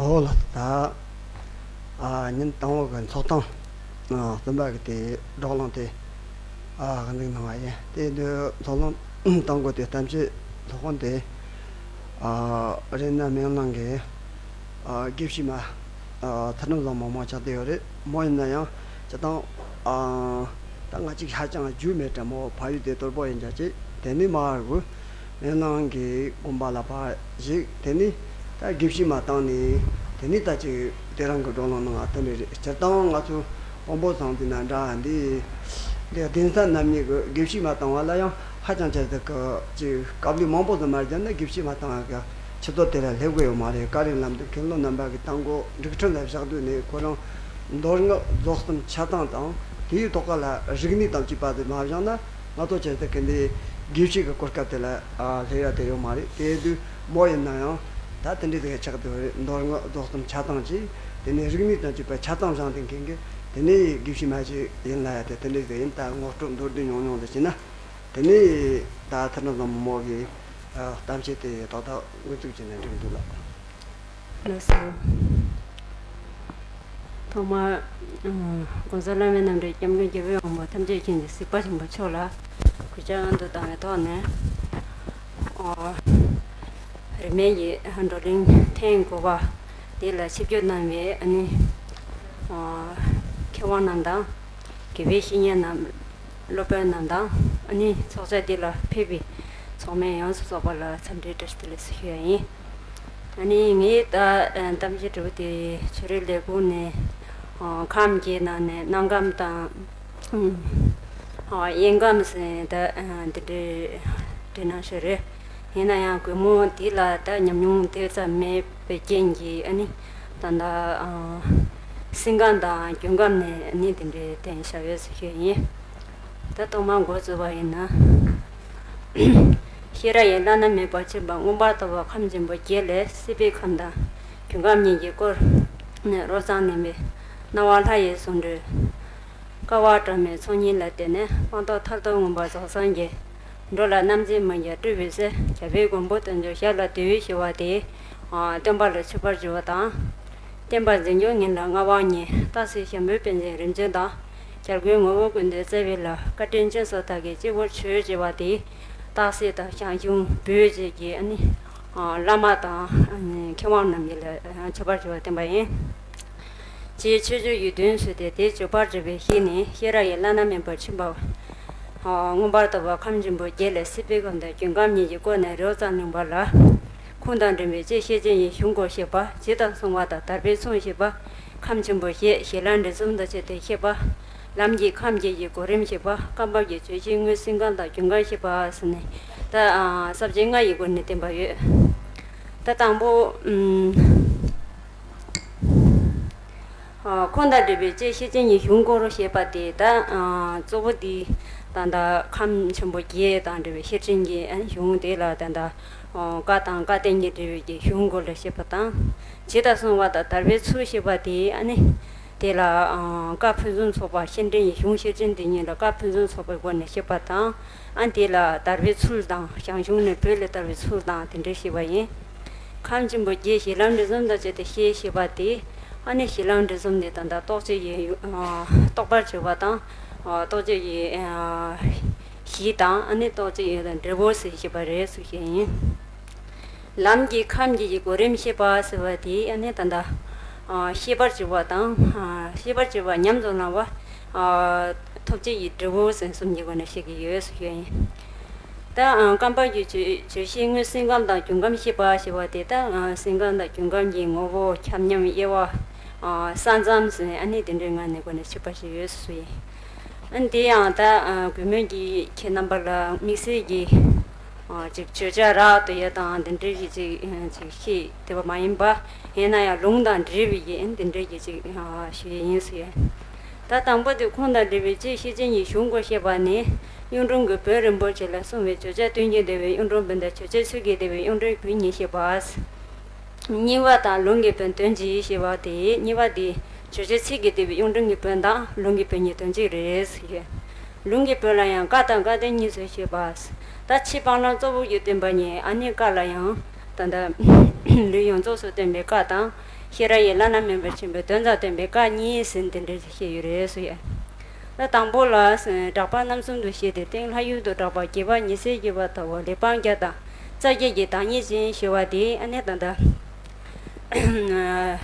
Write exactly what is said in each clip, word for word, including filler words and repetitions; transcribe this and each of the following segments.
ཨོ་ལགས། ད་ཨ་ཉིན་དང་པོ་གི་ཚོགས་གཏམ་ཨ་གསུམ་པ་གི་དེ་བགྲོ་གླེང་དེ་ཨ་གཟིགས་གནང་བ་ཡིན། དེ་དུས་ཚོགས་གླེང་གཏོང་དགོས་དེ་གཏམ་བཤད་ཚོགས་ཁང་དེ་ཨ་རེད་ན་མིང་ནང་གི་ཨ་དགེ་བཤེས་མ་ཨ་ཚུལ་ཁྲིམས་བཟང་མོ་མང་ཆགས་བསྡད་ཡོད་རེད། མོ་ཡིན་ན་ཡང་སྤྱིར་བཏང་ཨ་ད་ང་གཅིག་ཧ་ཅང་རྒྱུས་མེད་དྲ་མོ། ཕ་ཡུལ་དེ་དོལ་པོ་ཡིན་ཅག་ཅིག་དེ་ནི་མ་རུ་མེ་ནང་གི་དགོན་པ་ལ་ཕར་བཞུགས། དེ་ནི་ད་དགེ་བཤེས་མ་བཏང་ནས་དེ་ནི་ད་ཅིག་དེ་རང་གི་བགྲོ་གླེང་གནང་བ་དེ་འདྲ་རེད། སྤྱིར་བཏང་ང་ཚོ་དཔོན་པོ་ཚང་དེ་ན་འདྲ་འདི་འདི་གདན་ས་རྣམ་གཉིས་ཀྱི་དགེ་བཤེས་མ་བཏང་བ་ལ་ཡང་ཧ་ཅང་ཆེ་ཟིག་གི་ཅིག་དཀའ་ལས་མང་པོ་ཟིག་མ་བརྒྱབ་ན་དགེ་བཤེས་མ་བཏང་བ་གི་ཆུ་ཚོད་དེ་ལ་སླེབས་གི་ཡོད་མ་རེད། བཀའ་དྲིན་ལམ་དུ་མཁན་སློབ་རྣམ་པ་གི་དང་པོ་འགྲིག་ཁྲིམས་ལ་བཞག་དུས་ནས་ཁོ་རང་མདོ་སྔགས་རྫོགས་གསུམ་ཆ་ཚང་དང་དེའི་ཐོག་ཁ་ལ་རིག་གནས་དང་བཅས་པ་དེ་མ་བཞག་ན། ང་ཚོ་བྱས་ཏེ་ག་འདི་དགེ་བཤེས་ཀྱི་གོ་སྐབས་དེ་ལ་ཨ་སླེབས་ཡ་དེ་ཡོད་མ་རེད། དེ་དུས་མོ་ཡིན་ན་ཡང་ད་དེ་འདྲའི་དེ་ཆགས་བསྡད་རེད། མདོ་སྔགས་རྫོགས་གསུམ་ཆ་ཚང་གཅིག་དེ་ནས་རིག་གནས་དང་བཅས་པ་ཆ་ཚང་སྦྱངས་ཏེ་མཁན་གྱི་དེ་ནས་དགེ་བཤེས་མ་ཞིག་ཡིན་ལ་ཡ་དེ་དེ་འདྲའི་དེ་ཡིན། ད་ངོ་སྤྲོད་མདོར་བསྡུས་ཉུང་ཉུང་དེ་བྱས་ན་དེ་ནས་ད་ཚུལ་ཁྲིམས་བཟང་མོ་མོ་གི་ཨ་གཏམ་བཤད་དེ་ཏག་ཏག་འགོ་འཛུགས་བྱས་ན་འགྲིག་འདུག་ལགས། ལགས་སོ། ཐོག་མར་ཨ་༸གོང་ས་བླ་མའི་རྣམ་འདྲེན་སྐྱབས་མགོན་རྒྱལ་བའི་དབང་པོ་ཐམས་ཅད་མཁྱེན་ཅིང་གཟིགས་པ་ཆེན་པོ་མཆོག་ལ་གུས་ཕྱག་འཚལ་དུ་བཏང་བའི་ཐོག་ནས། ཨ་རིས་མེད་ཀྱི་བགྲོ་གླེང་ཐེངས་དགུ་པ་འདི་ལ་ཆིབས་བསྒྱུར་གནང་བའི་ཨ་ནི་ཨ་མཁས་དབང་རྣམས་དང་། དགེ་བའི་བཤེས་གཉེན་རྣམས། སློབ་དཔོན་རྣམས་དང་ཨ་ནི་ཚོགས་བཅར་འདི་ལ་ཕེབས་པའི་ཚོགས་མི་ཡོངས་སུ་རྫོགས་པ་ལ་འཚམས་འདྲིའི་བཀྲ་ཤིས་བདེ་ལེགས་ཞུ་ཡ་ཡིན། ཨ་ནི་ངའི་ད་གཏམ་བཤད་འདྲ་བོ་དེ་ཆོས་རིག་ལས་ཁུངས་ནས་ཨ་ཁམས་བརྒྱད་ནང་ནས་སྣ་ཁམས་དང་ཨ་དབྱེན་ཁམས་ཟེར་ད་ཨ་འདི་འདྲའི་འདྲི་གནང་ཞིག་རེད། ཡིན་ན་ཡང་གུས་མོ་འདི་ལ་ད་ཉམས་མྱོང་དེ་ཙམ་མེད་པའི་རྐྱེན་གྱིས་ཨ་ནི་ད་ལྟ་ཨ་སེམས་ཁམས་དང་རྒྱུན་ཁམས་ནས་ཨ་ནི་དེ་འདྲའི་བསྟན་བཞག་ཡོད་ཟེར་ཞུ་ཡིན། ད་ཐོག་མར་འགོ་བཙུགས་པ་ཡིན་ན། ཤེས་རབ་ཀྱི་བླ་ན་མེད་པར་མཆིས་པ་མངོན་པར་རྫོགས་པ་ཁམས་ཆེན་པོ་བརྒྱད་ལས་སྲིད་པའི་ཁམས་དང་རྒྱུན་ཁམས་གཉིས་ཀྱི་སྐོར་ནས་རོབ་ཙམ་གླེང་བས། སྣང་བ་ལྷ་ཡི་གསུང་སྒྲོས། ཀ་བ་བྲག་མའི་ཚོགས་གཉིས་ལ་བརྟེན་ནས་སྤངས་རྟོགས་མཐར་ཐུག་མངོན་པར་རྫོགས་སངས་རྒྱས། འགྲོ་ལ་རྣམ་མཁྱེན་མ་རྒྱལ་སྤྲུལ་པའི་སྲས། རྒྱལ་བའི་མགོན་པོ་བསྟེན་མཆོག་ཞབས་ལ་འདུད་ཞེས་པ་དེ། ཨ་སྟོན་པ་ལ་མཆོད་པར་བརྗོད་པ་དང་། བསྟན་པ་འཛིན་སྐྱོང་གཉིས་ལ་མངའ་དབང་བརྙེས། སྟག་གཟིག་ཞྭ་མོའི་དཔལ་འཛིན་རིམ་བྱོན་དང་། རྒྱལ་ཀུན་ངོ་བོ་ཀུན་ཏུ་བརྩེ་བའི་ལྷ། བཀའ་དྲིན་ཅན་སོགས་བདག་གིས་སྤྱི་བོར་མཆོད་ཅེས་པ་དེ། སྟག་གཟིག་དང་ཞང་ཞུང་བོད་ཅེས་ཀྱི་ཨ་ནི་ཨ་བླ་མ་དང་ཨ་ནི་མཁས་དབང་རྣམས་ཀྱིས་ལ་མཆོད་པར་བརྗོད་པ་བསྟན་པ་ཡིན། ཅེས་མཆོད་བརྗོད་ཀྱི་མདུན་བསུས་ཏེ་དེ་མཆོད་པར་བརྗོད་པའི་ཞིང་ནས་ཤེས་རབ་ཀྱི་བླ་ན་མེད་པར་མཆིས་པ། ཨ་མངོན་པར་རྫོགས་པ་ཁམས་ཆེན་པོ་བརྒྱད་ལས་སྲིད་པའི་ཁམས་དང་རྒྱུན་ཁམས་གཉིས་ཀྱི་སྐོར་ནས་རོབ་ཙམ་གླེང་བ་ལ། ཁུངས་དང་འགྲིམ་པའི་ཅེས་བཤད་བྱ་ཡི་གཞུང་སྐོར་བཤད་པ། ཇི་ལྟར་གསུངས་པ་དང་དར་བའི་མཚུངས་བཤད་པ། ཁམས་ཆེན་པོ་བཞི་གཞི་ལམ་འབྲས་གསུམ་དང་བཅས་ཏེ་བཤད་པ། ལམ་གྱི་ཁམས་བརྒྱད་ཀྱི་གོ་རིམ་བཤད་པ། རྐང་པ་གི་བརྗོད་བྱའི་དངོས་སེམས་ཁམས་དང་རྒྱུན་ཁམས་བཤད་པ་ཟེར་ནས། ད་ཨ་ས་བཅད་ལྔ་ཡི་སྒོ་ནས་བསྟན་པ་ཡོད། ད་དང་པོ་ཨུམ། ཨ་ཁུངས་དང་འགྲིམ་པའི་ཅེས་བཤད་བྱ་ཡི་གཞུང་སྐོར་བཤད་པ་དེ་ད་ཨ་གཙོ་བོ་དེ་ད་ལྟ་ཁམས་ཆེན་པོ་བརྒྱད་དང་འབྲེལ་བའི་ཤེར་ཕྱིན་གྱི་ཨ་གཞུང་དེ་ལ་ད་ལྟ་ཨ་བཀའ་དང་བཀའ་བསྟན་གྱི་འབྲེལ་བའི་གཞུང་སྐོར་ལ་བཤད་པ་དང་། ཇི་ལྟར་གསུངས་པ་དང་དར་བའི་ཚུལ་བཤད་པ་དེ་ཨ་ནི། དེ་ལ་ཨ་བཀའ་ཕུན་སུམ་ཚོགས་པ་ཤེར་ཕྱིན་གྱི་གཞུང་ཤེར་ཕྱིན་དེ་ཉིད་ལ་བཀའ་ཕུན་སུམ་ཚོགས་པའི་སྒོ་ནས་བཤད་པ་དང་། ཨ་དེ་ལ་དར་བའི་ཚུལ་དང་ཞང་ཞུང་ནས་བོད་ལ་དར་བའི་ཚུལ་དང་དེ་འདྲ་བཤད་པ་ཡིན། ཁམས་ཆེན་པོ་བརྒྱད་གཞི་ལམ་འབྲས་གསུམ་དང་བཅས་ཏེ་བཤད་བཤད་པ་དེ། ཨ་ནི་གཞི་ལམ་འབྲས་གསུམ་དེ་ད་ལྟ་རྟོགས་བྱའི་ཡུལ་ཨ་རྟོགས་པར་བྱེད་པ་དང་། ཨ་རྟོགས་བྱའི་ཡུལ་ཨ་གཞི་དང་ཨ་ནི་རྟོགས་བྱའི་ཡུལ་དང་འབྲས་བུ་ཟེར་བཤད་པ་རེད་ཟེར་བཤད་ཡིན། ལམ་གྱི་ཁམས་བརྒྱད་ཀྱི་གོ་རིམ་བཤད་པ་ཟེར་བ་དེ་ཨ་ནི་ད་ལྟ་ཨ་ཤེས་པར་བྱེད་པ་དང་ཨ་ཤེས་པར་བྱེད་པ་ཉམས་སུ་བླང་བ། ཨ་ཐོབ་བྱའི་ཡུལ་འབྲས་བུ་ཟེར་གསུམ་གྱི་སྒོ་ནས་བཤད་ཀྱི་ཡོད་ཟེར་བཤད་ཡིན། ད་ཨ་རྐང་པ་བརྒྱད་ཀྱི་བརྗོད་བྱའི་དངོས་སེམས་ཁམས་དང་རྒྱུན་ཁམས་བཤད་པ་ཞེས་པ་དེ་ད་ཨ་སེམས་ཁམས་དང་རྒྱུན་ཁམས་ཀྱི་ངོ་བོ་ཁྱབ་མཉམ་དབྱེ་བ། ཨ་ས་མཚམས་ཟེར་ཨ་ནི་དེ་འདྲའི་ངང་ནས་སྒོ་ནས་བཤད་པ་ཞིག་ཡོད་ཟེར་ཡིན། ཨ་ནི་དེ་ཡང་ད་ཨ་གུས་མོས་ཀྱིས་ཁྱེད་རྣམ་པ་ལ་དམིགས་བསལ་གྱི་ཨ་ཅིག་བརྗོད་བྱ་རག་ཏུ་ཡོད་དང་དེ་འདྲའི་ཞིག་ཅིག་ཅིག་ཤེས་བསྡད་པ་མ་ཡིན་པ། ཡིན་ན་ཡང་ལུང་དང་འབྲེལ་བའི་ཡིན་དེ་འདྲའི་གི་ཅིག་ཞུ་ཡས་ཡིན་ཟེར། ད་དང་པོ་དེ་ཁུངས་དང་འགྲིམ་པའི་ཅེས་བཤད་བྱ་ཡི་གཞུང་སྐོར་བཤད་པ་ནི། གཡུང་དྲུང་གི་བོན་རིན་པོ་ཆེ་ལ་གསུངས་པའི་བརྗོད་བྱ་སྟོན་གྱི་འདུལ་བའི་གཡུང་དྲུང་བོན་དང་བརྗོད་བྱ་ཚིག་གི་འདུལ་བའི་གཡུང་དྲུང་བོན་གཉིས་བཤད་པ། གཉིས་པ་དང་ལུང་གི་བོན་དོན་གཅིག་ཞེས་པ་དེ་གཉིས་པ་དེ་བརྗོད་བྱ་ཚིག་གི་འདུལ་བའི་གཡུང་དྲུང་གི་བོན་དང་ལུང་གི་བོན་གཉིས་དོན་གཅིག་རེད་ཟེར། ལུང་གི་བོན་ལ་ཡང་བཀའ་དང་བཀའ་བསྟན་གཉིས་སུ་བཤད་པ། ད་ཕྱི་སྤང་བླང་གཙོ་བོ་ཡོད་བསྟན་པ་ཉིད་ཨ་ནི་བཀའ་ལ་ཡང་ད་ལྟ་ལུས་ཡོངས་རྫོགས་སུ་བསྟན་པའི་བཀའ་དང་ ཤེས་རབ་ཀྱི་བླ་ན་མེད་པར་ཆེན་པོའི་དོན་དང་ལྡན་པའི་བཀའ་གཉིས་ཟེར་འདི་འདྲ་བཤད་ཡོད་རེད་ཟེར་ཡ། ད་དང་པོ་ལ་གྲགས་པ་རྣམ་གསུམ་དུ་བཤད་དེ། སྟེང་ལྷ་ཡུལ་དུ་གྲགས་པ་བརྒྱད་པ་ཉི་ཚེ་བརྒྱད་པ་ལྟ་བུ་ལེགས་སྤང་བརྒྱ་དང་རྩ་བརྒྱད་ཀྱི་བདག་ཉིད་ཅན་ཞེས་པ་དེ་ཨ་ནི་ད་ལྟ་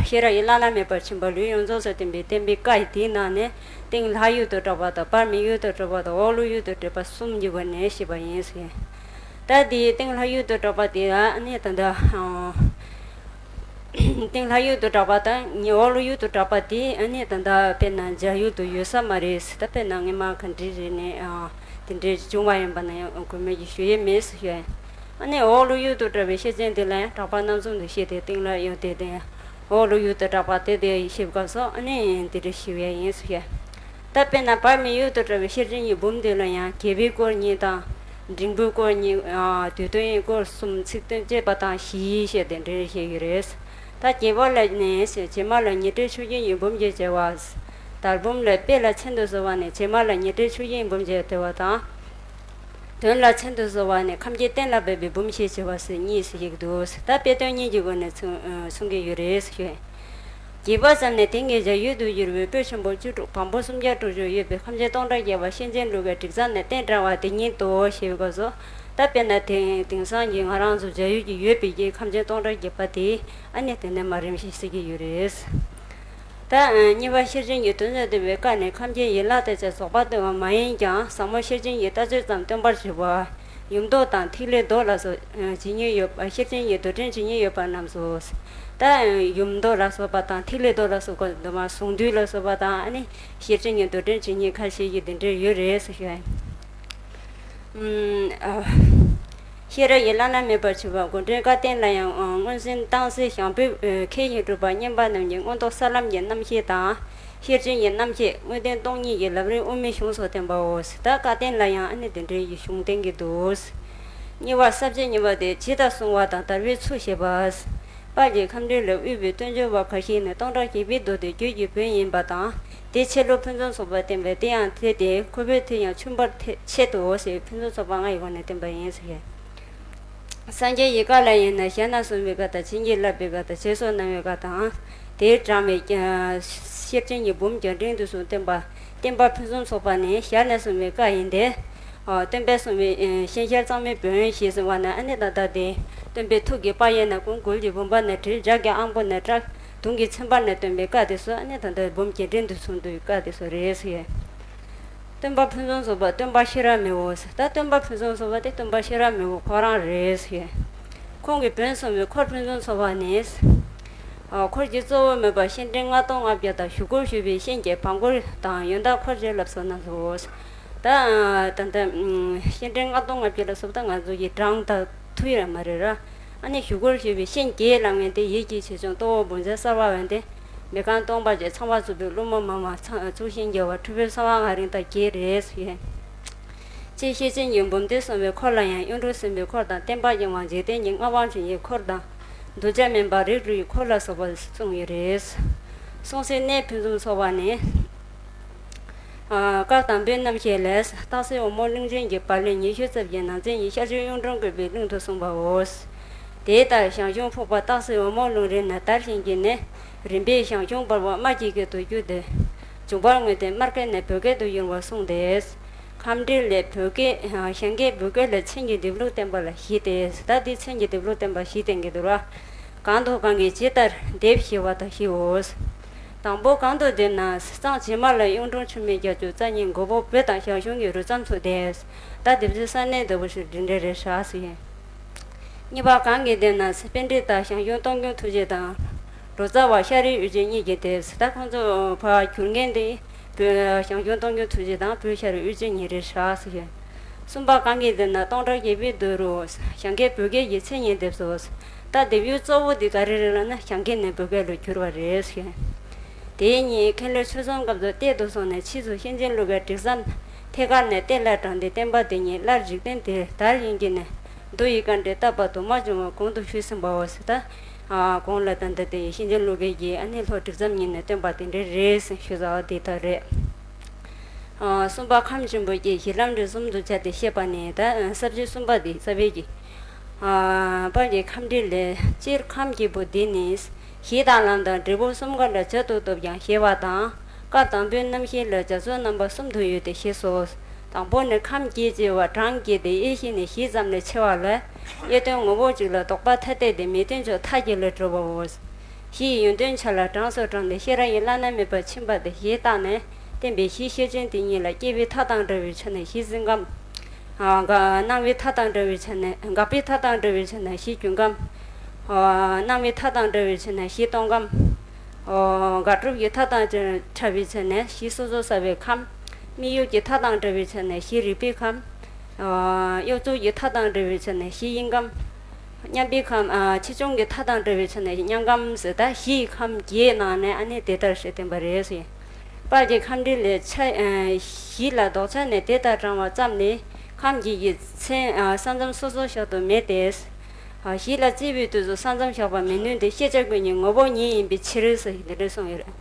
ཤེས་རབ་ཀྱི་བླ་ན་མེད་པར་ཆེན་པོ་ལུས་ཡོངས་རྫོགས་སུ་བསྟན་པའི་བསྟན་པའི་བཀའ་ཡི་དེའི་ནང་ནས། སྟེང་ལྷ་ཡུལ་དུ་གྲགས་པ་དང་། བར་མི་ཡུལ་དུ་གྲགས་པ་དང་། འོག་ལུ་ཡུལ་དུ་གྲགས་པ་གསུམ་གྱི་སྒོ་ནས་བཤད་པ་ཡིན་ཟེར། ད་དེའི་སྟེང་ལྷ་ཡུལ་དུ་གྲགས་པ་དེ་ཨ་ནི་ད་ལྟ་སྟེང་ལྷ་ཡུལ་དུ་གྲགས་པ་དང་ཉེ་འོག་ལུ་ཡུལ་དུ་གྲགས་པ་དེ་ཨ་ནི་ད་ལྟ་དཔེར་ན་འཇར་ཡུལ་དུ་ཡོད་ས་མ་རེད། ད་དཔེར་ན་སྔོན་མ་ག་འདྲ་རེད་ནས་དེ་འདྲའི་བྱུང་བ་ཡིན་པ་ན་ཡང་དགོས་མེད་ཀྱི་ཞུ་ཡས་མེད་ཟེར་ཞུ་ཡ། ཨ་ནི་འོག་ལུ་ཡུལ་དུ་གྲགས་པའི་ཤེར་ཕྱིན་དེ་ལ་ཡང་གྲགས་པ་རྣམ་གསུམ་དུ་བཤད་དེ། སྟེང་ལྷ་ཡུལ་དེ་དེ་འོག་ལུ་ཡུལ་དུ་གྲགས་པ་དེ་དེ་ཞེས་པ་སོགས་ཨ་ནི་དེ་འདྲ་ཞུ་ཡས་ཡིན་ཟེར་ཞུ་ཡ། ད་དཔེར་ན་བར་མི་ཡུལ་དུ་གྲགས་པའི་ཤེར་ཕྱིན་གྱི་འབུམ་དེ་ལ་ཡང་རྒྱལ་པོའི་སྐོར་གཉིས་དང་། འབྲིང་པོའི་སྐོར་གཉིས། ཨ་བསྡུས་དོན་གྱི་སྐོར་གསུམ། ཚིག་དོན་བཅས་པ་དང་བཞི་ཞེས་དེ་འདྲ་བཤད་ཡོད་རེད། ད་རྒྱས་པ་ལ་ནི་རྗེས་མ་ལ་ཉི་སྤྲུལ་མཆོག་སྦྱིན་གྱི་འབུམ་གྱི་རྒྱས་པ། དར་འབུམ་ལས་དཔེ་ལ་མཚན་དུ་གསོལ་བ་ནི་རྗེས་མ་ལ་ཉི་སྤྲུལ་མཆོག་སྦྱིན་འབུམ་གྱི་རྒྱས་པ་དང་། དོན་ལ་མཚན་དུ་གསོལ་བ་ནི་ཁམས་ཀྱི་རྟེན་ལ་འབེབས་པའི་འབུམ་ཞེས་བྱ་བ་ཟེར་གཉིས་སུ་ཡི་གེ་འདུག། ད་དཔེ་དོན་གཉིས་ཀྱི་སྒོ་ནས་མཚུངས་མཚུངས་ཀྱི་ཡོད་རེད་ཞུ། རྒྱས་པ་ཙམ་ནས་དེང་གི་འཇར་ཡུལ་དུ་ཡོད་པའི་སྤོས་ཆེན་པོ་བཅུ་དྲུག། བམ་པོ་སུམ་བརྒྱ་དྲུག་ཅུ་ཡོད་པའི་ཁམས་ཆེན་སྟོང་ཕྲག་བརྒྱད་པ་ཤེར་ཕྱིན་ལུགས་ཀྱི་བྲིས་རྩ་ནས་བསྟན་དྲངས་པ་དེ་ཉིད་དོ་ཞེས་པ་སོགས། ད་དཔེར་ན་དེང་དེང་སང་གི་ང་རང་ཚོ་འཇར་ཡུལ་གྱི་ཡོད་པའི་གི་ཁམས་ཆེན་སྟོང་ཕྲག་བརྒྱད་པ་དེ་ཨ་ནི་དེ་ནས་མ་རིམ་ཞིག་གཟིགས་ཀྱི་ཡོད་རེད། ད་གཉིས་པ་ཤེར་ཕྱིན་གྱི་དོན་ཙམ་སྟོན་པའི་བཀའ་ནི་ཁམས་ཀྱི་ཡན་ལག་དང་བཅས་རྫོགས་པ་སྟོན་པ་མ་ཡིན་ཀྱང་ཟབ་མོ་ཤེར་ཕྱིན་གྱི་ལྟ་ཚུལ་ཙམ་སྟོན་པར་བྱེད་པ། ཡུམ་མདོ་དང་ཐིག་ལེ་མདོ་ལ་སོགས་ཇི་སྙེད་ཡོད་པ། ཤེར་ཕྱིན་གྱི་མདོ་འགྲེལ་ཇི་སྙེད་ཡོད་པ་རྣམས་སོ། ད་ཡུམ་མདོ་ལ་སོགས་པ་དང་ཐིག་ལེ་མདོ་ལ་སོགས་པ་དུ་མ་གཟུངས་འདུས་ལ་སོགས་པ་དང་ཨ་ནི་ཤེར་ཕྱིན་གྱི་མདོ་འགྲེལ་ཇི་སྙེད་ཁ་ཤས་ཀྱི་འདི་འདྲ་ཡོད་རེད་ཟེར་ཞུ་ཡ་ཡིན། ཤེས་རབ་ཀྱི་བླ་ན་མེད་པར་ཆེ་བ་མགོ་འདྲེན་བཀའ་བསྟན་ལ་ཡང་། མངོན་ཟིན་སྟག་གཟིག་ཞང་བོད་མཁས་ཤིང་གྲུབ་པ་བསྙེན་པ་རྣམས་ཀྱི་མངོན་རྟོགས་ས་ལམ་གྱི་རྣམ་བཤད་དང་། ཤེར་ཕྱིན་གྱི་རྣམ་བཤད། དངོས་བསྟན་སྟོང་ཉིད་ཀྱི་ལམ་རིམ་དབུ་མའི་གཞུང་སོགས་བསྟན་པའོ། ད་བཀའ་བསྟན་ལ་ཡང་ཨ་ནི་དེ་འདྲའི་གཞུང་བསྟན་གྱི་འདུག། གཉིས་པ་ས་བཅད་གཉིས་པ་དེ་ཇི་ལྟར་གསུངས་པ་དང་དར་བའི་ཚུལ་བཤད་པ། དཔལ་གྱི་ཁམས་འདྲེན་ལས་དབུས་པའི་སྟོན་འབྱོར་བ་ཁ་ཤས་ནི་སྟོང་ཕྲག་བརྒྱད་པའི་མདོ་སྡེ་རྒྱུད་ཀྱི་བོན་ཡིན་པ་དང་། དེའི་ཕྱི་ལོ་ཕུན་སུམ་ཚོགས་པ་བསྟན་པས་དེ་ཡང་དེ་སྟེ་ཁོ་བོས་དེ་ཡང་ཆུན་པར་ཆེད་དུ་འོ་ཞེས་ཕུན་སུམ་ཚོགས་པ་ལྔ་ཡི་སྒོ་ནས་བསྟན་པ་ཡིན་ཟེར། སངས་རྒྱས་ཀྱི་བཀའ་ལ་ཡིན་ན་ཞལ་ནས་གསུངས་པའི་བཀའ་དང་། བྱིན་གྱིས་བརླབས་པའི་བཀའ་དང་། རྗེས་སུ་གནང་བའི་བཀའ་དང་། དེས་དྲངས་པའི་ཤེར་ཕྱིན་གྱི་འབུམ་རྒྱས་འབྲིང་བསྡུས་གསུམ་བསྟན་པ། བསྟན་པ་ཕུན་སུམ་ཚོགས་པ་ནི་ཞལ་ནས་གསུངས་པའི་བཀའ་ཡིན་ཏེ། སྟོན་པས་གསུངས་པའི་ཤེར་ཕྱིན་གཙང་མའི་བོན་ཞེས་གསུངས་པ་ན་ཨ་ནི་ད་ལྟ་དེ་སྟོན་པའི་ཐུགས་ཀྱི་དཔག་ཡས་ན་ཀུན་མགུལ་གྱི་བུམ་པ་ནས་དྲིལ་བྱ་རྒྱ་ཨང་པོ་ནས་སྐྲ་དུང་གི་ཚན་པ་ནས་བཏོན་པའི་བཀའ་དེ་ཚོ་ཨ་ནི་ད་ལྟ་འབུམ་རྒྱས་འབྲིང་བསྡུས་གསུམ་དུ་བཀའ་དེ་ཚོ་རེད་ཟེར། སྟོན་པ་ཕུན་སུམ་ཚོགས་པ་སྟོན་པ་ཤེས་རབ་མི་བོ། ད་སྟོན་པ་ཕུན་སུམ་ཚོགས་པ་དེ་སྟོན་པ་ཤེས་རབ་མི་བོ་ཁོ་རང་རེད་ཟེར། ཁོང་གི་བོན་གསུངས་པའི་འཁོར་ཕུན་སུམ་ཚོགས་པ་ནི། འཁོར་གྱི་གཙོ་བོ་མོས་པ་ཤེར་ཕྱིན་ལྔ་སྟོང་ལྔ་བརྒྱ་དང་། ཞུ་སྐོར་ཞུས་པའི་ཤིང་གི་བམ་སྐོར་དང་། ཡོན་བདག་འཁོར་བཅས་ལ་སོགས་རྣམས་སོ། ད་ད་ལྟ་ཤེར་ཕྱིན་ལྔ་སྟོང་ལྔ་བརྒྱ་ལ་སོགས་ད་ང་ཚོ་གི་གྲངས་ད་ཐུབ་ཡོད་མ་རེད་ར། ཨ་ནི་ཞུ་སྐོར་ཞུས་པའི་ཤིང་བརྒྱད་ལ་ངན་ཏེ་ཡིད་ཀྱི་ཆེ་ཆུང་ལྟོ་འོག་བུམ་ཚན་གསར་བ་འོན་ཏེ། མི་རྐང་སྟོང་པ་བཅས་ཚངས་པ་སྤྱོད་པའི་ཀླུ་མོ་མ་མ་ཚ་ཚུགས་ཤིང་རྒྱལ་བ་ཁྲི་ཕུག་གསང་བ་ལྔ་རིང་དང་བརྒྱད་རེད་ཟེར། ཅེས་ཤེར་ཕྱིན་གྱི་འབུམ་སྡེ་གསུངས་པའི་འཁོར་ལ་ཡང་གཡུང་དྲུང་སེམས་དཔའི་འཁོར་དང་། བསྟན་པ་གཡེང་བ་འཇིག་རྟེན་གྱི་མངའ་དབང་ཅན་གྱི་འཁོར་དང་། གདུལ་བྱ་དམན་པ་རིགས་དྲུག་གི་འཁོར་ལ་སོགས་པ་གསུངས་ཡོད་རེད། གསུང་ཚིག་གནད་ཕུན་སུམ་ཚོགས་པ་ནི། བཀའ་དང་པོའི་རྣམ་བཤད་ལས། སྟག་གཟིག་འོལ་མོ་གླིང་ཆེན་གྱི་བར་ལས་ཉི་ཤུ་རྩ་བརྒྱད་ནང་ཚན་གྱི་ཤར་ཕྱོགས་གཡུང་དྲུང་བཀོད་པའི་གླིང་དུ་གསུངས་པའོ། དེ་ལྟར་ཞང་ཞུང་ཕུག་པ་སྟག་གཟིག་འོལ་མོ་ལུང་རིང་ནས་དར་ཞིང་རྒྱས་ནས། རིམ་པས་ཞང་ཞུང་བར་པོ་རྨ་རྒྱལ་སྐད་དུ་བསྒྱུར་ཏེ། འབྱུང་བར་མངོན་ཏེ་སྨར་ཁམས་ནས་བོད་སྐད་དུ་བསྒྱུར་བར་གསུངས་ཏེ། ཁམས་འདྲེན་ལས་བོད་སྐད། ཞང་སྐད་བོད་སྐད་ལས་མཚན་གྱི་སྡེབ་ལུགས་བསྟན་པ་ལ་བཞི་སྟེ། ད་འདི་མཚན་གྱི་སྡེབ་ལུགས་བསྟན་པ་བཞི་བསྟན་གྱི་འདུག་ལ། གང་དང་གང་གིས་ཇི་ལྟར་སྡེབ་ཞེས་པ་དང་བཞིའོ། དང་པོ་གང་དུ་སྡེབ་ན། གཙང་བྱེ་མ་ལ་གཡུང་དྲུང་ཆུ་སྨད་རྒྱ་མཚོའི་རྩ་གཉིས་མགོ་པོ་བོད་དང་ཞང་ཞུང་གི་རུ་མཚམས་སུ་སྡེབ། ད་སྡེབ་ཚུལ་ས་གནས་འདྲ་བོ་ཞིག་འདི་འདྲ་རེད་ཤག་ཟེར། གཉིས་པ་གང་གིས་སྡེབ་ན། པཎྜི་ཏ་ཞང་ཞུང་སྟོང་རྒྱུང་ཐུགས་རྗེ་དང་། ལོ་ཙཱ་བ་ཤ་རི་གཡུ་རྩེ་གཉིས་ཀྱིས་སྡེབ། ད་ཁོང་ཚོ་ཕར་བསྒྱུར་མཁན་དེ་བོད་ཞང་ཞུང་སྟོང་རྒྱུང་ཐུགས་རྗེ་དང་བོད་ཤ་རི་གཡུ་རྩེ་གཉིས་རེད་ཤག་ཟེར། གསུམ་པ་གང་གིས་སྡེབ་ན། སྟོང་ཕྲག་བརྒྱད་པའི་མདོ་རུ་ཞང་སྐད་བོད་སྐད་ཀྱི་མཚན་ཉིད་སྡེབ་སོ། ད་སྡེབ་ཡུལ་གཙོ་བོ་དེ་ག་རེ་རེད་ལབ་ན་ཞང་སྐད་ནས་བོད་སྐད་ལ་བསྒྱུར་བ་རེད་ཟེར། དེ་ཉིད་མཁན་སློབ་ཆོས་རྩོམ་སྐབས་སུ་གཏེར་དུ་སོང་ནས་ཕྱིས་སུ་ཤེར་ཕྱིན་ཀླུ་དགའི་བྲིས་རྩམ་ཐད་ཀར་ནས་གཏེར་ལ་དྲངས་ཏེ་བསྟན་པ་དེ་ཉིད་སླར་འཇིག་རྟེན་དེར་དར་ཞིང་རྒྱས་ནས། མདོ་ཡི་དཀའ་འགྲེལ་བཏབ་པ་དུ་མ་བྱུང་བ་གོང་དུ་ཞུས་ཟིན་པའོ་ཟེར། ད་གོང་ལ་ད་ལྟ་དེ་ཤེར་ཕྱིན་ཀླུ་དགའི་གི་ཨ་ནི་ལྷོ་བྲིས་རྩམ་ཉིད་ནས་བཏོན་པ་དེ་འདྲ་རེད་ཟེར་ཞུ་ས་དེ་ལྟར་རེད། གསུམ་པ་ཁམས་ཆེན་པོ་སྐྱེ་ཞིང་ལམ་འབྲས་གསུམ་དུ་སྦྱར་ཏེ་བཤད་པ་ནི། ད་ས་བཅད་གསུམ་པ་དེ་རྩ་བའི་གི་དཔལ་གྱི་ཁམས་འདྲེན་ལས། སྤྱིར་ཁམས་ཀྱི་བུ་འདི་ནི། གཞི་དང་ལམ་དང་འབྲས་བུ་གསུམ་ཀ་ལ་བྱ་དུ་སྟོབས་ཀྱང་ཞེས་པ་དང་། སྐབས་དང་པོའི་རྣམ་བཤད་ལ་རྒྱ་མཚོའི་རྣམ་པ་གསུམ་དུ་ཡོད་དེ་ཞེས་སོ། དང་པོ་ནི་ཁམས་བརྒྱད་ཅེས་པ་གྲངས་བརྒྱད་དེ་དབྱེ་གཞི་ནི་གཞི་ཙམ་ལས་ཕྱེ་བ་ལས། དབྱེ་དོན་ངོ་བོ་གཅིག་ལ་ལྡོག་པ་ཐ་དད་དེ་མི་མཐུན་ཕྱོགས་མཐའ་བརྒྱད་ལ་གྲུབ་པའོ། གཞི་ཡི་ཡོན་ཏན་ཆ་ལ་གྲངས་སུ་བགྲངས་ཏེ་ཤེས་རབ་ཀྱི་བླ་ན་མེད་པ་ཕྱིན་པ་དེ་གཞི་བརྟགས་ནས་བསྟན་པའི་གཞི་ཤེར་ཕྱིན་དེ་ཉིད་ལ་སྐྱེ་བའི་མཐའ་དང་བྲལ་བའི་ཆ་ནས་གཞི་སེམས་ཁམས། ཨ་འགག་སྣང་བའི་མཐའ་དང་བྲལ་བའི་ཆ་ནས་འགག་པའི་མཐའ་དང་བྲལ་བའི་ཆ་ནས་གཞི་རྒྱུད་ཁམས། ཨ་སྣང་བའི་མཐའ་དང་བྲལ་བའི་ཆ་ནས་གཞི་སྟོང་ཁམས། ཨ་དགག་སྒྲུབ་ཀྱི་མཐའ་དང་བྲལ་བའི་ཆ་ནས་གཞི་སོ་སོར་བསལ་བའི་ཁམས། དམིགས་ཡུལ་གྱི་མཐའ་དང་བྲལ་བའི་ཆ་ནས་གཞི་རིག་པའི་ཁམས། ཨ་གཡོ་བྱུར་གྱི་མཐའ་དང་བྲལ་བའི་ཆ་ནས་གཞི་དབྱིངས་ཁམས། མཉམ་པའི་ཁམས། ཨ་ཆེ་ཆུང་གི་མཐའ་དང་བྲལ་བའི་ཆ་ནས་མཉམ་ཁམས་ཟེར། ད་གཞི་ཡི་ཁམས་བརྒྱད་ནང་ནས་ཨ་ནི་དེ་ལྟར་ཞེས་བསྟན་པ་རེད་ཟེར། དཔལ་གྱི་ཁམས་འགྲེལ་ལས་ཆ་ཨ་གཞི་ལ་ལྡོག་ཆ་ནས་དེ་ལྟར་བགྲང་བ་ཙམ་ནི་ཁམས་བརྒྱད་ཀྱི་མཚན་ཨ་ས་མཚམས་སོ་སོར་བཞག་ཏུ་མེད་དེ། ཨ་གཞི་ལ་བརྩིས་པའི་དུས་སུ་ས་མཚམས་བཞག་པ་མི་ནུས་ཏེ་ཤེས་བྱ་ཀུན་ཉིད་ངོ་བོ་ཉིད་ཡིན་པའི་ཕྱིར་ཟེར་འདི་འདྲ་གསུངས་ཡོད་རེད།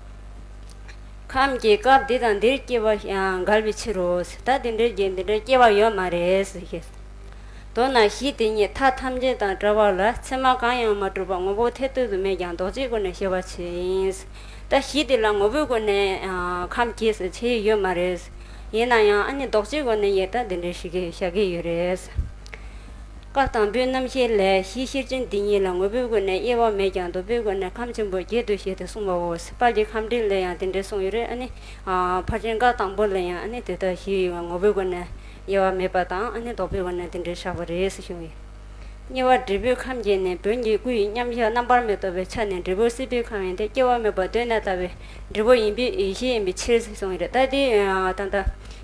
ཁམས་ཀྱི་སྐབས་འདི་དང་འདིར་སྐྱེ་བ་ཡང་འགལ་བའི་ཕྱིར་རོ། ད་འདི་འདྲའི་རྒྱན་འདི་འདྲའི་སྐྱེ་བ་ཡོད་མ་རེད་ཟེར། མདོར་ན་གཞི་དེ་ཉིད་མཐའ་ཐམས་ཅད་དང་བྲལ་བ་ལ་མཚན་མ་གང་ཡང་མ་གྲུབ་པ་ངོ་བོ་ཐེར་ཐོག་ཏུ་མེད་ཀྱང་ལྡོག་ཕྱིའི་སྒོ་ནས་ཤེས་པ་ཕྱིར་ཡིན། ད་གཞི་དེ་ལ་ངོ་བོའི་སྒོ་ནས་ཨ་ཁམས་ཀྱི་ཟེར་བྱེད་ཡོད་མ་རེད། ཡིན་ན་ཡང་ཨ་ནི་ལྡོག་ཕྱིའི་སྒོ་ནས་ཡང་ད་འདི་འདྲའི་ཞིག་གི་བཞག་གི་ཡོད་རེད། སྐབས་དང་པོའི་རྣམ་བཤད་ལས་གཞི་ཤེར་ཕྱིན་འདི་ཉིད་ལ་ངོ་བོའི་སྒོ་ནས་དབྱེ་བ་མེད་ཀྱང་ལྡོག་པའི་སྒོ་ནས་ཁམས་ཆེན་པོ་བརྒྱད་དུ་བཞེད་དེ་གསུངས་པའོ། དཔལ་གྱི་ཁམས་འགྲེལ་ལས་ཡང་དེ་འདྲའི་གསུངས་ཡོད་རེད། ཨ་ནི་ཕར་ཕྱིན་སྐབས་དང་པོ་ལས་ཡང་ཨ་ནི་དེ་ལྟར་གཞི་ཡི་ངོ་བོའི་སྒོ་ནས་དབྱེ་བ་མེད་པ་དང་ཨ་ནི་ལྡོག་པའི་སྒོ་ནས་དེ་འདྲའི་བཞག་པ་རེད་ཟེར་ཞུ་ཡི། གཉིས་པ་འབྲས་བུའི་ཁམས་ཀྱི་ནི་བོན་གྱི་སྐུ་ཡི་མཉམ་གཞག་རྣམ་པར་མི་རྟོག་པའི་ཆ་ནས་འབྲས་བུ་སྲིད་པའི་ཁམས་ཡིན་ཏེ་སྐྱེ་བ་མེད་པ་གདོད་ནས་དག་པའི་འབྲས་བུ་ཡིན་པའི་ཡེ་ཤེས་ཡིན་པའི་ཕྱིར་ཟེར་གསུངས་ཡོད་རེད། ད་དེ་ད་ལྟ་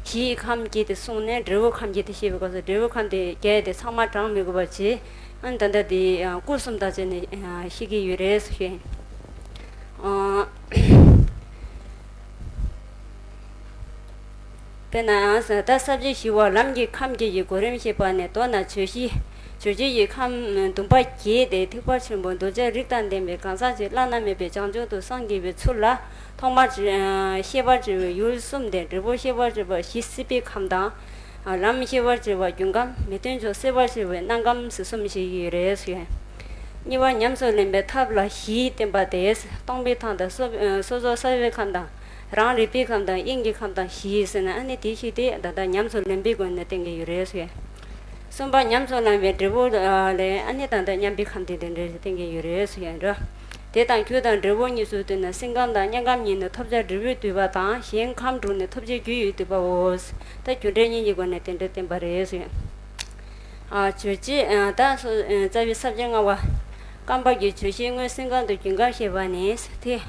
གཞི་ཡི་ཁམས་ཀྱི་དེ་གསུངས་ནས་འབྲས་བུ་ཁམས་ཀྱི་དེ་ཤེས་པའི་སྐབས་སུ་འབྲས་བུ་ཁམས་དེ་རྒྱས་དེ་ཚང་མ་བགྲང་མི་དགོས་པ་བྱས། ཨ་ནི་ད་ལྟ་དེ་སྐུ་གསུམ་དང་བཅས་ནས་ཤེས་ཀྱི་ཡོད་རེད་ཟེར་ཞུ་ཡིན། དཔེར་ན་ད་ས་བཅད་བཞི་བ་ལམ་གྱི་ཁམས་བརྒྱད་ཀྱི་གོ་རིམ་བཤད་པ་ནི་མདོར་ན་བརྗོད་གཞི། རྗོད་བྱེད་ཀྱི་ཁམས་བདུན་པ་བརྒྱད་དེ་ཐེག་པ་ཆེན་པོ་གདུལ་བྱ་རིགས་དང་ལྡན་པའི་གང་ཟག་ཅིག་བླ་ན་མེད་པའི་བྱང་ཆུབ་ཏུ་སངས་རྒྱས་པའི་ཚུལ་ལ་ཐོག་མར་ཤེས་པར་བྱ་བའི་ཡུལ་གསུམ་སྟེ་འབྲས་བུ་ཤེས་པར་བྱ་བ་གཞི་སྲིད་པའི་ཁམས་དང་། ལམ་ཤེས་པར་བྱ་བ་རྒྱུན་ཁམས། མི་མཐུན་ཕྱོགས་སེལ་བར་བྱ་བའི་སྣང་ཁམས་ཟེར་གསུམ་ཞིག་ཡོད་རེད་ཟེར། གཉིས་པ་ཉམས་སུ་ལེན་པའི་ཐབས་ལ་གཞི་བསྟན་པ་སྟེ། སྟོང་པའི་ཐབས་དང་སོ་སོ་སོ་སོའི་ཁམས་དང་། རང་རིག་པའི་ཁམས་དང་དབྱིངས་ཀྱི་ཁམས་དང་བཞི་ཟེར་ན་ཨ་ནི་དེ་བཞི་དེ་ད་ལྟ་ཉམས་སུ་ལེན་པའི་སྒོ་ནས་བསྟན་གྱི་ཡོད་རེད་ཟེར། གསུམ་པ་ཉམས་སུ་བླངས་པའི་འབྲས་བུ་ལས་ཨ་ནི་ད་ལྟ་མཉམ་པའི་ཁམས་དེ་དེ་འདྲ་བསྟན་གྱི་ཡོད་རེད་ཟེར་ཡང་འགྲོ། དེ་དང་རྒྱུ་དང་འབྲས་བུ་གཉིས་སུ་བསྡུས་ན་སེམས་ཁམས་དང་དབྱིངས་ཁམས་གཉིས་ནི་ཐོབ་བྱ་འབྲས་བུས་བསྡུས་པ་དང་གཞན་ཁམས་དྲུག་ནི་ཐོབ་བྱའི་རྒྱུ་ཡིས་བསྡུས་པའོ། ད་རྒྱུ་འབྲས་གཉིས་ཀྱི་སྒོ་ནས་དེ་འདྲ་བསྟན་པ་རེད་ཟེར། ཨ་རྗོད་བྱེད་ཨ་ད་སོ་ཨ་རྩ་བའི་ས་བཅད་ལྔ་པ། རྐང་པ་གི་རྗོད་བྱེད་དངོས་སེམས་ཁམས་དང་རྒྱུན་ཁམས་ཞེས་པ་ནི་སྟེ།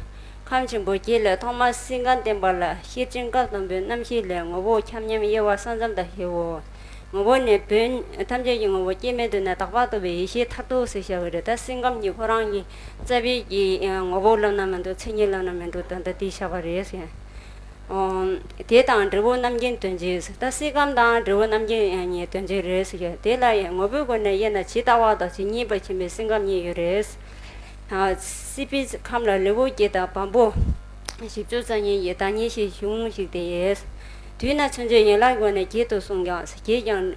ཁམས་ཆེན་པོ་བརྒྱད་ལས་ཐོག་མར་སེམས་ཁམས་བསྟན་པ་ལ་ཤེར་ཕྱིན་སྐབས་དང་པོའི་རྣམ་བཤད་ལས་ངོ་བོ་ཁྱབ་མཉམ་དབྱེ་བ་ས་མཚམས་དང་ཞེའོ། ངོ་བོ་ནི་བོན་ཐམས་ཅད་ཀྱི་ངོ་བོ་སྐྱེ་མེད་དུ་ནས་དག་པར་རྟོགས་པའི་ཡེ་ཤེས་མཐར་ཐུག་ཟེར་བྱ་བ་རེད། ད་སེམས་ཁམས་ཀྱི་ཁོ་རང་གི་རྩ་བའི་གི་ངོ་བོ་ལབ་ན་མི་འགྲོ། མཚན་ཉིད་ལབ་ན་མི་འགྲོ། ད་ལྟ་འདི་བཞག་པ་རེད་ཟེར། དེ་དང་འབྲས་བུ་རྣམ་མཁྱེན་དོན་གཅིག་ད་སེམས་ཁམས་དང་འབྲས་བུ་རྣམ་མཁྱེན་གཉིས་དོན་གཅིག་རེད་ཟེར། དེ་ལ་ཡང་ངོ་བོའི་སྒོ་ནས་དབྱེ་ན་ཇི་ལྟ་བ་དང་ཇི་སྙེད་པ་མཁྱེན་པའི་སེམས་ཁམས་གཉིས་ཡོད་རེད། སྲིད་པའི་ཁམས་ལ་ལེའུ་བརྒྱད་དང་བམ་པོ་བཞི་བཅུ་རྩ་གཉིས་ཀྱི་བདག་ཉིད་ཞེས་གཞུང་ཞིག་སྟེ། དུས་ན་མཚོན་བྱེད་ཡན་ལག་སྒོ་ནས་བརྒྱད་དུ་གསུངས་ཀྱང་བརྒྱད་ཀྱང་།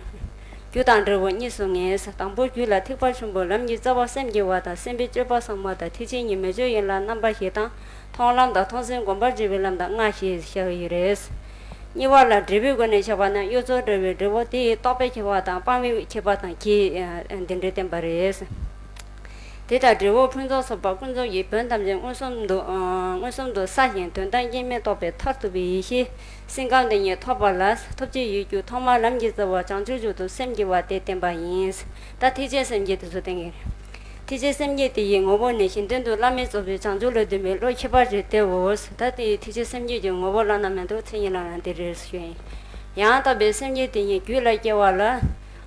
རྒྱུ་དང་འབྲས་བུ་གཉིས་སུ་ངེས། དང་པོ་རྒྱུད་ལ་ཐེག་པ་ཆེན་པོའི་ལམ་གྱི་རྩ་བ་སེམས་ཀྱི་བར་དང་སེམས་དཔའི་སྤྱོད་པ་ཟབ་མོ་དང་ཐེག་ཆེན་གྱི་མི་སྤྱོད་ཡན་ལག་རྣམ་པ་བཞི་དང་མཐོང་ལམ་དང་མཐོང་སེམས་སྒོམ་པར་བྱེད་པའི་ལམ་དང་ལྔ་ཞེས་བཞག་ཡོད་རེད། གཉིས་པ་ལ་འབྲས་བུའི་སྒོ་ནས་བཞག་པ་ན་གཡོ་བྱུར་འབྲས་བུའི་འབྲས་བུ་དེ་ཡི་རྟོག་པའི་ཁྱད་པར་དང་སྤང་བའི་ཁྱད་པར་དང་གིས་འདི་འདྲའི་བསྟན་པ་རེད། དེ་ལྟར་འབྲས་བུ་ཕུན་ཚོགས་ཚོགས་པ་ཀུན་རྫོབ་ཀྱི་བོན་ཐམས་ཅད་མངོན་སུམ་དུ་མངོན་སུམ་དུ་གསལ་ཞིང་དོན་དམ་སྐྱེ་མེད་རྟོགས་པའི་མཐར་ཐུག་པའི་ཡེ་ཤེས་སེམས་ཁམས་དེ་ཉིད་ཐོབ་པ་ལ་ཐོབ་བྱའི་ཡུལ་རྒྱུ་ཐོག་མར་ལམ་གྱི་རྩ་བ་བྱང་ཆུབ་མཆོག་ཏུ་སེམས་བསྐྱེད་པ་དེ་བསྟན་པ་ཡིན། ད་ཐེག་ཆེན་སེམས་བསྐྱེད་དེ་ཚོ་བསྟན་གྱི་རེད། ཐེག་ཆེན་སེམས་བསྐྱེད་དེ་ཡི་ངོ་བོ་ནི་གཞན་དོན་དུ་བླ་མེད་རྫོགས་པའི་བྱང་ཆུབ་ལ་འདུན་པའི་བློ་ཁྱད་པར་ཅན་དེའོ། ད་དེ་ཐེག་ཆེན་སེམས་བསྐྱེད་ཀྱི་ངོ་བོ་བླ་ན་མེད་དུ་མཚན་ཉིད་ལ་ཡང་དེ་རེད་ཞུ་ཡིན། ཡང་དག་པའི་སེམས་བསྐྱེད་དེ་ཉིད་རྒྱུད་ལ་སྐྱེ་བ་ལ།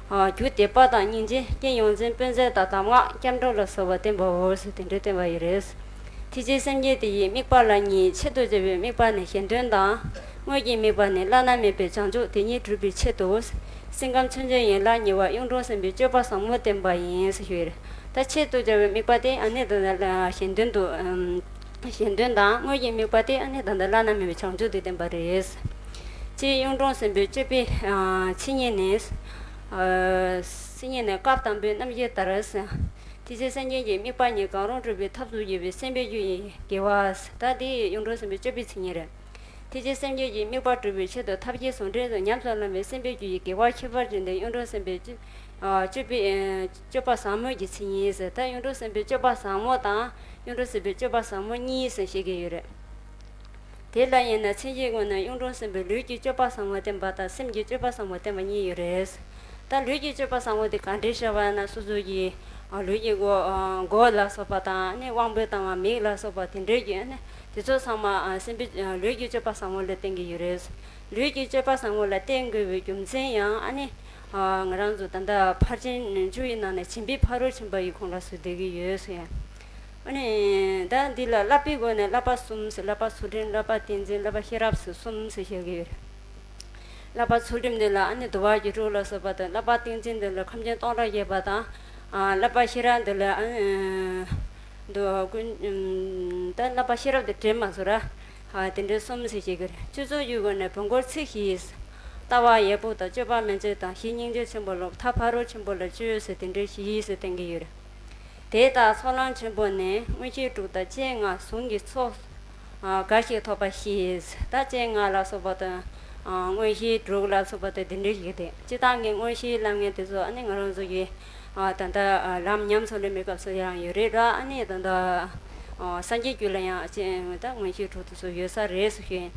རྒྱུ་དད་པ་དང་སྙིང་རྗེ་རྐྱེན་ཡོངས་འཛིན་དཔེ་མཛོད་དང་གདམས་ངག་སྐྱབས་འགྲོ་ལ་སོགས་པ་བསྟན་པའོ་ཟེར་དེ་འདྲའི་བསྟན་པ་ཡི་རེད། ཐེག་ཆེན་སེམས་བསྐྱེད་དེ་ཡི་དམིགས་པ་ལ་གཉིས། ཆེད་དུ་བྱ་བའི་དམིགས་པ་ནི་གཞན་དོན་དང་། དངོས་ཀྱི་དམིགས་པ་ནི་བླ་ན་མེད་པའི་བྱང་ཆུབ་དེ་ཉིད་སྒྲུབ་པའི་ཆེད་དུ། སེམས་ཁམས་མཚོན་བྱེད་ཡན་ལག་གཉིས་པ་གཡུང་དྲུང་སེམས་དཔའི་སྤྱོད་པ་ཟབ་མོ་བསྟན་པ་ཡིན་ཟེར་ཞུས་རེད། ད་ཆེད་དུ་བྱ་བའི་དམིགས་པ་དེ་ཨ་ནི་ད་ལྟ་གཞན་དོན་དུ། གཞན་དོན་དང་དངོས་ཀྱི་དམིགས་པ་དེ་ཨ་ནི་ད་ལྟ་བླ་ན་མེད་པའི་བྱང་ཆུབ་དེ་བསྟན་པ་རེད། སྤྱིར་གཡུང་དྲུང་སེམས་དཔའི་སྤྱོད་པའི་མཚན་ཉིད་ནི། མཚན་ཉིད་ནི་སྐབས་དང་པོའི་རྣམ་བཤད་ལྟར། དེ་ཚེ་སེམས་ཅན་གྱི་དམིགས་པ་ཉིད་གང་རུང་སྒྲུབ་པའི་ཐབས་སུ་བགྱི་བའི་སེམས་དཔའི་རྒྱུད་ཡི་དགེ་བ། ད་འདི་གཡུང་དྲུང་སེམས་དཔའི་སྤྱོད་པའི་མཚན་ཉིད་རེད། དེ་ཚེ་སེམས་ཅན་གྱི་དམིགས་པ་སྒྲུབ་པའི་ཆེད་དུ་ཐབས་ཤེས་ཟུང་འབྲེལ་དུ་ཉམས་སུ་བླངས་པའི་སེམས་དཔའི་རྒྱུད་ཡི་དགེ་བ་ཁྱད་པར་ཅན་དེ་གཡུང་དྲུང་སེམས་དཔའི་སྤྱོད་ཨ་སྤྱོད་པའི་ཨ་སྤྱོད་པ་ཟབ་མོ་གི་མཚན་ཉིད་ཟེར། ད་གཡུང་དྲུང་སེམས་དཔའི་སྤྱོད་པ་ཟབ་མོ་དང་གཡུང་དྲུང་སེམས་དཔའི་སྤྱོད་པ་ཟབ་མོ་གཉིས་ཟེར་བཤད་ཀྱི་ཡོད་རེད། དེ་ལ་དབྱེ་ན་མཚན་གཞིའི་ངོས་ནས་གཡུང་དྲུང་སེམས་དཔའི་ལུས་ཀྱི་སྤྱོད་པ་ཟབ་མོ་བསྟན་པ་དང་སེམས་ཀྱི་སྤྱོད་པ་ཟབ་མོ་བསྟན་པ་གཉིས་ཡོད་རེད། ད་ལུས་ཀྱི་སྤྱོད་པ་ཟབ་མོ་དེ་ག་འདྲའི་བཤད་པ་ན་སོ་སོ་ཡི་ཨ་ལུས་ཀྱི་མགོ་ཨ་མགོ་ལ་སོགས་པ་དང་ཨ་ནི་དབང་པོའི་དང་བ་མིག་ལ་སོགས་པ་དེ་འདྲའི་གི་ཨ་ནི་དེ་ཚོ་ཚང་མ་ཨ་སེམས་དཔའི་ཨ་ལུས་ཀྱི་སྤྱོད་པ་ཟབ་མོ་ལ་བསྟན་གྱི་ཡོད་རེད། ལུས་ཀྱི་སྤྱོད་པ་ཟབ་མོ་ལ་བསྟན་དགོས་པའི་རྒྱུ་མཚན་ཡང་ཨ་ནི་ཨ་ང་རང་ཚོ་ད་ལྟ་ཕར་ཕྱིན་བཅུ་ཡི་ནང་ནས་བྱིན་པའི་ཕ་རོལ་ཕྱིན་པ་ཡི་ཁོངས་ལ་སུ་བསྡད་ཀྱི་ཡོད་ཟེར། ཨ་ནི་ད་འདི་ལ་བསླབ་པའི་སྒོ་ནས་བསླབ་པ་གསུམ་ཟེར། བསླབ་པ་ཚུལ་ཁྲིམས། བསླབ་པ་ཏིང་འཛིན། བསླབ་པ་ཤེས་རབ་ཟེར་གསུམ་ཟེར་བཤད་ཀྱི་ཡོད་རེད། བསླབ་པ་ཚུལ་ཁྲིམས་འདི་ལ་ཨ་ནི་དུ་བ་རྒྱུད་དྲུག་ལ་སོགས་པ་དང་། བསླབ་པ་ཏིང་འཛིན་འདི་ལ་ཁམས་ཆེན་སྟོང་ཕྲག་བརྒྱད་པ་དང་། ཨ་བསླབ་པ་ཤེས་རབ་འདི་ལ་ཨ་ནི་འདུ་ཀུན་ད་བསླབ་པ་ཤེས་རབ་འདི་དྲན་མ་སོང་ར། ཨ་དེ་འདྲའི་གསུམ་ཟེར་བཤད་ཀྱི་རེད། སྤྱོད་ཚུལ་གྱི་སྒོ་ནས་བོན་སྐོར་ཚིག་བཞི། ལྟ་བ་ཡས་སྤོགས་དང་། སྤྱོད་པ་མན་ཆད་དང་། གཞི་སྙིང་རྗེ་ཆེན་པོ་སློབ། ཐབས་ཕ་རོལ་ཕྱིན་པ་ལ་སྤྱོད་ཟེར་དེ་འདྲའི་བཞི་ཟེར་བསྟན་གྱི་ཡོད་རེད། དེ་ལྟར་ཚོགས་ལམ་ཆེན་པོ་ནི་མངོན་ཤེས་དྲུག་དང་སྤྱན་ལྔ་ཟུང་གི་ཚོགས་ཨ་འགའ་ཞིག་ཐོབ་པ་བཞི། ད་སྤྱན་ལྔ་ལ་སོགས་པ་དང་། ཨ་མངོན་ཤེས་དྲུག་ལ་སོགས་པ་དང་དེ་འདྲ་ཞིག་སྟེ། སྤྱིར་བཏང་གི་མངོན་ཤེས་ལབ་མཁན་དེ་ཚོ་ཨ་ནི་ང་རང་ཚོ་གི་ཨ་ད་ལྟ་ཨ་ལམ་ཉམས་སུ་ལེན་པའི་སྐབས་སུ་ཡང་ཡོད་རེད་ར། ཨ་ནི་ད་ལྟ་ཨ་སངས་རྒྱས་རྒྱུད་ལ་ཡང་སྤྱན་ད་མངོན་ཤེས་དྲུག་དེ་ཚོ་ཡོད་ས་རེད་ཟེར་ཞུ་ཡིན།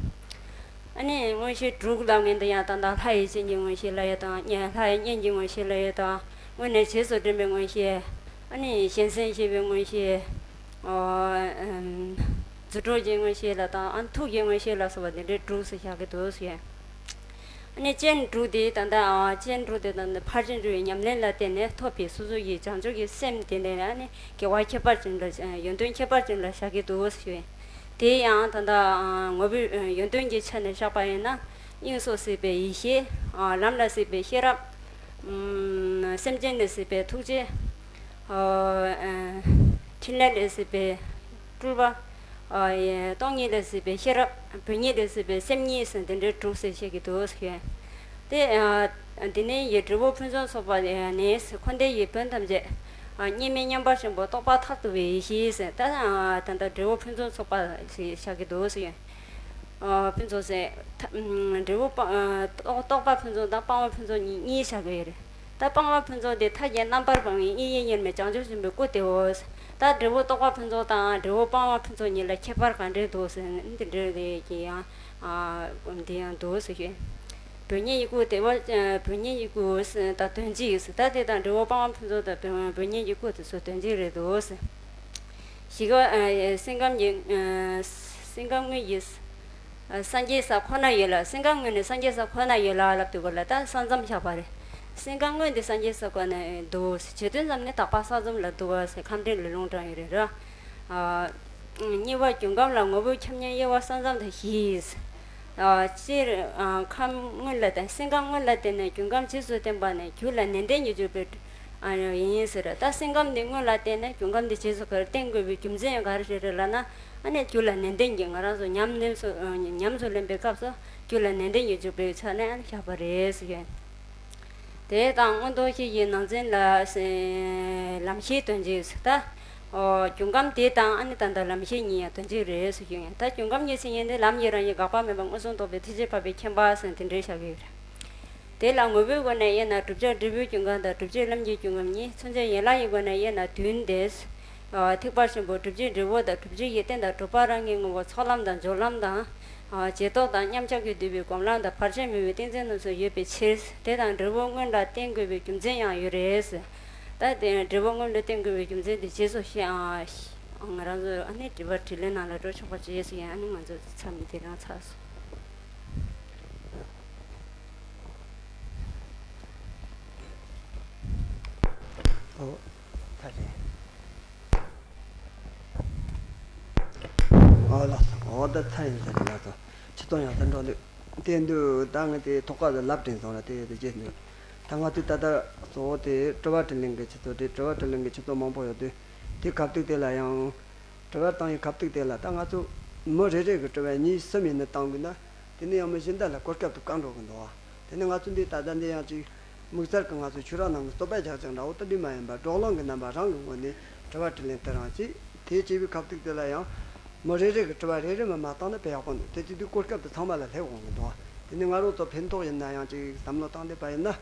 ཨ་ནི་མངོན་ཤེས་དྲུག་ལབ་མཁན་དེ་ཡང་ད་ལྟ་ལྷ་ཡི་སྤྱན་གྱི་མངོན་ཤེས་ལབ་ཡས་དང་། ལྷ་ཡི་སྙན་གྱི་མངོན་ཤེས་ལབ་ཡས་དང་། དངོས་གནས་རྗེས་སུ་དྲན་པའི་མངོན་ཤེས། ཨ་ནི་གཞན་སེམས་ཤེས་པའི་མངོན་ཤེས། ཨ་ཨམ་རྫུ་འཕྲུལ་གྱི་མངོན་ཤེས་ལ་དང་། ཨ་ཐུགས་ཀྱི་མངོན་ཤེས་ལ་སོགས་པ་འདི་འདྲའི་དྲུག་ཟེར་བཞག་གི་འདུག་ཟེར། ཨ་ནི་སྤྱན་དྲུག་དེ་ད་ལྟ་ཨ་སྤྱན་དྲུག་དེ་ད་ལྟ་ཕར་ཕྱིན་དྲུག་གི་ཉམས་ལེན་ལ་བརྟེན་ནས་ཐོབ་པའི་སོ་སོ་ཡི་བྱང་ཆུབ་ཀྱི་སེམས་དེ་ནས་ཨ་ནི་དགེ་བ་ཁྱད་པར་ཅན་ལ་ཡོན་ཏན་ཁྱད་པར་ཅན་ལ་བཞག་གི་འདུག་ཟེར། དེ་ཡང་ད་ལྟ་ངོ་བོའི་ཡོན་ཏན་གྱི་ཆ་ནས་བཞག་པ་ཡིན་ན། དབྱིངས་སུ་གཟིགས་པའི་ཡེ་ཤེས། ལམ་ལ་གཟིགས་པའི་ཤེས་རབ། སེམས་ཅན་ལ་གཟིགས་པའི་ཐུགས་རྗེ། ཕྲིན་ལས་ལ་གཟིགས་པའི་སྤྲུལ་པ། སྟོང་ཉིད་ལ་གཟིགས་པའི་ཤེས་རབ། བོན་ཉིད་ལ་གཟིགས་པའི་སེམས་ཉིད་ཟེར་འདི་འདྲའི་དྲུག་ཟེར་བཤད་ཀྱི་འདུག་ཟེར། དེ་དེ་ནས་ཡི་འབྲས་བུ་ཕུན་སུམ་ཚོགས་པ་ནི། འཁོར་འདས་ཡི་བོན་ཐམས་ཅད་གཉིས་མེད་མཉམ་པར་བཞག་པ་རྟོགས་པ་མཐར་ཐུག་པའི་ཡེ་ཤེས་ཟེར། ད་ད་ལྟ་འབྲས་བུ་ཕུན་སུམ་ཚོགས་པ་ཞེས་བྱ་གི་འདུག་ཟེར། ཕུན་ཚོགས་ཟེར། འབྲས་བུ་རྟོགས་པ་ཕུན་ཚོགས་དང་སྤང་བ་ཕུན་ཚོགས་གཉིས་བྱ་གི་ཡོད་རེད། ད་སྤང་བ་ཕུན་ཚོགས་དེ་མཐའ་རྒྱས་རྣམ་པར་སྤངས་པའི་དབྱིངས་ཡེ་གཉིས་མེད་བྱང་ཆུབ་ཆེན་པོའི་སྐུ་དེའོ། ད་འབྲས་བུ་རྟོགས་པ་ཕུན་ཚོགས་དང་འབྲས་བུ་སྤང་བ་ཕུན་ཚོགས་གཉིས་ལ་ཁྱད་པར་ག་འདྲས་འདུག་ཟེར་ན། འདི་འདྲ་རེད་ཀྱི་ཡང་འདི་ཡང་འདུག་ཟེར་ཞུ། བོན་ཉིད་ཀྱི་སྐུ་དེ་བ། བོན་ཉིད་ཀྱི་སྐུ་ཟེར་ད་དོན་གཅིག་ཟེར། ད་དེ་དང་འབྲས་བུ་སྤང་བ་ཕུན་ཚོགས་དང་བོན་ཉིད་ཀྱི་སྐུ་དེ་ཚོ་དོན་གཅིག་རེད་འདུག་ཟེར། བཞི་ཀ་སེམས་ཁམས་ཀྱི་སེམས་ཁམས་དངོས་ཀྱི་སངས་རྒྱས་ས་ཁོ་ན་ཡོད་ལ། སེམས་ཁམས་དངོས་ནི་སངས་རྒྱས་ས་ཁོ་ན་ཡོད་ལ་ལབ་དུས་སྐོར་ལ་ད་ས་མཚམས་བཞག་པ་རེད། སེམས་ཁམས་དངོས་དེ་སངས་རྒྱས་ས་ཁོ་ན་འདུག་ཟེར། བྱེད་དོན་ཙམ་ནི་དག་པ་ས་མཚམས་ལ་འདུ་བ་ཟེར། ཁམས་འདྲེན་ལས་རླུང་དྲངས་ཡོད་རེད་ར། གཉིས་པ་རྒྱུ་ཁམས་ལ་ངོ་བོ་ཁྱབ་མཉམ་དབྱེ་བ་ས་མཚམས་དང་བཞི། སྤྱིར་ཁམས་དངོས་ལ་བརྟེན། སེམས་ཁམས་དངོས་ལ་བརྟེན་ནས་རྒྱུ་ཁམས་རྗེས་སུ་བསྟན་པ་ནི་རྒྱུ་ལ་ནན་ཏན་གྱིས་འཇུག་པའི་ཡིན་ཟེར། ད་སེམས་ཁམས་འདི་དངོས་ལ་བརྟེན་ནས་རྒྱུ་ཁམས་འདི་རྗེས་སུ་ག་རེ་བསྟན་དགོས་པའི་རྒྱུ་མཚན་ཡང་ག་རེ་རེད་རེད་ལབ་ན། ཨ་ནི་རྒྱུ་ལ་ནན་ཏན་གྱིས་ང་རང་ཚོ་ཉམས་ལེན་སུ་ཉམས་སུ་ལེན་པའི་སྐབས་སུ་རྒྱུ་ལ་ནན་ཏན་གྱིས་འཇུག་པའི་ཆ་ནས་ཨ་ནི་བཞག་པ་རེད་ཟེར་ཡོད། དེ་དང་མངོན་རྟོགས་བཞི་ཡི་ནང་ཚན་ལ་ལམ་ཤེས་དོན་གཅིག་ཟེར། ད་ཨོ་རྒྱུ་ཁམས་དེ་དང་ཨ་ནི་ད་ལྟ་ལམ་ཤེས་གཉིས་ཡང་དོན་གཅིག་རེད་ཟེར་ཞུ་ཡིན། ད་རྒྱུ་ཁམས་གཉིས་ཟེར་མཁན་དེ་ལམ་གྱི་རང་བཞིན་འགག་པ་མེད་པ་མངོན་སུམ་རྟོགས་པའི་ཐེག་ཆེན་འཕགས་པའི་མཁྱེན་པ་ཟེར་དེ་འདྲའི་བཞག་གི་ཡོད་རེད། དེ་ལ་ངོ་བོའི་སྒོ་ནས་དབྱེ་ན་བསྒྲུབ་བྱ་འབྲས་བུའི་རྒྱུན་ཁམས་དང་། བསྒྲུབ་བྱའི་ལམ་གྱི་རྒྱུན་ཁམས་གཉིས། མཚོན་བྱའི་ཡན་ལག་གི་སྒོ་ནས་དབྱེ་ན་བདུན་ཏེ། ཐེག་པ་ཆེན་པོ་བསྒྲུབ་བྱའི་འབྲས་བུ་དང་། བསྒྲུབ་བྱའི་ཡོན་ཏན་དང་། གྲུབ་པ་རང་གི་ངོ་བོ། ཚོགས་ལམ་དང་། སྦྱོར་ལམ་དང་། རྗེས་ཐོབ་དང་། མཉམ་གཞག་གིས་བསྡུས་པའི་སྒོམ་ལམ་དང་། བར་ཆད་མེད་པའི་ཏིང་འཛིན་རྣམས་སུ་ཡོད་པའི་ཕྱིར། དེ་དང་འབྲས་བུ་སྔོན་ལ་བསྟན་དགོས་པའི་རྒྱུ་མཚན་ཡང་ཡོད་རེད། ད་དེ་འབྲས་བུ་སྔོན་ལ་བསྟན་དགོས་པའི་རྒྱུ་མཚན་དེ་རྗེས་སུ་བཤད་ཨ། ང་རང་ཚོ་ཨ་ནི་དྲི་བ་དྲིས་ལན་ནང་ལ་འགྲོ་ཆོག་པ་བྱེད་ཟེར་ཡ། ཨ་ནི་ང་ཚོ་མཚམས་དེ་རང་ཚར་སོང་། ཨོ། ད་རེད། ཨོ་ལགས་སོ། ཨོ་ད་ཚར་ཡིན་ཟེར་ལགས་སོ། ཆུ་ཚོད་ཡང་ད་འགྲོ་འདུག་དེ་འདུག་ད་ངས་དེ་ཐོག་ཁ་ལ་ལབ་དྲན་སོང་ལ་དེ་དེ་རྗེས་འདུག་ད་ང་ཚོས་ད་ལྟ་གཙོ་བོ་དེ་དྲི་བ་དྲིས་ལན་གྱི་ཆུ་ཚོད་དེ། དྲི་བ་དྲིས་ལན་གྱི་ཆུ་ཚོད་མང་པོ་ཡོད་དུས། དེ་གབ་ཚིག་དེ་ལ་ཡང་། དྲི་བ་བཏང་ཡི་གབ་ཚིག་དེ་ལ་ད་ང་ཚོ་མི་རེ་རེ་གི་དྲི་བ་གཉིས་གསུམ་ཡིན་ན་བཏང་དགོས་ན། དེ་ནས་ཡང་མི་གཞན་དག་ལ་གོ་སྐབས་དེ་བཀག་འགྲོ་གི་འདུག་བ། དེ་ནས་ང་ཚོ་འདི་ད་ལྟ་འདི་ཡང་ཅིག་ དམིགས་བསལ་གྱི་ང་ཚོ་ཆོས་ར་ནང་གི་བསྟོད་པ་རྒྱག་ཅིག་འདྲ་བོ་དེ་འདྲ་མ་ཡིན་པར་བགྲོ་གླེང་གི་རྣམ་པ་རང་གི་ངོས་ནས་དྲི་བ་དྲིས་ལན་དེ་རང་བྱས། དེ་བྱས་པའི་སྐབས་ཐོག་དེ་ལ་ཡང་མི་རེ་རེ་གི་དྲི་བ་རེ་རེ་མ་མ་བཏང་ན་དཔེ་ཡག་པོ་འདུག་དེ་བྱེད་དུས་གོ་སྐབས་དེ་ཚང་མ་ལ་སླེབས་འོང་གི་འདུག་དེ་ནི་ང་རང་ཚོ་ཕན་ཐོགས་ཡིན་ན་ཡང་ཅིག་བསམ་བློ་བཏང་བསྡད་པ་ཡིན་ན།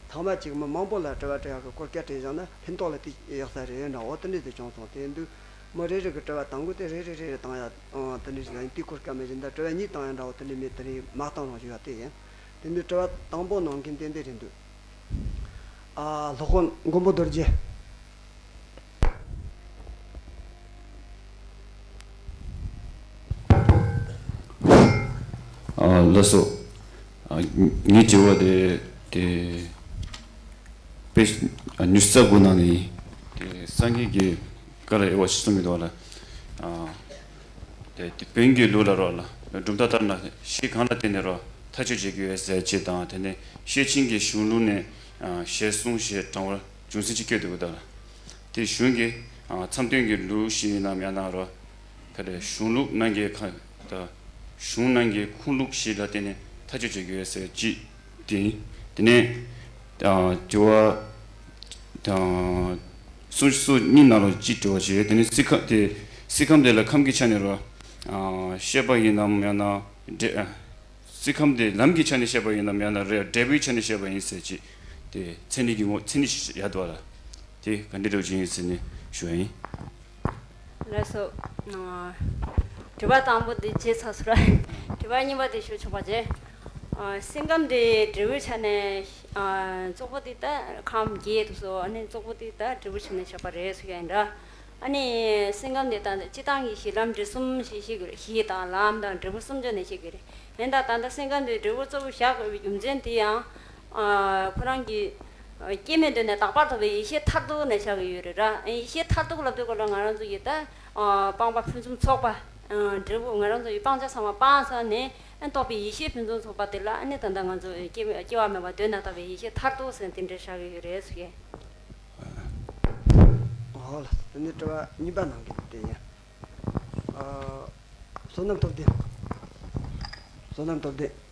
ཚང་མ་ཅིག་མི་མང་པོ་ལ་དྲི་བ་དྲི་ཡག་གི་གོ་སྐབས་སྤྲད་བཞག་ན་ཕན་ཐོགས་ལ་དེ་ཡག་ས་རེད་འདྲ་བོ་དེ་འདྲ་དེ་བྱུང་སོང་། དེ་ཡིན་དུས་མི་རེ་རེ་གི་དྲི་བ་དང་པོ་དེ་རེ་རེ་རེ་རེ་བཏང་ཡ། ཨང་། དེ་འདྲ་ཞིག་ཡིན་དུས་གོ་སྐབས་མེད་བཞིན་ད་དྲི་བ་གཉིས་བཏང་ཡ་འདྲ་བོ་དེ་འདྲ་མེད། དེ་རིང་མ་བཏང་རོགས་ཞུ་ཡ་དེ་ཡིན། དེ་འདྲའི་དྲི་བ་དང་པོ་གནང་མཁན་ཏན་ཏན་རེད་འདུག་ཨ། སློབ་དཔོན་མགོན་པོ་རྡོ་རྗེ། ཨ། ལགས་སོ། ཨ། ངའི་དྲི་བ་དེ་དེ་དཔེ་ཉི་ཤུ་རྩ་དགུ་ནང་ནས་དེ་སངས་རྒྱས་ཀྱི་བཀའ་ལ་དབྱེ་བ་ཕྱེ་གསུམ་ཡོད་དོ་ལ། ཨ། དེ་དེ་བོན་གྱི་ལུགས་ལ་རོ་ལ་གྲུབ་མཐའ་ལྟར་ན་གཞི་གང་ལ་བརྟེན་ནས་རོ་ཐག་གཅོད་བྱེད་དགོས་ཟེར་ཅེས་དང་། དེ་ནས་ཤེར་ཕྱིན་གྱི་གཞུང་ལུགས་ནས། ཨ། ཞེས་གསུངས་ཞེས་དྲང་བར་རྒྱུ་མཚན་ཅི་སྐྱོད་འདུག་ད་ལ། དེ་གཞུང་གི། ཨ། མཚམས་སྟོན་གྱི་ལུགས་ཤིག་ཡིན་ནམ་ཡང་ན་རོ། ཕ་རེ་གཞུང་ལུགས་ནང་གི་ཁ་ད་གཞུང་ནང་གི་ཁུངས་ལུགས་ཤིག་ལ་བརྟེན་ནས་ཐག་གཅོད་བྱེད་དགོས་ཟེར་ཅིག་དེ་ཡིན། དེ་ནས། ཨ། དྲི་བ། ཨ། གསུང་གསུང་གཉིས་ནང་ལ་གཅིག་དྲི་བ་བྱས། དེ་ནས་སྲིད་ཁམས་དེ་སྲིད་ཁམས་དེ་ལ་ཁམས་ཀྱི་ཆ་ནས་རོ། ཨ། བཤད་པ་ཡིན་ནམ་ཡང་ན་འབྲས། ཨ། སྲིད་ཁམས་དེ་ལམ་གྱི་ཆ་ནས་བཤད་པ་ཡིན་ནམ་ཡང་ན་རེ་འབྲས་བུའི་ཆ་ནས་བཤད་པ་ཡིན་ཟེར་ཅིག་དེ་མཚན་ཉིད་ཀྱི་ངོ་མཚན་ཉིད་ཡོད་དོ་ལ། དེ་ག་འདྲ་འདྲ་བོ་ཅིག་ཡིན་ཟེར་ནས་ཞུ་བ་ཡིན། ལགས་སོ། ཨ། དྲི་བ་དང་པོ་འདི་བརྗེད་ཚར་སོང་ར། དྲི་བ་གཉིས་པ་དེ་ཞུ་ཆོག་པ་བྱས། ཨ། སེམས་ཁམས་དེ་འབྲས་བུའི་ཆ་ནས། ཨ། བཙོག་པོ་དེ་ད་ཁམས་བརྒྱད་དུ་སོ། ཨ་ནི་བཙོག་པོ་དེ་ད་འབྲས་བུའི་ཆ་ནས་བཤད་པ་རེད་ཟེར་ཡ་ཡིན་ར། ཨ་ནི་སེམས་ཁམས་དེ་ད་སྤྱིར་བཏང་གི་གཞི་ལམ་འབྲས་གསུམ་ཞེས་བཤད་ཀྱི་རེད། གཞི་དང་ལམ་དང་འབྲས་བུ་གསུམ་ཆ་ནས་བཤད་ཀྱི་རེད། ཡིན་ད་ད་ལྟ་སེམས་ཁམས་དེ་འབྲས་བུ་གཙོ་བོ་བཞག་དགོས་པའི་རྒྱུ་མཚན་དེ་ཡང་། ཨ། ཁོ་རང་གི། ཨ། སྐྱེ་མེད་དོན་ནས་རྟག་པར་རྟོགས་པའི་ཡེ་ཤེས་མཐར་ཐུག་ནས་བཞག་གི་ཡོད་རེད་ར། ཡེ་ཤེས་མཐར་ཐུག་ལབ་དུས་སྐབས་ལ་ང་རང་ཚོ་ཡི་ད། ཨ། སྤངས་པ་ཕུན་སུམ་ཚོགས་པ། ཨ། འབྲས་བུ་ང་རང་ཚོ་ཡི་སྤང་བྱ་ཚང་མ་སྤངས་ཚར་ནས། ཨ། རྟོགས་པའི་ཡེ་ཤེས་ཕུན་སུམ་ཚོགས་པ་དེ་ལ་ཨ་ནི་ད་ལྟ་ང་ཚོ་སྐྱེ་མེད་སྐྱེ་བ་མེད་པ་དོན་དུ་རྟོགས་པའི་ཡེ་ཤེས་མཐར་ཐུག་ཟེར་དེ་འདྲ་བཞག་གི་ཡོད་རེད་ཟེར་གི། ཨོ་ལགས། དེ་ནས་དྲི་བ་གཉིས་པ་གནང་གི་འདུག་དེ་ཡིན། ཨ། བསོད་ནམས་སྟོབས་ལྡན། བསོད་ནམས་སྟོབས་ལྡན།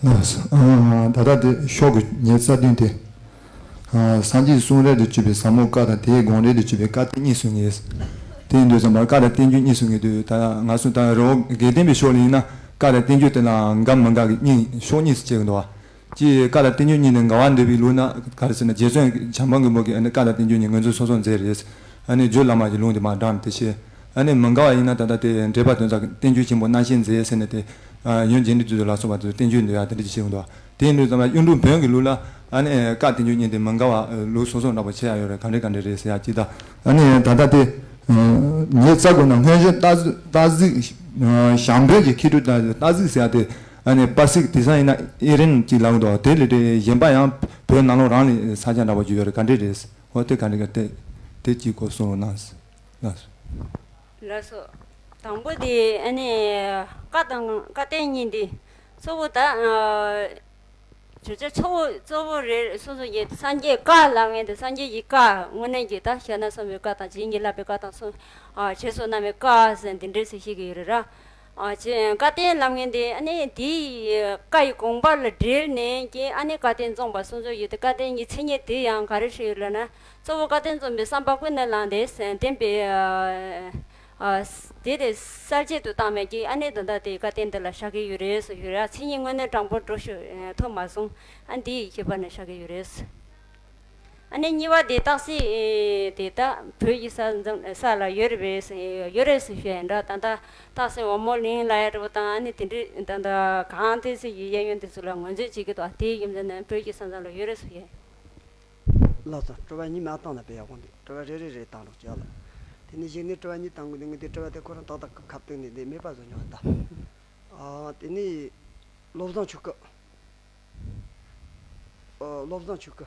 ལགས་སོ། ཨ། ད་ལྟ་དེ་ཤོག་གི་ཉེར་རྩ་བདུན་དེ། ཨ། སངས་རྒྱས་གསུང་རབ་ཏུ་གྱུར་པའི་ཟབ་མོ་བཀའ་དང་། དེའི་དགོངས་འགྲེལ་དུ་གྱུར་པའི་བཀའ་བསྟན་གཉིས་གསུང་ངེས། དེ་ཡིན་དུས་ཙམ་པར་བཀའ་དང་བསྟན་བཅོས་གཉིས་གསུང་ངེས་དུས། ད་ང་ཚོ་ད་རི་བོ་དགེ་ལྡན་པའི་ཕྱོགས་ལ་ཡིན་ན་བཀའ་དང་བསྟན་བཅོས་དེ་ལ་འགལ་མི་འགལ་གྱི་གཉིས་ཕྱོགས་གཉིས་སུ་ཕྱེ་གི་འདུག་བ། ཀྱི་བཀའ་དང་བསྟན་བཅོས་གཉིས་ནི་འགལ་བ་འདོད་པའི་ལུགས་ན་ག་རེ་ཟེར་ན། རྗེ་བཙུན་བྱམས་པ་མགོན་པོ་གིས་ཨ་ནི་བཀའ་དང་བསྟན་བཅོས་གཉིས་ངོས་འཛིན་སོ་སོར་མཛད་རེད། ཨ་ནི་རྒྱུད་བླ་མ་གི་ལུང་དེ་མར་དྲངས་ཏེ་བཤད། ཨ་ནི་མི་འགལ་བ་ཡིན་ན་ད་ལྟ་དེ་འགྲེལ་པ་དོན་རྩ་བསྟན་བཅོས་ཆེན་པོ་རྣམ་བཤད་མཛད་ཟེར་ནས་དེ། ཨ། ཡོན་རྒྱས་འབྲིང་བསྡུས་ལ་སོགས་པ་དེ་བསྟན་བཅོས་འདུག་ཡ། དེ་འདྲ་ཅིག་བྱེད་འདུག་དེ་ཡིན་དུས་ཙམ་ལ་གཡུང་དྲུང་བོན་གྱི་ལུགས་ལ་ཨ་ནི་བཀའ་བསྟན་བཅོས་གཉིས་དེ་མི་འགལ་བ་ལུགས་སོ་སོ་འདྲ་པོ་ཕྱེ་ཡ་ཡོད་རེད། ག་འདྲ་ག་འདྲ་རེད་ཟེར་ཡ་ཅིག་དང་། ཨ་ནི་ད་ལྟ་དེ་ཉེར་རྩ་དགུ་ན་སྔོན་བྱོན་རྟ་རྟ་གཟིག་ཞང་བོན་གྱི་མཁས་གྲུབ་དང་རྟ་གཟིག་ཟེར་ཡ་དེ། ཨ་ནི་པར་སིག་དེང་སང་ཡིན་ན་ཨེ་རན་གྱི་ལབ་འདུག་དེ་ལས་དེ་གཞན་པ་ཡང་བོད་ནང་ལོགས་རང་ལ་ས་ཆ་འདྲ་པོ་ཅིག་ཡོད་རེད། ག་འདྲ་རེད། འོ་དེ་ག་འདྲ་ག་དེ་དེ་གཅིག་སྐོར་གསུང་རོགས་གནང་། ལགས་སོ། ལགས་སོ། དང་པོ་དེ་ཨ་ནི་བཀའ་དང་བཀའ་བསྟན་གཉིས་དེ་གཙོ་བོ་ད། ཨ། བརྗོད་བྱ་གཙོ་བོ་གཙོ་བོ་རེད། སོ་སོ་ཡི་སངས་རྒྱས་བཀའ་ལབ་མཁན་དེ་སངས་རྒྱས་ཀྱི་བཀའ་དངོས་གནས་ཀྱི་ད་བྱས་ན་བསམ་པའི་བཀའ་དང་བྱིན་གྱིས་བརླབས་པའི་བཀའ་དང་གསུང་། ཨ། བྱས་སོ་རྣམས་པའི་བཀའ་ཟེར་འདི་འདྲས་ཟེར་ཤེས་ཀྱི་ཡོད་རེད་ར། ཨ། བྱས་བཀའ་བསྟན་ལབ་མཁན་དེ་ཨ་ནི་དེའི་བཀའ་ཡི་དགོངས་པ་ལ་འབྲེལ་ནས་ཀྱི་ཨ་ནི་བཀའ་བསྟན་རྩོམ་པ་སོ་སོ་ཡོད་དེ། བཀའ་བསྟན་གྱི་མཚན་ཉིད་དེ་ཡང་ག་རེ་ཞིག་ཡོད་ལབ་ན། གཙོ་བོ་བཀའ་བསྟན་རྩོམ་པའི་བསམ་པ་ཀུན་ནས་བསླངས་ཏེ་ཟེར་བསྟན་པའི། ཨ། ཨ། དེ་དེ་གསལ་བྱེད་དུ་བཏང་མེད་ཀྱི་ཨ་ནི་ད་ལྟ་དེ་བཀའ་བསྟན་འདི་ལ་བཞག་གི་ཡོད་རེད་ཟེར་ཡོད་ར། མཚན་ཉིད་དངོས་གནས་དྲང་པོ་འགྲོ་ཞུ་ཐུབ་མ་སོང་། ཨ། འདི་ཡི་ཁྱད་པར་ནས་བཞག་གི་ཡོད་རེད། ཨ་ནི་གཉིས་པ་དེ་རྟགས་གསལ་དེ་ད་བོད་ཀྱི་ས་མཚམས་ས་ལ་ཡོད་རེད་པས་ཟེར་ཡོད་རེད་ཟེར་ཞུ་ཡ་འདྲ། ད་ལྟ་རྟགས་གསལ་འོལ་མོ་གླིང་ལ་ཡ་འདྲ་པོ་དང་། ཨ་ནི་དེ་འདྲའི་ད་ལྟ་གང་དེ་ཚོ་ཡི་གཡས་གཡོན་དེ་ཚོ་ལ་ངོས་འཛིན་བྱེད་ཀྱི་འདུག་དེའི་རྒྱུ་མཚན་ནི་བོད་ཀྱི་ས་མཚམས་ལ་ཡོད་རེད་ཟེར་ཡ། ལགས་སོ། དྲི་བ་གཉིས་མ་བཏང་ན་དཔེ་ཡག་པོ་འདུག་དྲི་བ་རེ་རེ་རེ་བཏང་རོགས་བྱས་ལ། དེ་ནས་གཞི་ནས་དྲི་བ་གཉིས་བཏང་དགོས་འདུག་ངས་དེ་དྲི་བ་དེ་ཁོ་རང་ཏག་ཏག་གི་ཁ་གཏུགས་ནས་འདི་མེད་པ་བཟོ་མྱོང་ད། ཨ། དེ་ནས་བློ་བཟང་ཆོས་སྐྱིད། ཨ། བློ་བཟང་ཆོས་སྐྱིད།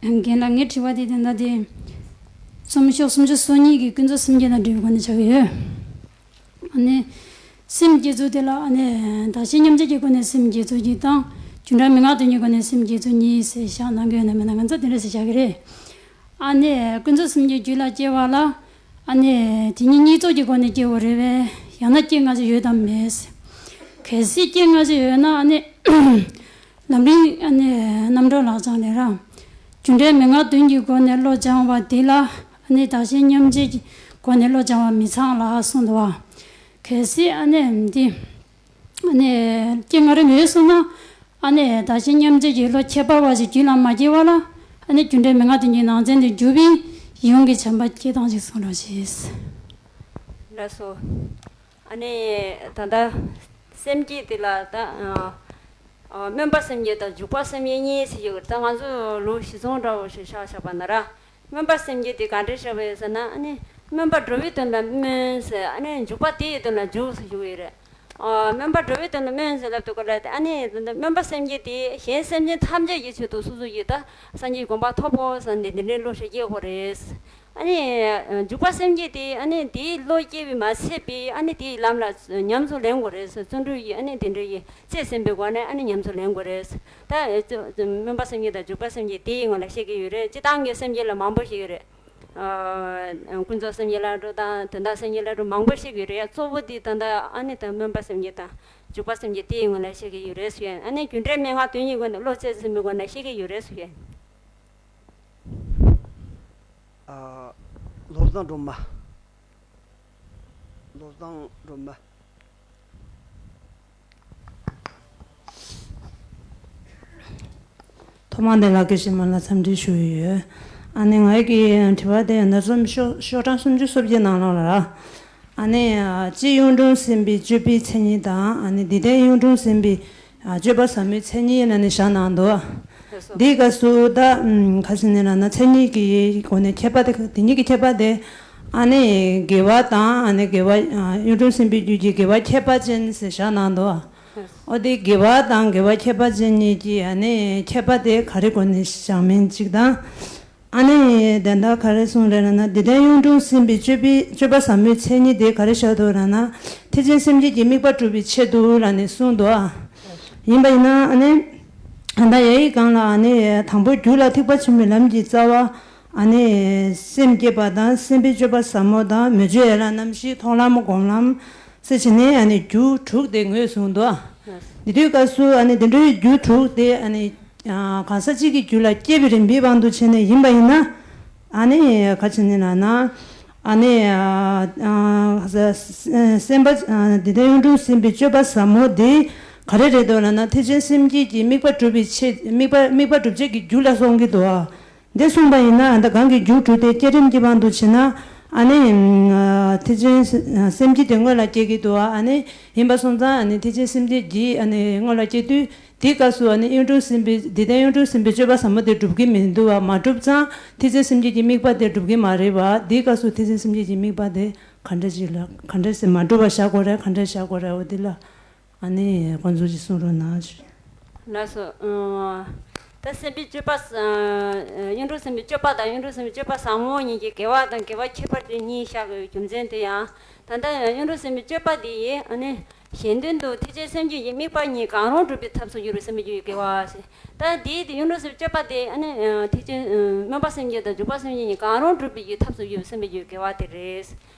རྒན་ལགས། ངའི་དྲི་བ་དེ་ད་ལྟ་དེ་རྩོམ་ཤོག་སུམ་ཅུ་སོ་གཉིས་ཀྱི་ཀུན་རྫོབ་སེམས་བསྐྱེད་དང་འབྲེལ་བའི་སྒོ་ནས་བྱ་གི་ཡོད། ཨ་ནི་སེམས་བསྐྱེད་ཚུལ་དེ་ལ་ཨ་ནི་བདག་གཞན་མཉམ་བརྗེ་གི་སྒོ་ནས་སེམས་བསྐྱེད་ཚུལ་གཅིག་དང་། རྒྱུ་འབྲས་མན་ངག་དོན་གཉེར་སྒོ་ནས་སེམས་བསྐྱེད་ཚུལ་གཉིས་ཟེར་བཞག་གནང་གི་ཡོད་ན་མེད་ན་ང་ཚོ་དེ་འདྲ་ཟེར་བཞག་གི་རེད། ཨ་ནི་ཀུན་རྫོབ་སེམས་བསྐྱེད་རྒྱུད་ལ་སྐྱེ་བ་ལ། ཨ་ནི་དེ་གཉིས་གཉིས་ཚོགས་ཀྱི་སྒོ་ནས་སྐྱེ་དགོས་རེད་པས། ཡང་ན་སྐྱེ་སྔ་ཕྱི་ཡོད་དམ་མེད། གལ་སྲིད་སྐྱེ་སྔ་ཕྱི་ཡོད་ན་ཨ་ནི་ལམ་རིམ་ཨ་ནི་རྣམ་གྲོལ་ལག་བཅངས་ནས་ར། རྒྱུ་འབྲས་མན་ངག་བདུན་གྱི་སྒོ་ནས་བློ་སྦྱང་བ་འདི་ལ་ཨ་ནི་བདག་གཞན་མཉམ་བརྗེ་གི་སྒོ་ནས་བློ་སྦྱང་བ་མི་ཚང་ལ་གསུངས་འདུག་བ། གལ་སྲིད་ཨ་ནི་འདི། ཨ་ནི་སྐྱེ་སྔ་རེ་མེད་སོང་ན། ཨ་ནི་བདག་གཞན་མཉམ་བརྗེ་གི་བློ་ཁྱད་པར་བ་ཞིག་རྒྱུད་ལ་མ་སྐྱེ་བ་ལ། ཨ་ནི་རྒྱུ་འབྲས་མན་ངག་བདུན་གྱི་ནང་ཚན་དུ་གྱུར་པའི་ཡིད་འོང་གི་བྱམས་པ་སྐྱེ་སྟངས་ཤིག་གསུང་རོགས་གྱིས། ལགས་སོ། ཨ་ནི་ད་ལྟ་སེམས་བསྐྱེད་དེ་ལ་ད་ཨ་ཨ་སྨོན་པ་སེམས་བསྐྱེད་དང་འཇུག་པ་སེམས་བསྐྱེད་གཉིས་ཟེར་གྱི་ཡོད། ད་ང་ཚོ་ལོ་གཞི་བཟུང་འདྲ་བོ་ཞིག་བཞག་བཞག་པ་ན་ར། སྨོན་པ་སེམས་བསྐྱེད་དེ་ག་འདྲས་བྱ་བ་ཡིན་ཟེར་ན། ཨ་ནི་སྨོན་པ་འགྲོ་བའི་དོན་ལ་སྨོན་ཟེར། ཨ་ནི་འཇུག་པ་དེའི་དོན་ལ་འཇུག་ཟེར་ཞུ་གི་ཡོད་རེད། ཨ་སྨོན་པ་འགྲོ་བའི་དོན་ལ་སྨོན་ཟེར་ལབ་དུས་སྐབས་ལ། ཨ་ནི་སྨོན་པ་སེམས་བསྐྱེད་དེ་གཞན་སེམས་ཅན་ཐམས་ཅད་ཀྱི་ཆེད་དུ་སོ་སོ་ཡི་ད་སངས་རྒྱས་གོ་འཕང་ཐོབ་དགོས་ཟེར་ནས་འདི་འདྲའི་བློ་ཞིག་སྐྱེ་དགོས་རེད། ཨ་ནི་འཇུག་པ་སེམས་བསྐྱེད་དེ་ཨ་ནི་དེའི་བློ་སྐྱེ་བའི་མ་ཚད་པའི་ཨ་ནི་དེའི་ལམ་ལ་ཉམས་སུ་ལེན་དགོས་རེད་ཟེར། བརྩོན་འགྲུས་ཀྱི་ཨ་ནི་དེ་འདྲ་ཡི་རྩིས་ཟིན་པའི་སྒོ་ནས་ཨ་ནི་ཉམས་སུ་ལེན་དགོས་རེད། ད་སྨོན་པ་སེམས་བསྐྱེད་དང་འཇུག་པ་སེམས་བསྐྱེད་དེའི་སྔོན་ལ་བཤད་ཀྱི་ཡོད་རེད། སྤྱིར་བཏང་གི་སེམས་བསྐྱེད་ལ་མང་པོ་ཞིག་ཡོད་རེད། ཨ་ཀུན་རྫོབ་སེམས་བསྐྱེད་ལ་འགྲོ་དང་དོན་དམ་སེམས་བསྐྱེད་ལ་འགྲོ་མང་པོ་ཞིག་ཡོད་རེད། ཡ་གཙོ་བོ་དེ་ད་ལྟ་ཨ་ནི་ད་སྨོན་པ་སེམས་བསྐྱེད་དང་འཇུག་པ་སེམས་བསྐྱེད་དེའི་སྔོན་ལ་བཤད་ཀྱི་ཡོད་རེད་ཟེར་ཡ། ཨ་ནི་རྒྱུ་འབྲས་མན་ངག་བདུན་གྱི་སྒོ་ནས་བློ་རྩེ་ཟིན་པའི་སྒོ་ནས་བཤད་ཀྱི་ཡོད་རེད་ཟེར་ཡ། ཨ་བློ་བཟང་སྒྲོལ་མ། བློ་བཟང་སྒྲོལ་མ། ཐོག་མ་དེ་ལགས་ཀྱི་ཞི་མ་ལ་འཚམས་འདྲི་ཞུ་ཡི་ཡོད། ཨ་ནི་ངའི་གི་དྲི་བ་དེ་ཡང་ན་རྩོམ་ཤོག་ཤོག་གྲངས་སུམ་ཅུ་སོ་བརྒྱད་ནང་ལོགས་ལ་ར། ཨ་ནི་སྤྱིར་གཡུང་དྲུང་སེམས་དཔའི་སྤྱོད་པའི་མཚན་ཉིད་དང་། ཨ་ནི་འདི་ལྟའི་གཡུང་དྲུང་སེམས་དཔའི་སྤྱོད་པ་ཟབ་མོའི་མཚན་ཉིད་ལ་ནི་བཞག་གནང་འདུག། འདིའི་སྐབས་སུ་ད་ཁ་ཅིག་ནས་ལབ་ན་མཚན་ཉིད་ཀྱི་སྒོ་ནས་ཁྱད་པར་དེ། དེ་གཉིས་ཀྱི་ཁྱད་པར་དེ། ཨ་ནི་དགེ་བ་དང་། ཨ་ནི་དགེ་བ་གཡུང་དྲུང་སེམས་དཔའི་རྒྱུད་ཀྱི་དགེ་བ་ཁྱད་པར་ཅན་ཟེར་བཞག་གནང་འདུག། འོ་དེ་དགེ་བ་དང་དགེ་བ་ཁྱད་པར་ཅན་གཉིས་ཀྱི་ཨ་ནི་ཁྱད་པར་དེ་ག་རེ་སྒོ་ནས་བཞག་མིན་གཅིག་དང་། ཨ་ནི་དེ་འདྲ་ག་རེ་གསུངས་རེད་ལབ་ན། འདི་ལྟར་གཡུང་དྲུང་སེམས་དཔའི་སྤྱོད་པའི་སྤྱོད་པ་ཟབ་མོའི་མཚན་ཉིད་དེ་ག་རེ་བཞག་འདུག་ལབ་ན། ཐེག་ཆེན་སེམས་བསྐྱེད་ཀྱི་དམིགས་པ་སྒྲུབ་པའི་ཆེད་དུ་ལབ་ནས་གསུངས་འདུག། ཡིན་པ་ཡིན་ན་ཨ་ནི་ད་ཡ་ཡི་སྒང་ལ་ཨ་ནི་དང་པོ་རྒྱུད་ལ་ཐེག་པ་ཆེན་པོའི་ལམ་གྱི་རྩ་བ། ཨ་ནི་སེམས་བསྐྱེད་པ་དང་། སེམས་དཔའི་སྤྱོད་པ་ཟབ་མོ་དང་། མི་སྤྱོད་ཡན་ལག་རྣམ་བཞི། མཐོང་ལམ་སྒོམ་ལམ་ཟེར་བྱས་ནས་ཨ་ནི་རྒྱུ་དྲུག་དེ་ངོས་བཟུང་འདུག། དེ་དུས་སྐབས་སུ་ཨ་ནི་དེ་འདྲའི་རྒྱུ་དྲུག་དེ་ཨ་ནི་གང་ཟག་གཅིག་གི་རྒྱུད་ལ་སྐྱེས་པའི་རིམ་པའི་དབང་དུ་བྱས་ནས་ཡིན་པ་ཡིན་ན། ཨ་ནི་ག་ཅི་ནས་ལབ་ན། ཨ་ནི་ཨ་ཨ་སེམས་པ་ཨ་འདི་ལྟར་གཡུང་དྲུང་སེམས་དཔའི་སྤྱོད་པ་ཟབ་མོ་འདི་ག་རེ་རེད་འདུག་ལབ་ན། ཐེག་ཆེན་སེམས་བསྐྱེད་ཀྱི་དམིགས་པ་སྒྲུབ་པའི་ཆེད། དམིགས་པ་དམིགས་པ་སྒྲུབ་བྱེད་ཀྱི་རྒྱུ་ལ་གསུང་གི་འདུག། ཨ་འདི་གསུངས་པ་ཡིན་ན། ཨ་ད་གང་གི་རྒྱུ་དྲུག་དེ་བསྐྱེད་རིམ་གྱི་དབང་དུ་བྱས་ན། ཨ་ནི་ཨ་ཐེག་ཆེན་སེམས་བསྐྱེད་དེ་སྔོན་ལ་སྐྱེ་གི་འདུག། ཨ་ནི་ཡིན་པ་སོང་ཙང་ཨ་ནི་ཐེག་ཆེན་སེམས་བསྐྱེད་ཀྱི་ཨ་ནི་སྔོན་ལ་སྐྱེ་དུས། དེའི་སྐབས་སུ་ཨ་ནི་གཡུང་དྲུང་སེམས་དཔའི། འདི་ལྟར་གཡུང་དྲུང་སེམས་དཔའི་སྤྱོད་པ་ཟབ་མོ་དེ་སྒྲུབ་ཀྱི་མི་འདུག་བ། མ་གྲུབ་ཙང་ཐེག་ཆེན་སེམས་བསྐྱེད་ཀྱི་དམིགས་པ་དེ་སྒྲུབ་ཀྱི་མ་རེད་བ། དེའི་སྐབས་སུ་ཐེག་ཆེན་སེམས་བསྐྱེད་ཀྱི་དམིགས་པ་དེ་ག་འདྲ་ཞིག་ལ། ག་འདྲ་ཞིག་མ་གྲུབ་པ་བཞག་དགོས་རེད། ག་འདྲ་བཞག་དགོས་རེད། འོ་དེ་ལ་ཨ་ནི་དགོངས་ཚུལ་ཅིག་གསུང་རོགས་གནང་ཞུ། ལགས་སོ། ཨ་ད་སེམས་དཔའི་སྤྱོད་པ་ས་ཨ་གཡུང་དྲུང་སེམས་དཔའི་སྤྱོད་པ་དང་། གཡུང་དྲུང་སེམས་དཔའི་སྤྱོད་པ་ཟབ་མོ་གཉིས་ཀྱི་དགེ་བ་དང་དགེ་བ་ཁྱད་པར་ཅན་གཉིས་བཞག་དགོས་པའི་རྒྱུ་མཚན་དེ་ཡང་། ད་ལྟ་གཡུང་དྲུང་སེམས་དཔའི་སྤྱོད་པ་འདི་ཡིས་ཨ་ནི་གཞན་དོན་དུ་ཐེག་ཆེན་སེམས་བསྐྱེད་ཀྱི་དམིགས་པ་གཉིས་གང་རུང་སྒྲུབ་པའི་ཐབས་སུ་འགྱུར་བའི་སེམས་བསྐྱེད་ཀྱི་དགེ་བ་ཟེར། ད་འདིའི་དེ་གཡུང་དྲུང་སེམས་དཔའི་སྤྱོད་པ་དེ་ཨ་ནི་ཐེག་ཆེན་སྨོན་པ་སེམས་བསྐྱེད་དང་འཇུག་པ་སེམས་བསྐྱེད་གཉིས་གང་རུང་སྒྲུབ་པའི་ཐབས་སུ་འགྱུར་བའི་སེམས་བསྐྱེད་ཀྱི་དགེ་བ་དེ་རེད།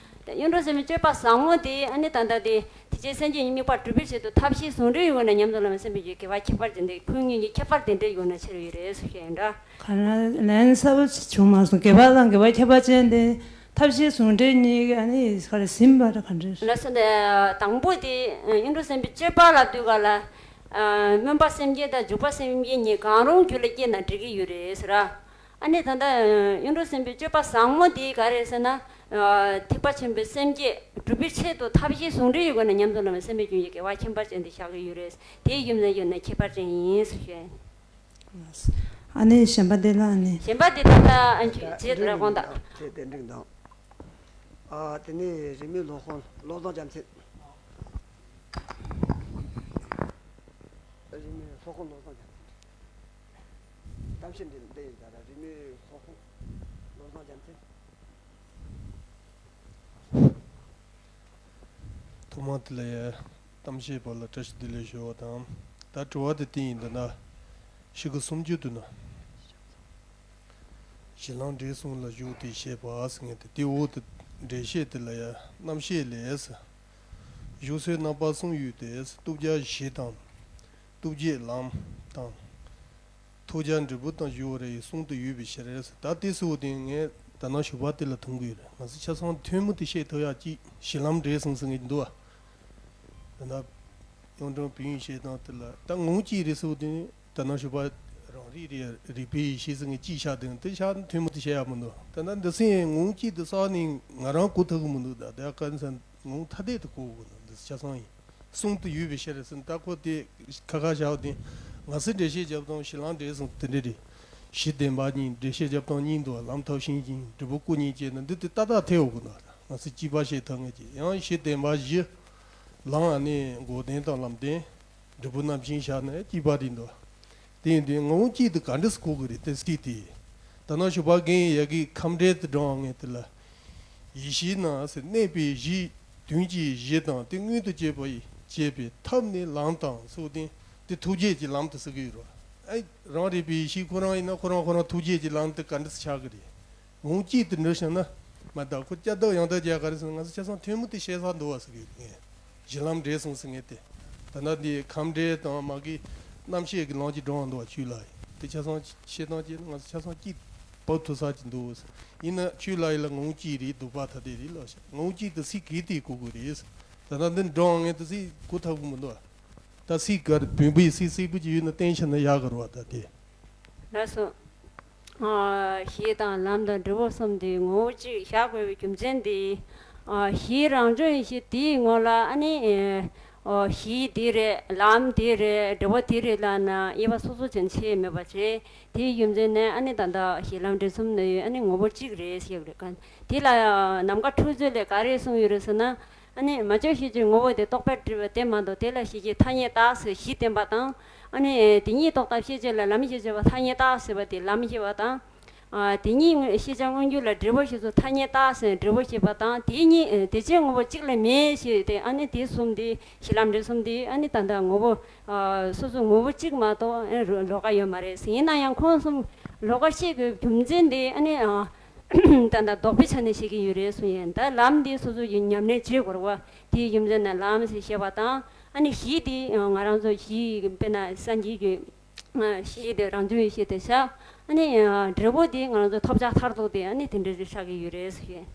ད་གཡུང་དྲུང་སེམས་དཔའི་སྤྱོད་པ་བཟང་བོ་དེ་ཨ་ནི་ད་ལྟ་དེ་ཐེག་ཆེན་སེམས་བསྐྱེད་ཀྱི་དམིགས་པ་སྒྲུབ་པའི་ཆེད་དུ་ཐབས་ཤེས་ཟུང་འབྲེལ་ཡོད་ན་ཉམས་སུ་བླང་བའི་སེམས་བསྐྱེད་ཀྱི་དགེ་བ་ཁྱད་པར་ཅན་དེ། ཁོང་གཉིས་ཀྱི་ཁྱད་པར་དེ་འདྲ་ཡོད་ན་ཆེ་རུ་ཡོད་རེད་ཟེར་བཤད་ཡིན་འདྲ། ག་རེ་ལན་གསལ་པོ་བྱུང་མ་སོང་། དགེ་བ་དང་དགེ་བ་ཁྱད་པར་ཅན་དེ་ཐབས་ཤེས་ཟུང་འབྲེལ་གཉིས་ཀ་ནི་ག་རེ་ཟིན་པ་རེད། ག་འདྲ་ལགས་སོ། དང་པོ་དེ་གཡུང་དྲུང་སེམས་དཔའི་སྤྱོད་པ་ལབ་དུས་ག་ལ། སྨོན་པ་སེམས་བསྐྱེད་དང་འཇུག་པ་སེམས་བསྐྱེད་གཉིས་གང་རུང་རྒྱུད་ལ་སྐྱེས་ན་འགྲིག་གི་ཡོད་རེད་ཟེར། ཨ་ནི་ད་ལྟ་གཡུང་དྲུང་སེམས་དཔའི་སྤྱོད་པ་བཟང་མོ་དེ་ག་རེ་ཟེར་ན། ཐེག་པ་ཆེན་པོའི་སེམས་བསྐྱེད་སྒྲུབ་པའི་ཆེད་དུ་ཐབས་ཤེས་ཟུང་འབྲེལ་ཡོད་དགོས་ན་ཉམས་སུ་བླང་བའི་སེམས་བསྐྱེད་ཀྱི་དགེ་བ་ཁྱད་པར་ཅན་དེ་བཞག་གི་ཡོད་རེད། དེའི་རྒྱུ་མཚན་ཡོད་ན་ཁྱད་པར་ཅན་ཡིན་ཟེར་བཤད། ཨ་ནི་གཞན་པ་དེ་ལ་ཨ་ནི། གཞན་པ་དེ་ད་ལྟ་ཨ་མཆོད་རྗེས་དྲ་དགོངས་དག། ཁྱེད་གདན་འདྲེན་དང་། ཨ་དེ་ནས་རིས་མེད་སློབ་དཔོན་བློ་བཟང་རྒྱལ་མཚན། རིས་མེད་སློབ་དཔོན་བློ་བཟང་རྒྱལ་མཚན། གཏམ་བཤད་འདི་འདི་ཡིན་ད་ར། རིས་མེད་སློབ་དཔོན་བློ་བཟང་རྒྱལ་མཚན། ཐོག་མ་དེ་ལ་ཡ་གཏམ་བཤད་པ་ལ་བཀྲ་ཤིས་བདེ་ལེགས་ཞུ་བ་དང་། ད་དྲི་བ་དེ་དེ་ཡིན་ད་ན། ཤོག་གུ་སུམ་ཅུ་དུ་ན། ཞལ་ལུང་འབྲས་གསུམ་ལ་བཞུགས་ཏེ་བཤད་པ་ཟེར་མཁན་དེ། དེ་འོག་ཏུ་ འགྲེལ་བཤད་དེ་ལ་ཡ་རྣམ་བཤད་ལས། བཞུགས་སའི་རྣམ་པ་གསུམ་ཡོད་དེ། ཐུགས་རྒྱ་བཞི་དང་། ཐུགས་རྗེ་ལམ་དང་། ཐུགས་རྒྱ་འབྲས་བུ་དང་སྦྱོར་བ་རེ་གསུམ་དུ་ཡོད་པའི་ཕྱིར། ད་དེ་སུ་དེ་ངས་ད་ནང་ཞུ་བ་དེ་ལ་མཐུན་གྱི་ཡོད་རེད། ང་ཚོ་ཆ་ཚང་ཐུན་མོང་དུ་བཤད་ཐུབ་ཡག་ཅིག་གཞི་ལམ་འབྲས་གསུམ་ཟེར་མཁན་འདུག་བ། ད་ནང་གཡུང་དྲུང་བོན་བཤད་སྟངས་དེ་ལ་ད་ངོ་བོ་གཅིག་རེད་ཟེར་དུས། ད་ནང་ཞུ་བ་རང་རིག་རེད། རིག་པའི་ཡེ་ཤེས་ཟེར་མཁན་གཅིག་ཆགས་དེ་དེ་ཆགས་ཐུན་མོང་དུ་བཤད་ཡག་མི་འདུག་ད་ནང་འདི་སེམས་ངོ་བོ་གཅིག་ཏུ་བསགས་ནས་ང་རང་གོ་ཐུབ་ཀྱི་མི་འདུག་ད་དེ་ཀ་ནས་ངོ་བོ་ཐ་དད་དུ་གོ་དགོས་འདུག་འདི་ཆ་ཚང་ཡིན། གསུམ་དུ་ཡོད་པའི་ཕྱིར་ཟེར། ད་ཁོ་དེ་ཁ་ཁ་བཞག་དེ། ང་ཚོས་འགྲེལ་བཤད་རྒྱབ་སྟངས་གཞི་ལམ་འབྲས་གསུམ་དེ་འདྲ་རེད། གཞི་བདེན་པ་གཉིས། འགྲེལ་བཤད་རྒྱབ་སྟངས་གཉིས་འདུག་ལམ་ཐབས་ཤེས་ཀྱིན་འབྲས་བུ་སྐུ་གཉིས་བཅས་ན་འདི་དེ་ཏག་ཏག་ཐེ་འོ་གི་འདུག་ང་ཚོས་གཅིག་པ་བཤད་ཐུབ་ངེས་ཀྱི། ཡང་གཞི་བདེན་པ་བཞི། ལམ་ཨ་ནི་འགོག་བདེན་དང་ལམ་བདེན། འབྲས་བུ་རྣམ་མཁྱེན་བཞག་ན་གཅིག་པ་རེད་འདུག་དེ་ཡིན་དུས་ངོ་བོ་གཅིག་ཏུ་ག་འདྲ་སེ་གོ་གི་རེད། དེ་སྲིད་དེ། ད་ནང་ཞུ་བ་རྒན་ཡ་གི་ཁམས་འགྲེལ་དུ་འགྲོ་ངེས་དེ་ལ། ཡེ་ཤེས་ནང་ཟེར་གནས་པའི་གཞི། དོན་གྱི་གཞི་དང་དེ་མངོན་དུ་བྱེད་པ་ཡི་བྱེད་པའི་ཐབས་ནི་ལམ་དང་སོགས་ཏེ། དེ་ཐུགས་རྗེ་གི་ལམ་དུ་ཟེར་གི་ཡོད་རེད། ཨེ་རང་རིག་པའི་ཡེ་ཤེས་ཁོ་རང་ཡིན་ན་ཁོ་རང་ཁོ་རང་ཐུགས་རྗེ་གི་ལམ་དུ་ག་འདྲ་སེ་ཆགས་གི་རེད། ངོ་བོ་གཅིག་ཏུ་འདྲ་བྱུང་ན། མ་ད་ཁོ་སྐྱབས་བདག་ཡང་དག་རྒྱལ་ག་རེ་ཟེར་ན། ང་ཚོ་ཆ་ཚང་ཐུན་མོང་དུ་བཤད་ས་འདུག་བ་ཟེར་གི་ཡོད། ངས་གཞི་ལམ་འབྲས་གསུམ་ཟེར་མཁན་དེ། ད་ལྟ་འདི་ཁམས་འགྲེལ་དང་མ་གི་རྣམ་བཤད་ཀྱི་ལམ་གྱི་སྒྲོམ་འདུག་བ། ཆོས་ལ་ཡི་དེ་ཆ་ཚང་བཤད་སྟངས་ཀྱི་ང་ཚོ་ཆ་ཚང་གཅིག་བབས་ཐུབ་ས་ཅིག་འདུག་ཡིན་ན་ཆོས་ལ་ཡི་ལ་ངོ་བོ་གཅིག་རེད། སྡུག་པ་ཐ་དད་རེད་ལབ་ཤག་ངོ་བོ་གཅིག་དེ་སྲིད་གི་དེ་གོ་དགོས་རེད། ད་ལྟ་འདི་སྒྲོམ་ངས་དེ་སྲིད་གོ་ཐུབ་ཀྱི་མི་འདུག་ད་སྲིད་ག་རེ་བོན་པོའི་སྲིད་སྲིད་པོ་ཅིག་ཡོད་ན་བསྟན་ཤེས་ན་ཡག་གི་རེད་བ། ད་དེ། ལགས་སོ། ཨ། གཞི་དང་ལམ་དང་འབྲས་བུ་གསུམ་དེ་ངོ་བོ་གཅིག་བཞག་དགོས་པའི་རྒྱུ་མཚན་དེ། ཨ། གཞི་རང་བྱུང་ཡེ་ཤེས་དེའི་ངོ་ལ་ཨ་ནི། ཨ། གཞི་དེ་རེད། ལམ་དེ་རེད། འབྲས་བུ་དེ་རེད་ལབ་ན་དབྱེ་བ་སོ་སོ་ཅན་ཕྱེ་མེད་པ་བྱས། དེའི་རྒྱུ་མཚན་ནས་ཨ་ནི་ད་ལྟ་གཞི་ལམ་འབྲས་གསུམ་ནི་ཨ་ནི་ངོ་བོ་གཅིག་རེད་ཟེར་གི་རེད། ག་དེ་ལ་ནམ་མཁའ་འཁྲུལ་རྩོད་ལས་ག་རེ་གསུངས་ཡོད་རེད་ཟེར་ན། ཨ་ནི་མ་བཅོས་ཤེས་བྱའི་ངོ་བོ་དེ་རྟོག་པས་བསྒྲིབས་པ་དེ་མ་གཏོགས། དེ་ལ་ཤེས་བྱའི་ཐ་སྙད་བཏགས་ཟེར་གཞི་བསྟན་པ་དང་། ཨ་ནི་དེ་ཉིད་རྟོགས་པ་ཤེས་བྱེད་ལ་ལམ་ཤེས་བྱ་བ་ཐ་སྙད་བཏགས་ཟེར་བ་དེ་ལམ་ཤེས་པ་དང་། ཨ། དེ་ཉིད་ཤེས་བྱ་མངོན་གྱུར་ལ་འབྲས་བུ་ཤེས་ཚུལ་ཐ་སྙད་བཏགས་ཟེར་འབྲས་བུ་ཤེས་པ་དང་། དེ་ཉིད་དེ་བྱེད་ངོ་བོ་གཅིག་ལས་མེད་ཞེས་ཏེ། ཨ་ནི་དེ་གསུམ་དེ་གཞི་ལམ་འབྲས་གསུམ་དེ་ཨ་ནི་ད་ལྟ་ངོ་བོ། ཨ། སོ་སོ་ངོ་བོ་གཅིག་མ་གཏོགས་ཨ་ལོགས་ཀ་ཡོད་མ་རེད་ཟེར། ཡིན་ན་ཡང་ཁོང་གསུམ་ལོགས་ཀ་བཤད་དགོས་རྒྱུ་མཚན་དེ་ཨ་ནི། ཨ། ད་ལྟ་ལྡོག་པའི་ཆ་ནས་བཤད་ཀྱི་ཡོད་རེད་གསུངས་ཡིན། ད་ལམ་འདི་སོ་སོ་ཡི་ཉམས་ལེན་བྱེད་དགོས་རེད་བ། དེའི་རྒྱུ་མཚན་ནས་ལམ་ཟེར་བཤད་པ་དང་། ཨ་ནི་གཞི་དེ་ང་རང་ཚོ་གཞི་དཔེར་ན་སངས་རྒྱས་ཀྱི་གཞི་དེ་རང་བྱུང་ཡེ་ཤེས་དེ་བཞག་ཨ་ནི་འབྲས་བུ་དེ་ང་རང་ཚོ་ཐོབ་བྱ་མཐར་ཐུག་དེ་ཨ་ནི་དེ་འདྲ་ཞིག་ཆགས་ཀྱི་ཡོད་རེད་ཟེར།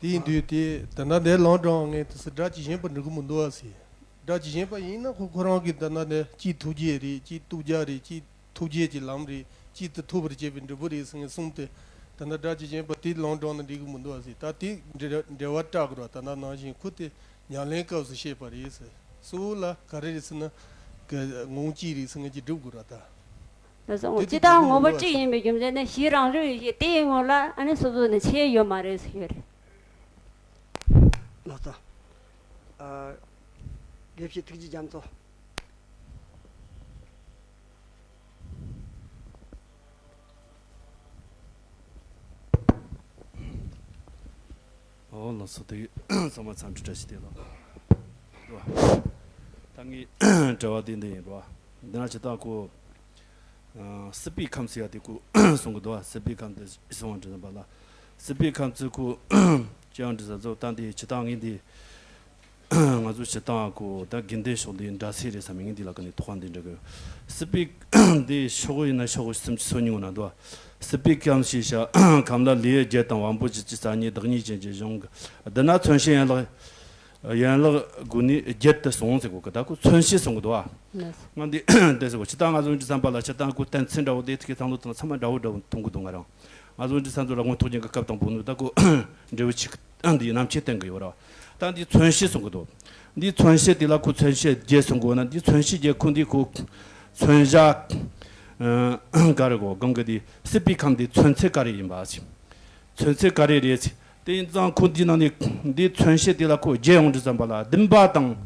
དེ་ཡིན་དུས་དེ་ད་ལྟ་འདིར་ལམ་འགྲོ་ངས་དེ་ཚོ་སྒྲ་ཇི་བཞིན་པར་འགྲིག་གི་མི་འདུག་ཨ་ཟེར། སྒྲ་ཇི་བཞིན་པ་ཡིན་ན་ཁོ་ཁོ་རང་གིས་ད་ལྟ་འདི་གཅིག་ཐུགས་རྗེ་རེད། གཅིག་ཐུགས་རྒྱ་རེད། གཅིག་ཐུགས་རྗེ་གི་ལམ་རེད། གཅིག་ཏུ་ཐུག་པར་བྱེད་པའི་འབྲས་བུ་རེད་ཟེར་ནས་གསུངས་ཏེ། ད་ལྟ་སྒྲ་ཇི་བཞིན་པ་དེ་ལམ་འགྲོ་ན་འགྲིག་གི་མི་འདུག་ཨ་ཟེར། ད་དེ་འབྲེལ་འབྲེལ་བ་བསྲེག་དགོས་ར། ད་ནང་ནང་བཞིན་ཁོ་དེ་ཉམས་ལེན་སྐབས་སུ་བཤད་པ་རེད་ཟེར། གཙོ་བོ་ལ་ག་རེ་རེད་ཟེར་ན། གི་ངོ་བོ་གཅིག་རེད་ཟེར་ངེས་ཀྱི་སྒྲུབ་དགོས་ར་ད། ད་སོང་དེ་སྤྱི་དེ་བཏང་ངོ་བོ་གཅིག་ཡིན་པའི་རྒྱུ་མཚན་ནི་གཞི་རང་བྱུང་ཡེ་ཤེས་དེའི་ངོ་ལ་ཨ་ནི་སོ་སོ་ནས་ཕྱེ་ཡོད་མ་རེད་ཟེར་ཡོད་རེད། ལགས་སོ། ཨ། དགེ་བཤེས་ཐུགས་རྗེ་རྒྱ་མཚོ། ཨོ་ལགས་སོ། དེ་ཚང་མ་འཚམས་འདྲི་བཀྲ་ཤིས་བདེ་ལེགས། ད་ངའི་དྲི་བ་དེ་འདི་ཡིན་རོ། འདི་ན་ཇི་ལྟར་ཁོ། ཨ། སྲིད་པའི་ཁམས་ཟེར་ཡ་དེ་ཁོ་གསུང་གི་འདུག་བ། སྲིད་པའི་ཁམས་དེ་གསུང་བ་འདྲི་ན་པ་ལ། སྲིད་པའི་ཁམས་ཚུལ་ཁོ་ཅི་ཡང་འདྲི་ས་ཚོ་ད་འདི་ཇི་ལྟར་ངས་འདི། ང་ཚོ་སྤྱིར་བཏང་གོ་ད་དགེ་འདུན་ཕྱོགས་འདི་འདྲ་སེ་རེད་བསམ་ངས་འདི་ལ་ཀ་ནས་ཐོག་འདི་འདྲ་གི། སྲིད་པའི་འདི་ཕྱོགས་ཡིན་ན་ཕྱོགས་སུམ་ཅུ་སོ་གཉིས་ངོ་ན་འདུག་བ། སྲིད་པའི་ཁམས་ཞེས་བྱ་ཁམས་ལ་ལས་བརྒྱད་དང་དབང་པོ་བཞི་བཅུ་རྩ་གཉིས་བདག་ཉིད་ཅན་གྱི་གཞུང་གི་འདི་ན་མཚོན་བྱེད་ཡན་ལག་ཡན་ལག་དགུ་ནས་བརྒྱད་དུ་སོང་ཟེར་གོ་གི། ད་ཁོ་མཚོན་བྱེད་གསུང་གི་འདུག་བ། ང་འདི་འདི་ཟེར་གོ་སྤྱིར་བཏང་ང་ཚོ་འདི་བསམ་པ་ལ་སྤྱིར་བཏང་ཁོ་གཏན་ཚིགས་འདྲ་བོ་དེ་ཐུག་གི་ཐང་ལོ་དང་ཚང་མ་འདྲ་བོ་འདྲ་བོ་མཐོང་གི་འདུག་ང་རང་། ང་ཚོ་འདི་ཚང་ཚོ་ལ་མངོན་རྟོགས་རྒྱན་གྱི་སྐབས་དང་པོ་ནས་ད་ཁོ་འབྲས་བུ་ཆིག་ཨ་འདིའི་རྣམ་བཅད་བསྟན་གྱི་ཡོད་ར། ད་འདི་མཚོན་བྱེད་གསུང་གི་འདུག་འདི་མཚོན་བྱེད་འདི་ལ་ཁོ་མཚོན་བྱེད་བརྒྱད་གསུང་གི་ཡོད་ན། འདི་མཚོན་བྱེད་བརྒྱད་ཁོ་འདི་ཁོ་མཚོན་བྱ་ཨ་ག་རེ་གོ་གང་གི་འདི་སྲིད་པའི་ཁམས་འདི་མཚོན་ཚད་ག་རེ་ཡིན་པ། མཚོན་ཚད་ག་རེ་རེད། དེ་ཡིན་ཙང་ཁོ་འདི་ནང་ནས་འདི་མཚོན་བྱེད་འདི་ལ་ཁོ་བརྒྱད་ཡོང་དུས་ཙམ་པ་ལ་བདུན་པ་དང་།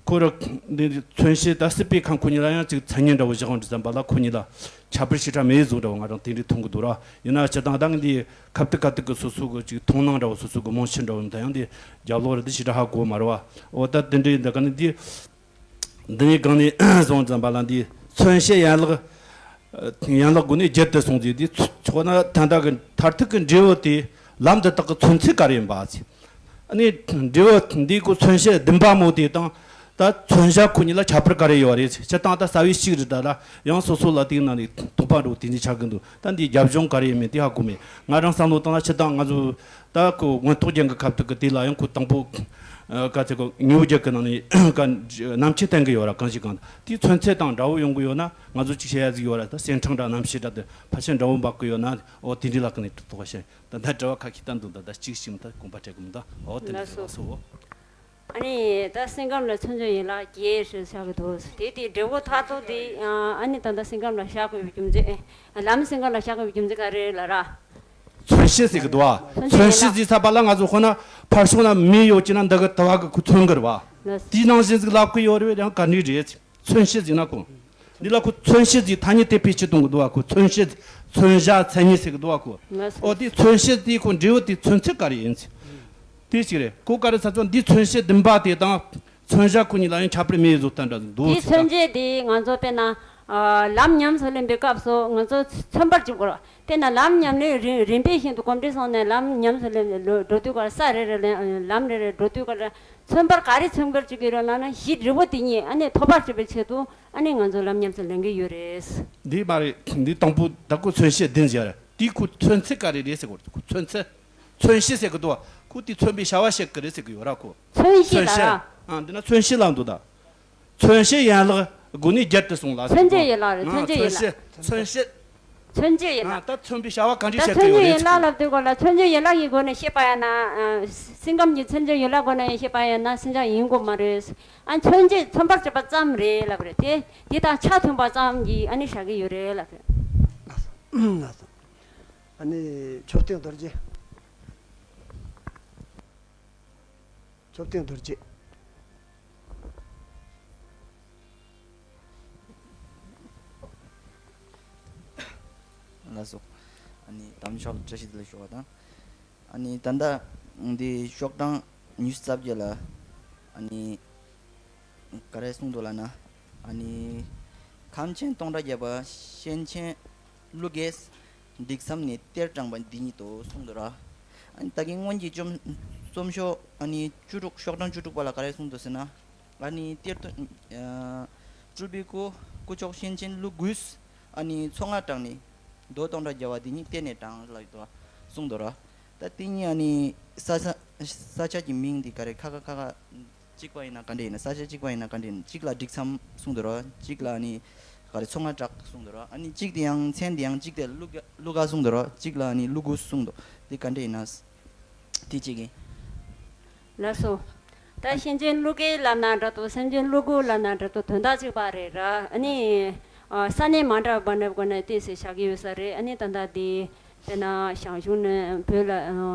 ཁོ་ར་འདི་མཚོན་བྱེད་ད་སྲིད་པའི་ཁམས་ཁོ་གཉིས་ལ་ཡང་ཅིག་མཚན་ཉིད་འདྲ་བོ་བཞག་འོང་དུས་ཙམ་པ་ལ་ཁོ་གཉིས་ལ་ཁྱད་པར་ཞེ་དྲག་མེད་བཟོ་འདྲ་བོ་ང་རང་དེ་འདྲའི་མཐོང་གི་འདུག་ར། ཡིན་ན་སྤྱིར་བཏང་ད་ངས་འདི་ཁ་ཐུག་ཁ་ཐུག་གི་སོ་སོ་གི་ཅིག་མཐོང་སྣང་འདྲ་བོ་སོ་སོ་གི་རྨོངས་ཕྱི་འདྲ་བོ་ད་ཡང་འདི་རྒྱབ་ལོགས་ར་འདི་ཞེ་དྲག་ཧ་གོ་མ་རེད་བ། འོ་ད་དེ་འདྲ་ཡིན་ད་ག་ནི་འདི་འདི་ནས་གང་ནས་སོང་ཙམ་པ་ལ་འདི་མཚོན་བྱེད་ཡན་ལག་ཡན་ལག་དགུ་ནས་བརྒྱད་དུ་སོང་ཚེ་འདི་ཆོག་ན་ད་ལྟ་གི་མཐར་ཐུག་གི་འབྲས་བུ་དེ། ལམ་འདི་དག་གི་མཚོན་ཚད་ག་རེ་ཡིན་པ་ཟེར། ཨ་ནི་འབྲས་བུ་འདིའི་གོ་མཚོན་བྱེད་བདུན་པ་མོ་དེ་དང་ད་མཚོན་བྱ་ཁོ་གཉིས་ལ་ཁྱད་པར་ག་རེ་ཡོད་རེད་ཟེར། སྤྱིར་བཏང་ད་རྩ་བའི་གཅིག་རེད། ད་ལ་ཡང་སོ་སོ་ལ་དེའི་ནང་ནས་དོགས་པ་འགྲོ་དེ་འདྲ་ཆགས་ཀྱི་འདུག་ད་འདིའི་རྒྱབ་ལྗོངས་ག་རེ་ཡིན་མིན་དེ་ཧ་གོ་མེད། ང་རང་བསམ་བློ་བཏང་ན་སྤྱིར་བཏང་ང་ཚོ་ད་ཁོ་མངོན་རྟོགས་རྒྱན་གྱི་ཁ་ཐུག་གི་དེ་ལ་ཡང་ཁོ་དང་པོ་ཨ་ག་ཚོད་ཁོ་དངོས་པོ་རྒྱན་གྱི་ནང་ནས་ག་རྣམ་དཔྱོད་བསྟན་གྱི་ཡོད་ར། གང་ཞིག་གང་ད་དེའི་མཚོན་ཚད་དང་འདྲ་བོ་ཡོང་གི་ཡོད་ན་ང་ཚོ་གཅིག་བཤད་ཡ་ཟིག་ཡོད་ར། ད་སེང་ཕྲེང་འདྲ་གནམ་གཤིས་འདྲ་དེ་ཕལ་ཆེར་འདྲ་བོ་འབབ་གི་ཡོད་ན། ཨོ་དེ་འདྲའི་ལ་ཁ་ནས་དོགས་པ་བཤད། ད་ལྟ་དྲི་བ་ཁ་ཤས་ད་འདུག་ད་ད་གཅིག་གཅིག་མ་ད་དགོངས་པ་བྲལ་གི་མི་འདུག་ཨོ་དེ་འདྲ་ལགས་སོ། ལགས་སོ། ཨ་ནི་ད་སེང་སྐམ་ལ་མཚོན་བྱེད་ཡན་ལག་བརྒྱད་ཞེས་བྱ་གི་འདུག་དེ་དེ་འབྲས་བུ་མཐར་ཐུག་དེ་ཨ་ནི་ད་ལྟ་སེང་སྐམ་ལ་བཞག་དགོས་པའི་རྒྱུ་མཚན། ཨེ། ལམ་སེང་སྐམ་ལ་བཞག་དགོས་པའི་རྒྱུ་མཚན་ག་རེ་ལབ་ར། མཚོན་བྱེད་ཟེར་གི་འདུག་ཨ། མཚོན་བྱེད་མཚོན་བྱེད་ཡན་ལག་ཟེར་ཚར་བ་ལ་ང་ཚོ་ཁོ་ན་ཕར་ཕྱོགས་ན་མེ་ཡོད་ཀྱི་ན་འདི་གི་དུ་བ་གི་ཁོ་མཚོན་གི་རེད་བ། ལགས་སོ། དེའི་ནང་བཞིན་ཟིག་ལབ་གི་ཡོད་རེད་ཡང་ག་འདྲ་རེད། མཚོན་བྱེད་ཟེར་ན་ཁོ། འདི་ལ་ཁོ་མཚོན་བྱེད་ཟེར་ཐ་སྙད་དེ་བེད་སྤྱོད་གཏོང་གི་འདུག་བ། ཁོ་མཚོན་བྱེད་མཚོན་བྱ་མཚན་ཉིད་ཟེར་གི་འདུག་བ་ཁོ། ལགས་སོ། ཨོ་དེ་མཚོན་བྱེད་དེ་ཁོ་འབྲས་བུ་དེ་མཚོན་ཚད་ག་རེ་ཡིན་ཟེར། དེ་ཞིག་རེད། ཁོ་ག་རེ་ཟེར་ཚོ་འདི་མཚོན་བྱེད་བདུན་པ་དེ་དང་མཚོན་བྱ་ཁོ་གཉིས་ལ་ཡང་ཁྱད་པར་མེད་བཟོ་ལྟ་འདྲ་འདུག་དེའི་ཟེར་མཚོན་ད། བྱེད་དེ་ང་ཚོ་དཔེར་ན་ཨ་ལམ་ཉམས་སུ་ལེན་པའི་སྐབས་སུ་ང་ཚོ་མཚོན་པར་བྱེད་དགོས་རེད། དཔེར་ན་ལམ་ཉམས་ལེན་རིམ་རིམ་པས་བཞིན་དུ་གོམས་འདྲིས་སོང་ནས་ལམ་ཉམས་སུ་ལེན་འགྲོ་དུས་སྐབས་ས་རེ་རེ་ལ་ལམ་རེ་རེ་འགྲོ་དུས་སྐབས་ལ་མཚོན་པར་ག་རེ་མཚོན་པར་བྱེད་ཀྱི་ཡོད་རེད་ལབ་ན་གཞི་འབྲས་བུ་དེ་ཉིད་ཨ་ནི་ཐོབ་པར་བྱེད་པའི་ཆེད་དུ་ཨ་ནི་ང་ཚོ་ལམ་ཉམས་སུ་ལེན་གྱི་ཡོད་རེད། འདི་མ་རེད། འདི་དང་པོ་ད་ཁོ་མཚོན་བྱེད་བདུན་ཟེར་རེད། འདི་ཁོ་མཚོན་ཚད་ག་རེ་རེད་ཟེར་གོ། ཁོ་མཚོན་ཚད་མཚོན་བྱེད་ཟེར་གི་འདུག་ཁོ་དེ་མཚོན་པའི་བྱ་བ་བྱེད་ཀྱི་རེད་ཟེར་གི་ཡོད་ར་ཁོ། མཚོན་བྱེད་མཚོན་ལ་བྱེད། ར། ཨ་འདི་ན་མཚོན་བྱེད་ལ་འདུག་ད། མཚོན་བྱེད་ཡན་ལག་སྒོ་ནས་བརྒྱད་དུ་གསུངས་ལ་ཟེར་མཚོན་བྱེད་ཡན་ལག་རེད། ཨ་མཚོན་བྱེད་ཡན་ལག་མཚོན་བྱེད། མཚོན་བྱེད་ཡིན་ན། ཨ་ད་མཚོན་པའི་བྱ་བ་ག་འདྲས་ད་བྱེད་མཚོན་ཀྱི་ཡོད་བྱེད་ཡིན་ལ་རེད། ལབ་དུས་གོ་ལ་མཚོན་བྱེད་ཡིན་ལ་ཡི་སྒོ་ནས་བཤད་པ་ཡིན་ན། ཨ་སེང་སྐམ་གྱི་མཚོན་བྱེད་ཡིན་ལ་སྒོ་ནས་བཤད་པ་ཡིན་ན་སེང་ལྕམ་ཡིན་དགོས་མ་རེད། ཨ་མཚོན་བྱེད་མཚོན་པར་བྱེད་པ་ཙམ་རེད་ལབ་རེད་དེ། དེ་དང་ཆ་མཐུན་པ་ཙམ་གྱིས་ཨ་ནི་བཞག་གི་ཡོད་རེད་ལབ་རེད། ལགས་སོ། ཨ་ནི་མཆོད་རྟེན་རྡོ་རྗེ། མཆོད་རྟེན་རྡོ་རྗེ། ལགས་སོ། ཨ་ནི་དམ་ཆོས་བཀྲ་ཤིས་བདེ་ལེགས་ཞུ་བ་དང་། ཨ་ནི་ད་ལྟ་འདི་ཤོག་གྲངས་ཉི་ཤུ་རྩ་བརྒྱད་ལ་ཨ་ནི་ག་རེ་གསུངས་འདུག་ལབ་ན། ཨ་ནི་ཁམས་ཆེན་སྟོང་ཕྲག་བརྒྱ་པ་གཤེན་ཆེན་ཀླུ་རྒྱལ་འབྲི་མཚམས་ནས་གཏེར་དྲངས་པ་འདི་ཉིད་དོ་གསུངས་འདུག་ར། ཨ་ནི་ད་གིན་སྔོན་གྱི་རྩོམ་རྩོམ་ཤོག་ཨ་ནི་བཅུ་དྲུག་ཤོག་གྲངས་བཅུ་དྲུག་པ་ལ་ག་རེ་གསུངས་འདུག་ཟེར་ན། ཨ་ནི་གཏེར་སྟོན་ཨ་སྤྲུལ་པའི་སྐུ་སྐུ་མཆོག་གཤེན་ཆེན་ཀླུ་དགུས་ཨ་ནི་མཚོ་རྔ་དྲངས་ནས་རྡོ་སྟོང་ཕྲག་བརྒྱ་པ་འདི་ཉིད་གཏེར་ནས་དྲངས་ལབ་འདུག་གསུངས་འདུག་ར། ད་དེ་ཉིད་ཨ་ནི་ས་ས་ས་ཆ་གི་མིང་འདི་ག་རེ་ཁ་ཁ་ཁ་ཁ་གཅིག་པ་ཡིན་ན་ག་འདྲ་ཡིན་ན། ས་ཆ་གཅིག་པ་ཡིན་ན་ག་འདྲ་ཡིན་ན། གཅིག་ལ་འབྲི་མཚམས་གསུངས་འདུག་ར། གཅིག་ལ་ཨ་ནི་ག་རེ་མཚོ་རྔ་བྲག་གསུངས་འདུག་ར། ཨ་ནི་གཅིག་དེ་ཡང་མཚན་དེ་ཡང་གཅིག་དེ་ཀླུ་ཀླུ་དགའ་གསུངས་འདུག་ར། གཅིག་ལ་ཨ་ནི་ཀླུ་དགུ་གསུངས་འདུག་དེ་ག་འདྲ་ཡིན་ན། དེ་གཅིག་ཡིན། ལགས་སོ། ད་གཤེན་ཆེན་ཀླུ་རྒྱལ་ལབ་ན་འདྲ་འདུག་གཤེན་ཆེན་ཀླུ་དགུ་ལབ་ན་འདྲ་འདུག་དོན་དག་གཅིག་པ་རེད་ར། ཨ་ནི་ཨ་ས་གནས་མ་འདྲ་བ་འདྲ་སྒོ་ནས་ཏོག་ཙམ་བཞག་གི་ཡོད་ས་རེད། ཨ་ནི་ད་ལྟ་དེ་དཔེར་ན་ཞང་ཞུང་ནས་བོད་ལ་ཨ་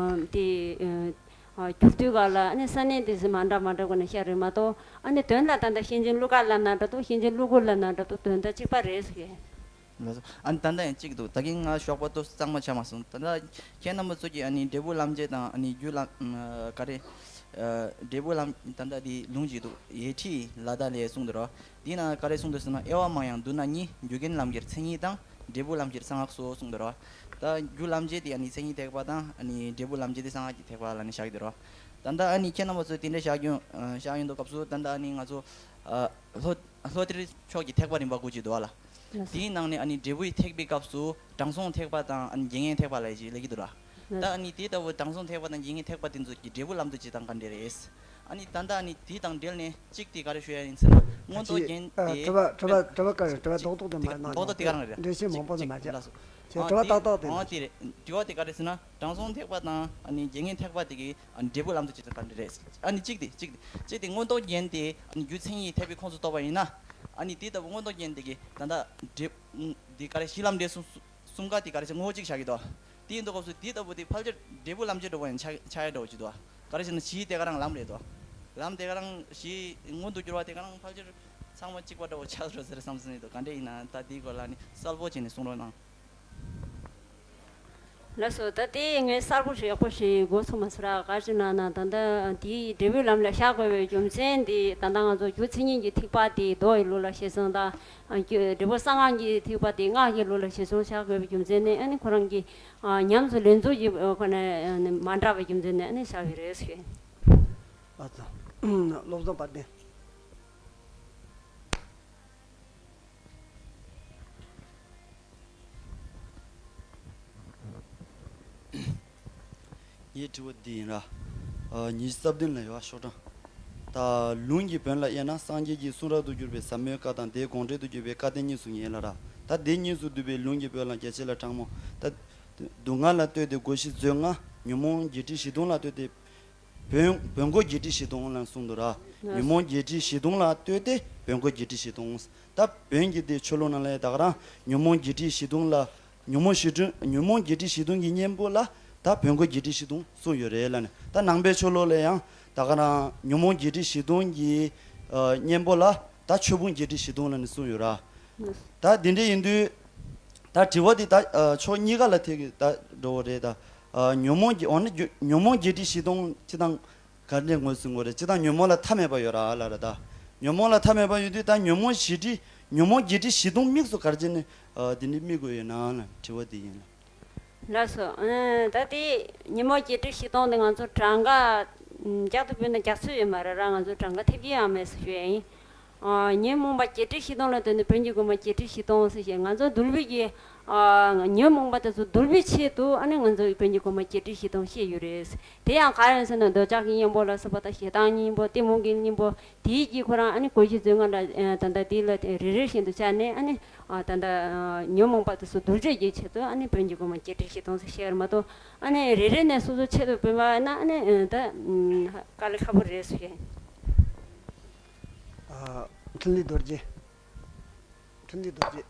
དེ་ཨ་བསྒྱུར་དུས་སྒང་ལ་ཨ་ནི་ས་གནས་དེ་ཚོ་མ་འདྲ་མ་འདྲ་སྒོ་ནས་བཤད་རེད་མ་གཏོགས། ཨ་ནི་དོན་ལ་ད་ལྟ་གཤེན་ཆེན་ཀླུ་དགའ་ལབ་ན་འདྲ་འདུག་གཤེན་ཆེན་ཀླུ་དགུ་ལབ་ན་འདྲ་འདུག་དོན་དག་གཅིག་པ་རེད་ཟེར་གི། ལགས་སོ། ཨ་ནི་ད་ལྟ་ཡང་གཅིག་འདུག་ད་གིན་ང་ཞོགས་པ་ཏོག་ཙམ་གཙང་མ་ཆགས་མ་སོང་། ད་ལྟ་ཁྱེད་རྣམ་པ་ཚོ་གིས་ཨ་ནི་འབྲས་བུ་ལམ་འབྱེད་དང་ཨ་ནི་རྒྱུ་ལམ་ཨ་ག་རེ་ཨ་འབྲས་བུ་ལམ་ད་ལྟ་དེ་ལུང་གཅིག་འདུག་ཡེ་ཁྲི་ལ་དྭགས་ལས་གསུངས་འདུག་ར། དེ་ན་ག་རེ་གསུངས་འདུག་ཟེར་ན། དབྱེ་བ་མང་ཡང་མདོར་ན་གཉིས། རྒྱུ་རྐྱེན་ལམ་ཁྱེར་མཚན་ཉིད་དང་། འབྲས་བུ་ལམ་ཁྱེར་གསང་སྔགས་སོ་གསུངས་འདུག་ར། ད་རྒྱུ་ལམ་འབྱེད་དེ་ཨ་ནི་མཚན་ཉིད་ཐེག་པ་དང་། ཨ་ནི་འབྲས་བུ་ལམ་འབྱེད་དེ་གསང་སྔགས་ཀྱི་ཐེག་པ་ལ་ནི་བཞག་གི་འདུག་ར། ད་ལྟ་ཨ་ནི་ཁྱེད་རྣམ་པ་ཚོས་དེ་འདྲ་བཞག་རྒྱུ་ཨ་བཞག་ཡོང་དུས་སྐབས་སུ་ད་ལྟ་ཨ་ནི་ང་ཚོ་ཨ་ལྷོ་ལྷོ་གཏེར་ཕྱོགས་ཀྱི་ཐེག་པ་རིམ་པ་དགུ་ཅིག་འདུག་བ་ལ། ལགས་སོ། དེའི་ནང་ནས་ཨ་ནི་འབྲས་བུའི་ཐེག་པའི་སྐབས་སུ་དྲང་སྲོང་ཐེག་པ་དང་ཨ་ནི་རྐྱེན་ངན་ཐེག་པ་ལབ་ཅིག་སླེབས་ཀྱི་འདུག་ར། ལགས་སོ། ད་ཨ་ནི་དེ་ལྟ་བུ་དྲང་སྲོང་ཐེག་པ་དང་རྐྱེན་ངན་ཐེག་པ་དེ་ཚོ་གི་འབྲས་བུ་ལམ་དུ་ཇི་ལྟར་ག་འདྲ་རེད། ཨ་ནི་ད་ལྟ་ཨ་ནི་དེ་དང་འབྲེལ་ནས་གཅིག་དེ་ག་རེ་ཞུ་ཡ་ཡིན་ཟེར་ན། མངོན་རྟོགས་རྒྱན་ཨ་དེ་དྲི་བ་དྲི་བ་དྲི་བ་ག་རེ། དྲི་བ་རྡོག་རྡོག་དེ་མ་མ་རྡོག་རྡོག་དེ་ག་རང་རེད། འགྲེལ་བཤད་མང་པོ་ནི་མ་བྱས། ལགས་སོ། ཁྱེད་ཨ་དྲི་བ་ཏག་ཏག་དེ། ཨ་དེ་རེད། དྲི་བ་དེ་ག་རེ་ཟེར་ན། དྲང་སྲོང་ཐེག་པ་དང་ཨ་ནི་རྐྱེན་ངན་ཐེག་པ་དེ་གི་ཨ་ནི་འབྲས་བུ་ལམ་དུ་ཇི་ལྟར་ག་འདྲ་རེད། ཨ་ནི་གཅིག་དེ་གཅིག་དེ་གཅིག་དེ་མངོན་རྟོགས་རྒྱན་དེ་ཨ་ནི་རྒྱུ་མཚན་ཉིད་ཐེག་པའི་ཁོངས་སུ་གཏོགས་པ་ཡིན་ན། ཨ་ནི་དེ་ལྟ་བུ་མངོན་རྟོགས་རྒྱན་དེ་གི་ད་ལྟ་འབྲས་དེ་ག་རེ་གཞི་ལམ་འབྲས་གསུམ་གསུམ་ཀ་དེ་ག་རེ་ཟེར་ངོ་བོ་གཅིག་བཞག་གི་འདུག་དེ་ཡིན་དུས་སྐབས་སུ་དེ་ལྟ་བུ་དེ་ཕལ་ཆེར་འབྲས་བུ་ལམ་འབྱེད་འདྲ་བོ་ཡང་ཆགས་ཆགས་ཡ་འདྲ་བོ་ཅིག་འདུག་ག་རེ་ཟེར་ན་གཞི་དེ་ག་རང་ལམ་རེད་འདུག་ལམ་དེ་ག་རང་གཞི་མངོན་དུ་གྱུར་བ་དེ་ག་རང་ཕལ་ཆེར་ཚང་མ་གཅིག་པ་འདྲ་བོ་ཆགས་འགྲོ་ཟེར་བསམ་སོང་ནི་འདུག་ག་འདྲ་ཡིན་ན་ད་དེའི་སྐོར་ལ་ནི་གསལ་པོ་བྱས་ནས་གསུང་རོགས་གནང་། ལགས་སོ། ད་དེ་ངས་གསལ་པོ་ཞིག་ཡག་པོ་ཞིག་གོ་ཚོད་མ་སོང་ར། ག་ཅི་ན་ན་ད་ལྟ་དེའི་འབྲས་བུའི་ལམ་ལ་བཞག་དགོས་པའི་རྒྱུ་མཚན་དེ། ད་ལྟ་ང་ཚོ་རྒྱུ་མཚན་ཉིད་ཀྱི་ཐེག་པ་དེ་མདོ་ཡི་ལུགས་ལ་ཤེས་སོང་དང་། འབྲས་བུ་གསང་སྔགས་ཀྱི་ཐེག་པ་དེ་སྔགས་ཀྱི་ལུགས་ལ་ཤེས་སོང་བཞག་དགོས་པའི་རྒྱུ་མཚན་ནི། ཨ་ནི་ཁོ་རང་གི་ཉམས་སུ་ལེན་ཚུལ་གྱི་ཁོ་ན་མ་འདྲ་བའི་རྒྱུ་མཚན་ནི་ཨ་ནི་བཞག་ཡོད་རེད་ཟེར། ཨ་ཙི། བློ་བཟང་དཔལ་ལྡན། ངའི་དྲི་བ་འདི་ཡིན་ར། ཉི་ཤུ་རྩ་བདུན་ལ་ཡོད་ཤོག་གྲངས། ད་ལུང་གི་བོན་ལ་དབྱེ་ན། སངས་རྒྱས་ཀྱི་གསུང་རབ་ཏུ་གྱུར་པའི་ཟབ་མོའི་བཀའ་དང་། དེའི་དགོངས་འགྲེལ་དུ་གྱུར་པའི་བཀའ་བསྟན་གཉིས་སུ་ངེས་ལ་ར། ད་དེ་གཉིས་སུ་འདུས་པའི་ལུང་གི་བོན་ལ་རྒྱ་ཆེ་ལ་དྲང་མོ། ད་སྡུག་བསྔལ་ལ་ལྟོས་ཏེ་སྒོ་བཞི་མཛོད་ལྔ། ཉོན་མོངས་བརྒྱད་ཁྲི་བཞི་སྟོང་ལ་ལྟོས་ཏེ། བོན་བོན་སྒོ་བརྒྱད་ཁྲི་བཞི་སྟོང་ལ་གསུངས་འདུག་ར། ཉོན་མོངས་བརྒྱད་ཁྲི་བཞི་སྟོང་ལ་ལྟོས་ཏེ་བོན་སྒོ་བརྒྱད་ཁྲི་བཞི་སྟོང་། ད་བོན་གྱི་དེ་ཆོས་ལུགས་ནང་ལ་ད་ག་རང་ཉོན་མོངས་བརྒྱད་ཁྲི་བཞི་སྟོང་ལ། ཉོན་མོངས་བཞི་སྟོང་། ཉོན་མོངས་བརྒྱད་ཁྲི་བཞི་སྟོང་གི་གཉེན་པོ་ལ་ད་བོན་སྒོ་བརྒྱད་ཁྲི་བཞི་སྟོང་གསུངས་ཡོད་རེད་ལ་ནི། ད་ནང་པའི་ཆོས་ལུགས་ལ་ཡང་ད་ག་རང་ཉོན་མོངས་བརྒྱད་ཁྲི་བཞི་སྟོང་གི་གཉེན་པོ་ལ་ད་ཆོས་ཕུང་བརྒྱད་ཁྲི་བཞི་སྟོང་ལ་ནི་གསུངས་ཡོད་ར། ད་དེ་འདྲ་ཡིན་དུས། ད་དྲི་བ་འདི་ད་ཕྱོགས་གཉིས་ཀ་ལ་ཐེག་གི་ད་འགྲོ་བ་རེད་ད། ཉོན་མོངས་ཀྱི་འོ་ན་ཉོན་མོངས་བརྒྱད་ཁྲི་བཞི་སྟོང་སྤྱི་དང་ག་འདྲས་ངོས་ཟིན་དགོས་རེད། སྤྱི་དང་ཉོན་མོངས་ལ་མཐའ་མེད་པ་ཡོད་ར་ལ་ར་ད། ཉོན་མོངས་ལ་མཐའ་མེད་པ་ཡོད་དུས་ད་ཉོན་མོངས་བཞི་ཁྲི་ཉོན་མོངས་བརྒྱད་ཁྲི་བཞི་སྟོང་དམིགས་སུ་ག་རེ་བྱས་ནས་འདི་འདྲས་དམིགས་དགོས་ཡོད་ན་ལ་དྲི་བ་འདི་ཡིན་ལ། ལགས་སོ། ཨ་ད་དེ་ཉོན་མོངས་བརྒྱད་ཁྲི་བཞི་སྟོང་དེ་ང་ཚོ་གྲངས་ཀ་རྒྱག་ཏུ་བུད་ན་རྒྱག་ཚོད་ཡོད་མ་རེད་ར། ང་ཚོ་གྲངས་ཀ་ཐེབས་ཀྱི་ཡང་མེད་ཟེར་ཞུ་ཡ་ཡིན། ཨ་ཉོན་མོངས་པ་བརྒྱད་ཁྲི་བཞི་སྟོང་ལ་ལྟོས་ནས་བོན་གྱི་སྒོ་མ་བརྒྱད་ཁྲི་བཞི་སྟོང་ཟེར་བཤད། ང་ཚོ་འདུལ་བའི་གི་ཨ་ཉོན་མོངས་པ་དེ་ཚོ་འདུལ་བའི་ཆེད་དུ་ཨ་ནི་ང་ཚོ་བོན་གྱི་སྒོ་མ་བརྒྱད་ཁྲི་བཞི་སྟོང་བཤད་ཡོད་རེད། དེ་ཡང་ག་རེ་ཟེར་ན་འདོད་ཆགས་ཀྱི་གཉེན་པོ་ལ་སོགས་པ་དང་། ཞེ་སྡང་གཉེན་པོ། གཏི་མུག་གི་གཉེན་པོ། དེའི་གི་ཁོ་རང་ཨ་ནི་སྒོ་བཞི་མཛོད་ལྔ་ལ་ད་ལྟ་དེ་ལ་རེ་རེ་བཞིན་དུ་བྱས་ནས་ཨ་ནི་ད་ལྟ་ཉོན་མོངས་པ་དེ་ཚོ་འདུལ་བྱེད་ཀྱི་ཆེད་དུ་ཨ་ནི་བོན་གྱི་སྒོ་མ་བརྒྱད་ཁྲི་བཞི་སྟོང་ཟེར་བཤད་རེད་མ་གཏོགས། ཨ་ནི་རེ་རེ་ནས་སོ་སོ་ཆེད་དུ་བོན་པ་ན་ཨ་ནི་ད་དཀའ་ལས་ཁག་པོ་རེད་ཟེར་བཤད། ཨ། འཕྲིན་ལས་རྡོ་རྗེ། འཕྲིན་ལས་རྡོ་རྗེ།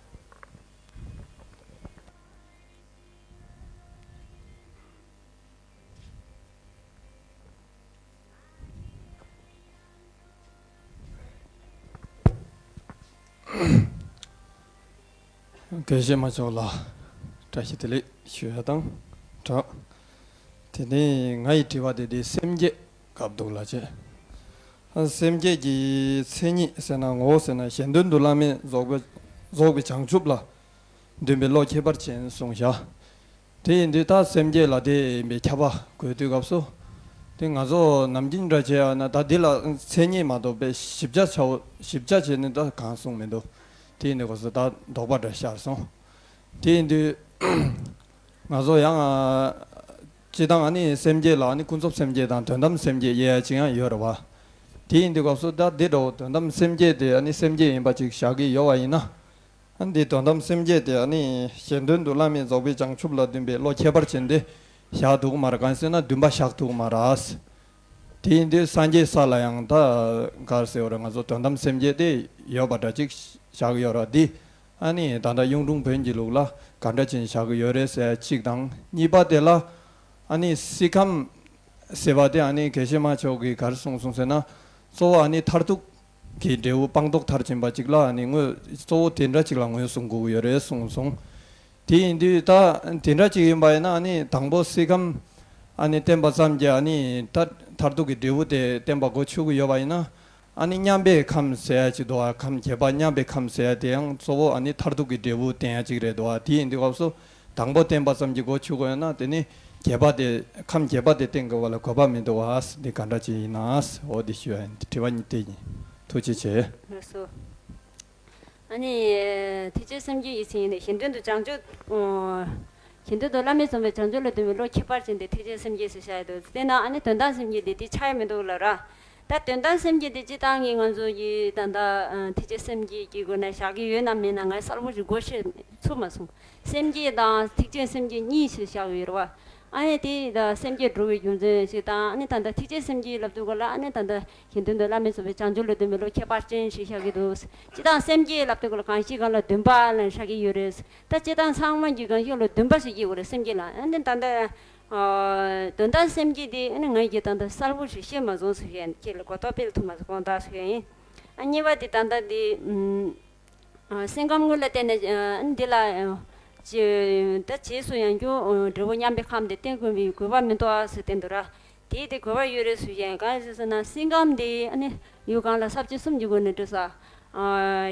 དགེ་བཤེས་མ་མཆོག་ལ་བཀྲ་ཤིས་བདེ་ལེགས་ཞུ་ཡ་དང་སྦྲགས། དེ་ནས་ང་ཡི་དྲི་བ་དེ་དེ་སེམས་བསྐྱེད་སྐབས་འདུག་ལ་བྱས། སེམས་བསྐྱེད་ཀྱི་མཚན་ཉིད་ཟེར་ན་ངོ་བོ་ཟེར་ན་གཞན་དོན་དུ་བླ་མེད་རྫོགས་པའི་རྫོགས་པའི་བྱང་ཆུབ་ལ་འདུན་པའི་བློ་ཁྱད་པར་ཅན་གསུངས་བཞག་དེ་ཡིན་དུས་ད་སེམས་བསྐྱེད་ལ་དེ་ཡིན་པའི་ཁྱབ་པ་དགོས་དུས་སྐབས་སུ། དེ་ང་ཚོ་ནམ་རྒྱུན་འདྲ་བྱས་ཡོད་ན་ད་འདི་ལ་མཚན་ཉིད་མ་གཏོགས་པའི་ཞིབ་ཆ་བྱའོ་ཞིབ་ཆ་བྱས་ནས་ད་གང་གསུངས་མི་འདུག་དེ་ཡིན་དུས་སྐབས་སུ་ད་དོགས་པ་འདྲ་ཤར་སོང་། དེ་ཡིན་དུས་ང་ཚོ་ཡང་སྤྱི་བཏང་ཨ་ནི་སེམས་བསྐྱེད་ལ་ཨ་ནི་ཀུན་རྫོབ་སེམས་བསྐྱེད་དང་དོན་དམ་སེམས་བསྐྱེད་དབྱེ་ཡ་ཅིག་ཡང་ཡོད་རེད་བ། དེ་ཡིན་དུས་སྐབས་སུ་ད་འདི་འདྲ་བོ་དོན་དམ་སེམས་བསྐྱེད་དེ་ཨ་ནི་སེམས་བསྐྱེད་ཡིན་པ་ཅིག་བཞག་གི་ཡོད་པ་ཡིན་ན། ཨ་འདི་དོན་དམ་སེམས་བསྐྱེད་དེ་ཨ་ནི་གཞན་དོན་དུ་བླ་མེད་རྫོགས་པའི་བྱང་ཆུབ་ལ་འདུན་པའི་བློ་ཁྱད་པར་ཅན་དེ་བཞག་ཐུབ་ཀྱི་མ་རེད། གང་ཟེར་ན་འདུན་པ་བཞག་ཐུབ་ཀྱི་མ་རེད། དེ་ཡིན་དུས་སངས་རྒྱས་ས་ལ་ཡང་ད་ག་རེ་ཟེར་བ་རེད། ང་ཚོ་དོན་དམ་སེམས་བསྐྱེད་དེ་ཡོད་པ་འདྲ་ཅིག་བཞག་གི་ཡོད་རེད། འདི་ཨ་ནི་ད་ལྟ་གཡུང་དྲུང་བོན་གྱི་ལུགས་ལ་ག་འདྲ་ཅན་བཞག་གི་ཡོད་རེད་ཟེར་གཅིག་དང་། གཉིས་པ་དེ་ལ་ཨ་ནི་སྲིད་ཁམས་ཟེར་བ་དེ་ཨ་ནི་དགེ་བཤེས་མ་མཆོག་གིས་ག་རེ་གསུངས་སོང་ཟེར་ན། གཙོ་བོ་ཨ་ནི་མཐར་ཐུག་གི་འབྲས་བུ་སྤངས་རྟོགས་མཐར་ཕྱིན་པ་ཅིག་ལ་ཨ་ནི་དངོས་གཙོ་བོ་དེ་འདྲ་ཅིག་ལ་ངོས་བཟུང་དགོས་ཀྱི་ཡོད་རེད་གསུངས་སོང་། དེ་ཡིན་དུས་ད་དེ་འདྲ་ཅིག་ཡིན་པ་ཡིན་ན་ཨ་ནི་དང་པོ་སྲིད་ཁམས་ཨ་ནི་བསྟན་པ་ཙམ་གྱིས་ཨ་ནི་ད་མཐར་ཐུག་གི་འབྲས་བུ་དེ་བསྟན་པ་སྒོ་ཕྱུག་གི་ཡོད་པ་ཡིན་ན། ཨ་ནི་མཉམ་པའི་ཁམས་ཟེར་ཡ་ཅིག་འདུག་བ། ཁམས་བརྒྱད་པ་མཉམ་པའི་ཁམས་ཟེར་ཡ་དེ་ཡང་གཙོ་བོ་ཨ་ནི་མཐར་ཐུག་གི་འབྲས་བུ་བསྟན་ཡ་ཅིག་རེད་འདུག་བ། དེ་ཡིན་དུས་སྐབས་སུ་དང་པོ་བསྟན་པ་ཙམ་གྱིས་སྒོ་ཕྱུག་དགོས་ཡོད་ན་དེ་ནི་བརྒྱད་པ་དེ་ཁམས་བརྒྱད་པ་དེ་བསྟན་དགོས་པ་ལ་དགོས་པ་མི་འདུག་བ། འདི་ག་འདྲ་ཅིག་ཡིན་ན། འོ་འདི་ཞུ་ཡ་ཡིན། དྲི་བ་གཉིས་དེ་ཡིན། ཐུགས་རྗེ་ཆེ། ལགས་སོ། ཨ་ནི་ཐེག་ཆེན་སེམས་བསྐྱེད་ཀྱི་མཚན་ཉིད་ནི་གཞན་དོན་དུ་བྱང་ཆུབ། གཞན་དོན་དུ་བླ་མེད་རྫོགས་པའི་བྱང་ཆུབ་ལ་འདུན་པའི་བློ་ཁྱད་པར་ཅན་དེ་ཐེག་ཆེན་སེམས་བསྐྱེད་ཟེར་བྱ་ཡི་འདུག་དེས་ན་ཨ་ནི་དོན་དམ་སེམས་བསྐྱེད་དེ་དེ་ཆགས་ཡ་མི་འདུག་ལ་ར། ད་དོན་དམ་སེམས་བསྐྱེད་དེ་སྤྱི་བཏང་གི་ང་ཚོ་ཡི་ད་ལྟ་ཐེག་ཆེན་སེམས་བསྐྱེད་ཀྱི་སྒོ་ནས་བཞག་གི་ཡོད་ན་མེད་ན་ངས་གསལ་པོ་ཞིག་གོ་ཤེས་ཚུགས་མ་སོང་། སེམས་བསྐྱེད་དང་ཐེག་ཆེན་སེམས་བསྐྱེད་གཉིས་ཞིག་བཞག་ཡོད་རེད་བ། ཨ་ནི་དེ་ད་སེམས་བསྐྱེད་འགྲོ་བའི་རྒྱུ་མཚན་ཞིག་དང་། ཨ་ནི་ད་ལྟ་ཐེག་ཆེན་སེམས་བསྐྱེད་ལབ་དུས་སྐབས་ལ་ཨ་ནི་ད་ལྟ་གཞན་དོན་དུ་བླ་མེད་རྫོགས་པའི་བྱང་ཆུབ་ལ་འདུན་པའི་བློ་ཁྱད་པར་ཅན་ཞིག་བཞག་གི་འདུག་སྤྱི་བཏང་སེམས་བསྐྱེད་ལབ་དུས་སྐབས་ལ་གང་ཞིག་གང་ལ་འདུན་པ་ལ་བཞག་གི་ཡོད་རེད། ད་སྤྱི་བཏང་ཚང་མ་གིས་གང་ཞིག་ལ་འདུན་པ་ཞིག་སྐྱེ་དགོས་རེད་སེམས་བསྐྱེད་ལ། ཨ་ནི་ད་ལྟ་དོན་དམ་སེམས་བསྐྱེད་དེ་ཨ་ནི་ངས་ཀྱིས་ད་ལྟ་གསལ་པོ་ཞིག་ཤེས་མ་སོང་ཟེར་བཤད་ཁྱེད་ལ་གོ་རྟོགས་སྤེལ་ཐུབ་མ་སོང་དགོངས་དག་ཟེར་ཡ་ཡིན། ཨ་གཉིས་པ་དེ་ད་ལྟ་དེ་ཨ་སེམས་ཁམས་དངོས་ལ་བརྟེན་ནས་ཨ་འདི་ལ་ ཅེས་ད་རྗེས་སུ་ཡང་བསྐྱར་འབྲས་བུ་མཉམ་པའི་ཁམས་དེ་བསྟན་དགོས་པའི་དགོས་པ་མི་འདུག་ཨ་ཟེར་བསྟན་འདུག་ར། དེ་དེ་དགོས་པ་ཡོད་རེད་ཟེར་ཡང་གང་ཟེར་ཟེར་ན། སེམས་ཁམས་དེ་ཨ་ནི་ཡུལ་གང་ལ་ས་བཅད་གསུམ་གྱི་སྒོ་ནས་འགྲོ་ས།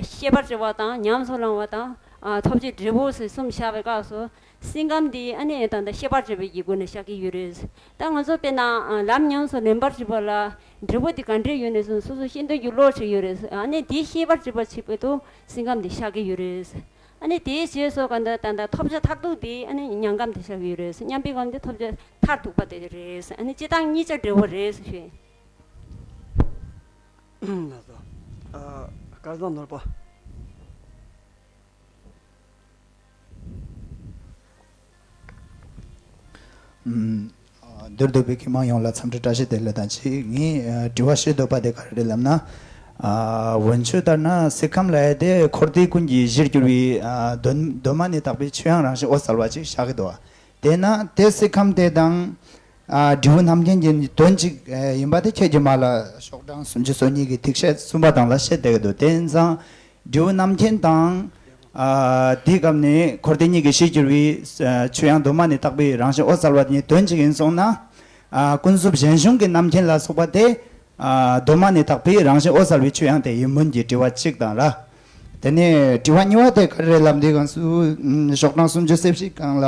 ཤེས་པར་བྱེད་པ་དང་ཉམས་སུ་བླང་བ་དང་ཐོབ་བྱའི་འབྲས་བུ་ཟེར་གསུམ་བཞག་པའི་སྐབས་སུ། སེམས་ཁམས་འདི་ཨ་ནི་ད་ལྟ་ཤེས་པར་བྱེད་པའི་ཡིག་སྒོ་ནས་བཤད་ཀྱི་ཡོད་རེད། ད་ང་ཚོ་དཔེར་ན་ལམ་ཉམས་སུ་ལེན་པར་བྱེད་པ་ལ་འབྲས་བུ་འདི་ག་འདྲས་ཡོད་ནས་སོ་སོ་ཤེས་འདོད་ཀྱི་བློ་ཞིག་ཡོད་རེད། ཨ་ནི་དེ་ཤེས་པར་བྱེད་པ་བྱེད་པའི་དུ་སེམས་ཁམས་འདི་བཤད་ཀྱི་ཡོད་རེད། ཨ་ནི་དེའི་རྗེས་སུ་ག་འདྲ་ད་ལྟ་ཐོབ་བྱ་མཐར་ཐུག་འདི་ཨ་ནི་མྱང་གམ་དེ་བཤད་ཀྱི་ཡོད་རེད། མཉམ་པའི་སྒོ་ནས་ཐོབ་བྱ་མཐར་ཐུག་པ་དེ་རེད། ཨ་ནི་སྤྱི་དང་གཉིས་ཆ་འབྲས་བུ་རེད་ཞུ། ལགས་སོ། ཨ། སྐལ་བཟང་ནོར་བུ། ཨུམ། མདོར་བསྡུས་པའི་མཁས་མང་ཡོངས་ལ་འཚམས་འདྲི་བཀྲ་ཤིས་བདེ་ལེགས་དང་གཅིག་ངས་ཨ་དྲི་བ་ཤོད་འདོད་པ་དེ་ག་རེ་རེད་ལབ་ན། ཨ་འོན་ཆོས་ལྟར་ན་སེམས་ཁམས་ལབ་ཡ་དེ་འཁོར་འདས་ཀུན་གྱི་གཞིར་གྱུར་པའི་ཨ་གདོད་གདོད་མ་ནས་དག་པའི་ཆོས་དབྱིངས་རང་བཞིན་འོད་གསལ་བ་ཅིག་བཞག་གི་འདུག་བ། དེས་ན་དེ་སེམས་ཁམས་དེ་དང་། ཨ་འབྲས་བུ་རྣམ་མཁྱེན་གྱི་དོན་གཅིག་ཨེ་ཡིན་པ་དེ་ཁྱེད་ཀྱིས་མ་ལ་ཤོག་གྲངས་སུམ་ཅུ་སོ་གཉིས་ཀྱི་ཐིག་ཤད་གསུམ་པ་དང་ལ་བཤད་བསྡད་ཀྱི་འདུག་དེ་ཡིན་ཙང་འབྲས་བུ་རྣམ་མཁྱེན་དང་། ཨ་དེའི་སྐབས་ནས་འཁོར་འདས་གཉིས་ཀྱི་གཞིར་གྱུར་པའི་ཨ་ཆོས་དབྱིངས་གདོད་མ་ནས་དག་པའི་རང་བཞིན་འོད་གསལ་བ་དེ་གཉིས་དོན་གཅིག་ཡིན་སོང་ན། ཨ་ཀུན་རྫོབ་གཞན་བྱུང་གི་རྣམ་མཁྱེན་ལ་སོགས་པ་དེ་ཨ་གདོད་མ་ནས་དག་པའི་རང་བཞིན་འོད་གསལ་བའི་ཆོས་དབྱིངས་དེ་ཡིན་མིན་གྱི་དྲི་བ་གཅིག་དང་ལ། དེ་ནས་དྲི་བ་གཉིས་པ་དེ་ག་རེ་རེད་ལབ་འདི་གང་སུ་ཨ་ཤོག་གྲངས་སུམ་ཅུ་སོ་བཞི་སྒང་ལ།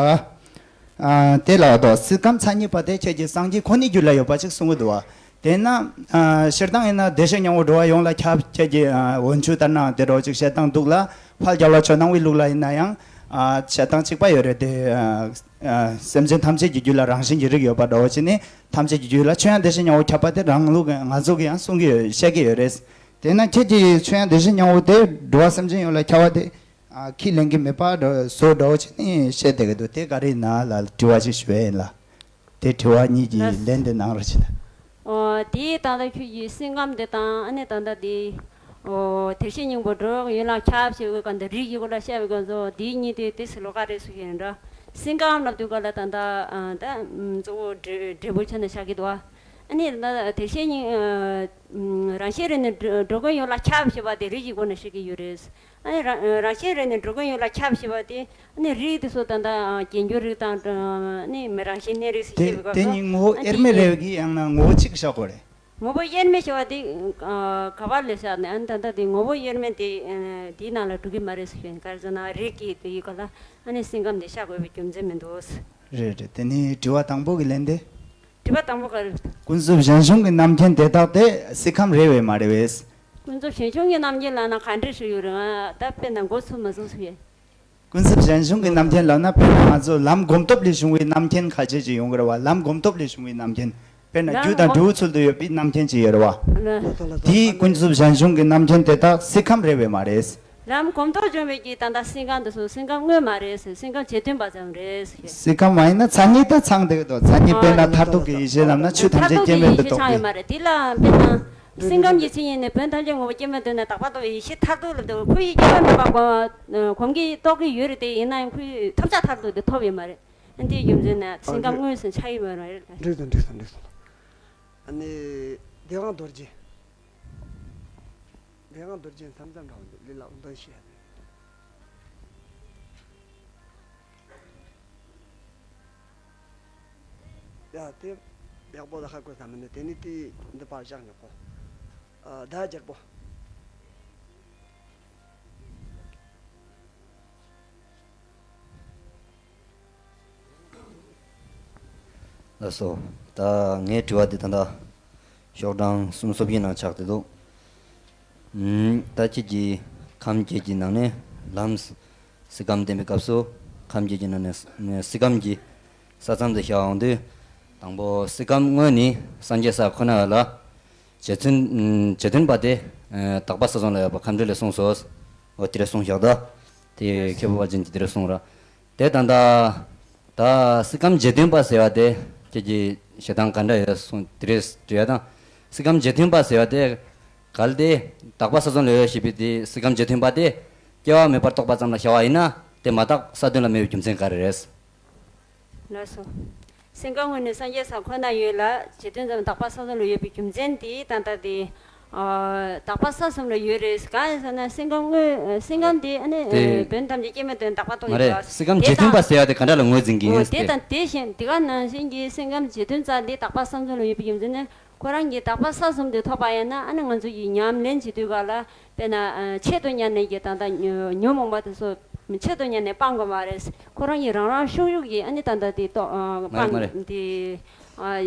ཨ་དེ་ལ་དོ་སེམས་ཁམས་མཚན་ཉིད་པ་དེ་ཁྱེད་ཀྱིས་སངས་རྒྱས་ཁོ་ནའི་རྒྱུད་ལ་ཡོད་པ་ཅིག་གསུང་གི་འདུག་བ། དེས་ན་ཨ་སྤྱིར་བཏང་ཡིན་ན་བདེ་གཤེགས་སྙིང་པོ་འགྲོ་བ་ཡོངས་ལ་ཁྱབ་ཁྱེད་ཀྱིས་ཨ་འོན་ཆོས་ལྟར་ན་དེ་འདྲ་ཅིག་བཤད་སྟངས་འདུག་ལ། ཕལ་རྒྱལ་བ་ཇོ་ནང་པའི་ལུགས་ལ་ཡིན་ན་ཡང་ཨ་བཤད་སྟངས་གཅིག་པ་ཡོད་རེད་དེ། ཨ་ཨ་སེམས་ཅན་ཐམས་ཅད་ཀྱི་རྒྱུད་ལ་རང་བཞིན་གྱི་རིགས་ཡོད་པ་འདྲ་བོ་ཅིག་ནི་ཐམས་ཅད་ཀྱི་རྒྱུད་ལ་ཆོས་དབྱིངས་བདེ་གཤེགས་སྙིང་པོ་ཁྱབ་པ་དེ་རང་ལུགས་ང་ཚོ་གིས་ཡང་གསུང་གི་ཡོད་བཤད་ཀྱི་ཡོད་རེད། དེས་ན་ཁྱེད་ཀྱིས་ཆོས་དབྱིངས་བདེ་གཤེགས་སྙིང་པོ་དེ་འགྲོ་བ་སེམས་ཅན་ཡོངས་ལ་ཁྱབ་པ་དེ། ཨ་ཁས་ལེན་གྱི་མེད་པ་འདྲ་བཟོ་འདྲ་བོ་བྱས་ནས་བཤད་བསྡད་ཀྱི་འདུག་དེ་ག་རེ་ཡིན་ན་ལ་དྲི་བ་ཞིག་ཞུ་ཡ་ཡིན་ལ། དེ་དྲི་བ་གཉིས་ཀྱི་ལན་དེ་གནང་རོགས་བྱེད། ཨོ་དེ་ད་ལྟ་ཁྱོད་ཀྱི་སེམས་ཁམས་དེ་དང་ཨ་ནི་ད་ལྟ་དེ། ཨོ་བདེ་གཤེགས་སྙིང་པོ་འགྲོ་བ་ཡོངས་ལ་ཁྱབ་ཞེས་པའི་སྐབས་འདི་རིགས་ཀྱི་སྐོར་ལ་བཤད་པའི་སྐབས་སུ་དེ་གཉིས་དེ་དེ་སུ་ལོ་ག་རེ་སུ་ཡིན་འདྲ། སེམས་ཁམས་ལབ་དུས་སྐབས་ལ་ད་ལྟ་ཨ་ད་གཙོ་བོ་འབྲས་འབྲས་བུ་ཆ་ནས་བཞག་གི་འདུག་བ། ཨ་ནི་ད་ལྟ་བདེ་གཤེགས་སྙིང་ཨ་རང་བཞིན་རེད་ནས་འགྲོ་འགྲོ་ཀུན་ཡོངས་ལ་ཁྱབ་ཞེས་པ་དེ་རིགས་ཀྱི་སྒོ་ནས་བཤད་ཀྱི་ཡོད་རེད། ཨ་ནི་རང་རང་བཞིན་རེད་ནས་འགྲོ་ཀུན་ཡོངས་ལ་ཁྱབ་ཞེས་པ་དེ་ཨ་ནི་རིགས་དེ་ཚོ་ད་ལྟ་རྒྱན་སྦྱོར་རིགས་དང་ཨ་ནི་མི་རང་བཞིན་གནས་རིགས་ཟེར་དེ་བཤད་པའི་དེ་སྐབས་སུ་ནི་ངོ་བོ་ཨ་དབྱེར་མེད་དེ་རེད་ཀྱི་ཡང་ན་ངོ་བོ་གཅིག་བཞག་དགོས་རེད། ངོ་བོ་དབྱེར་མེད་ཞེས་པ་དེ་ག་བ་ལས་བཞག་ནས་ཨ་ནི་ད་ལྟ་དེ་ངོ་བོ་དབྱེར་མེད་དེ་དེའི་ནང་ལ་འགྲོ་གི་མ་རེད་ཟེར་ཞུ་ཡིན། ག་རེ་ཟེར་ན་རིགས་ཀྱི་དེ་ཡི་ག་ལ་ཨ་ནི་སེམས་ཁམས་དེ་བཞག་དགོས་པའི་རྒྱུ་མཚན་མི་འདུག་རེད་རེད། དེ་ནི་དྲི་བ་དང་པོ་གི་ལན་དེ། དྲི་བ་དང་པོ་ག་རེ། ཀུན་རྫོབ་གཞན་བྱུང་གི་རྣམ་མཁྱེན་དེ་དག་དེ་སེམས་ཁམས་རེད་བས་མ་རེད་བས། ཀུན་རྫོབ་གཞན་བྱུང་གི་རྣམ་མཁྱེན་ལབ་ན་ག་འདྲ་ཞིག་ཡོད་རེད། ང་ད་དཔེར་ན་མགོ་ཚོས་མ་ཚོས་སུ་ཡོད། ཀུན་རྫོབ་གཞན་བྱུང་གི་རྣམ་མཁྱེན་ལབ་ན་དཔེར་ན་ང་ཚོ་ལམ་སྒོམ་སྟོབས་ལས་བྱུང་བའི་རྣམ་མཁྱེན་ཁ་ཆེ་ཅིག་ཡོང་གི་རེད་བ། ལམ་སྒོམ་སྟོབས་ལས་བྱུང་བའི་རྣམ་མཁྱེན། དཔེར་ན་ལམ་རྒྱུ་དང་སྒོམ་འབྲས་བུ་ཚུལ་དུ་ཡོད་པའི་རྣམ་མཁྱེན་ཅིག་ཡོད་རེད་བ། ལ། དེའི་ཀུན་རྫོབ་གཞན་བྱུང་གི་རྣམ་མཁྱེན་དེ་དག་སེམས་ཁམས་རེད་བས་མ་རེད། ལམ་སྒོམ་སྟོབས་བྱུང་བའི་གི་ད་ལྟ་སེམས་ཁམས་དེ་ཚོ་སེམས་ཁམས་དངོས་མ་རེད་ཟེར། སེམས་ཁམས་རྗེས་མཐུན་པ་ཙམ་རེད་ཟེར། སེམས་ཁམས་མ་ཡིན་ན་མཚན་ཉིད་དང་ཚང་བསྡད་ཀྱི་འདུག་མཚན་ཉིད་དཔེར་ན་མཐར་ཐུག་གི་ཡེ་ཤེས་ལབ་ན་ཆོས་ཐམས་ཅད་སྐྱེ་མེད་དུ་རྟོགས་པའི། མཐར་ཐུག་གི་ཡེ་ཤེས་ཆགས་ཡོད་མ་རེད། དེ་ལ་དཔེར་ན། སེམས་ཁམས་ཀྱི་མཚན་ཉིད་ནི་བོན་ཐམས་ཅད་ངོ་བོ་སྐྱེ་མེད་དུ་ནས་དག་པ་རྟོགས་པའི་ཡེ་ཤེས་མཐར་ཐུག་ལ་འདུག་ཁོ་ཡི་སྐྱེ་བ་མེད་པ་གོམས་ཀྱིས་རྟོགས་ཀྱི་ཡོད་རེད་དེ། ཡིན་ན་ཡང་ཁོ་ཡི་ཐོབ་བྱ་མཐར་ཐུག་དེ་ཐོབ་ཡོད་མ་རེད། འདིའི་རྒྱུ་མཚན་ནི་སེམས་ཁམས་དངོས་སུ་ཆགས་ཡོད་མ་རེད། འགྲིག་སོང་། འགྲིག་སོང་། འགྲིག་སོང་། ཨ་ནི་བདེ་དབང་རྡོ་རྗེ། བདེ་དབང་རྡོ་རྗེ་མཚམས་མཚམས་འདྲ་བོ་འདི་ལི་ལག་འདོན་ཤེས། ཡ་དེ་ཡག་པོ་ལ་ཧ་གོ་ས་མིན་ནས་དེ་ནི་དེ་འདི་པར་བཞག་ཉོག་གོ། ཨ་ད་རྒྱལ་པོ། ལགས་སོ། ད་ངའི་དྲི་བ་འདི་ད་ལྟ་ཤོག་གྲངས་གསུམ་སོ་བཞི་ནང་ཆགས་བསྡད་འདུག་ཨུམ། ད་ཁྱེད་ཀྱིས་ཁམས་བརྒྱད་ཀྱི་ནང་ནས་ལམ་སེམས་ཁམས་བསྟན་པའི་སྐབས་སུ་ཁམས་བརྒྱད་ཀྱི་ནང་ནས་སེམས་ཁམས་ཀྱི་ས་མཚམས་དུ་བཞག་འོང་དུས། དང་པོ་སེམས་ཁམས་དངོས་ནི་སངས་རྒྱས་ས་ཁོ་ན་ལ། རྗེས་མཐུན། རྗེས་མཐུན་པ་དེ། དག་པ་ས་གསུམ་ལ་ཡོད་པ་ཁམས་འགྲེལ་ལས་གསུངས་སོ། འོ་དེ་རེ་གསུངས་བཞག་ད། དེ་མཁས་པ་པ་ཅན་གྱིས་དེ་རེ་གསུངས་ར། དེ་དང་ད། ད་སེམས་ཁམས་རྗེས་མཐུན་པ་ཟེར་བ་དེ་ཁྱེད་ཀྱིས་བཤད་སྟངས་ག་འདྲ་ཡོད་གསུངས་དེ་རེ་དྲི་ཡ་དང་། སེམས་ཁམས་རྗེས་མཐུན་པ་ཟེར་བ་དེ། གལ་ཏེ་དག་པ་ས་གསུམ་ལ་ཡོད་ཞེས་པའི་དེ་སེམས་ཁམས་རྗེས་མཐུན་པ་དེ། སྐྱེ་བ་མེད་པར་རྟོགས་པ་ཙམ་ལ་བྱ་བ་ཡིན་ན་དེ་མ་དག་ས་བདུན་ལ་མེད་པའི་རྒྱུ་མཚན་ག་རེ་རེད། ལགས་སོ། སེམས་ཁམས་དངོས་ནི་སངས་རྒྱས་ས་ཁོ་ན་ཡོད་ལ་རྗེས་མཐུན་ཙམ་དག་པ་ས་གསུམ་ལ་ཡོད་པའི་རྒྱུ་མཚན་དེ་ད་ལྟ་དེ། ཨ། དག་པ་ས་གསུམ་ལ་ཡོད་རེད། གང་ཡིན་ཟེར་ན་སེམས་ཁམས་དངོས། སེམས་ཁམས་དེ་ཨ་ནི། དེ། ཨ། བོན་ཐམས་ཅད་སྐྱེ་མེད་དོན་དག་པ་རྟོགས། མ་ཡོད་རེད། པ། སེམས་ཁམས་དེ་རྗེས་མཐུན་པ་དང་། ཟེར་ཡ་དེ་ག་འདྲ་ལ་ངོས་འཛིན་གྱི་ཡིན། འོ། དེ་ཟེར་ཏེ། དང་དེ་བཞིན་དེ་ག་ནང་བཞིན་གྱི་སེམས་ཁམས་རྗེས་མཐུན་རྩ་དེ་དག་པ་ས་གསུམ་ལ་ཡོད་པའི་རྒྱུ་མཚན་ནི། ཁོ་རང་གིས་དག་པ་ས་གསུམ་དེ་ཐོབ་པ་ཡིན་ན། ཨ་ནི་ང་ཚོ་ཡི་ཉམས་ལེན་བྱེད་དུས་ག་ལ། དཔེར་ན། ཨ། ཆེད་དུ་གཉེར་ནས་ཀྱི་ད་ལྟ་ཉོན་མོངས་པ་དེ་ཚོ་ཆེད་དུ་གཉེར་ནས་སྤང་དགོས་མ་རེད། ཁོ་རང་གིས་རང་རང་ཤུགས་ཤུགས་ཀྱིས་ཨ་ནི་ད་ལྟ་དེ་རྟོགས། ཨ། མ་རེད། མ་སྤང་རེད། དེ། ཨ།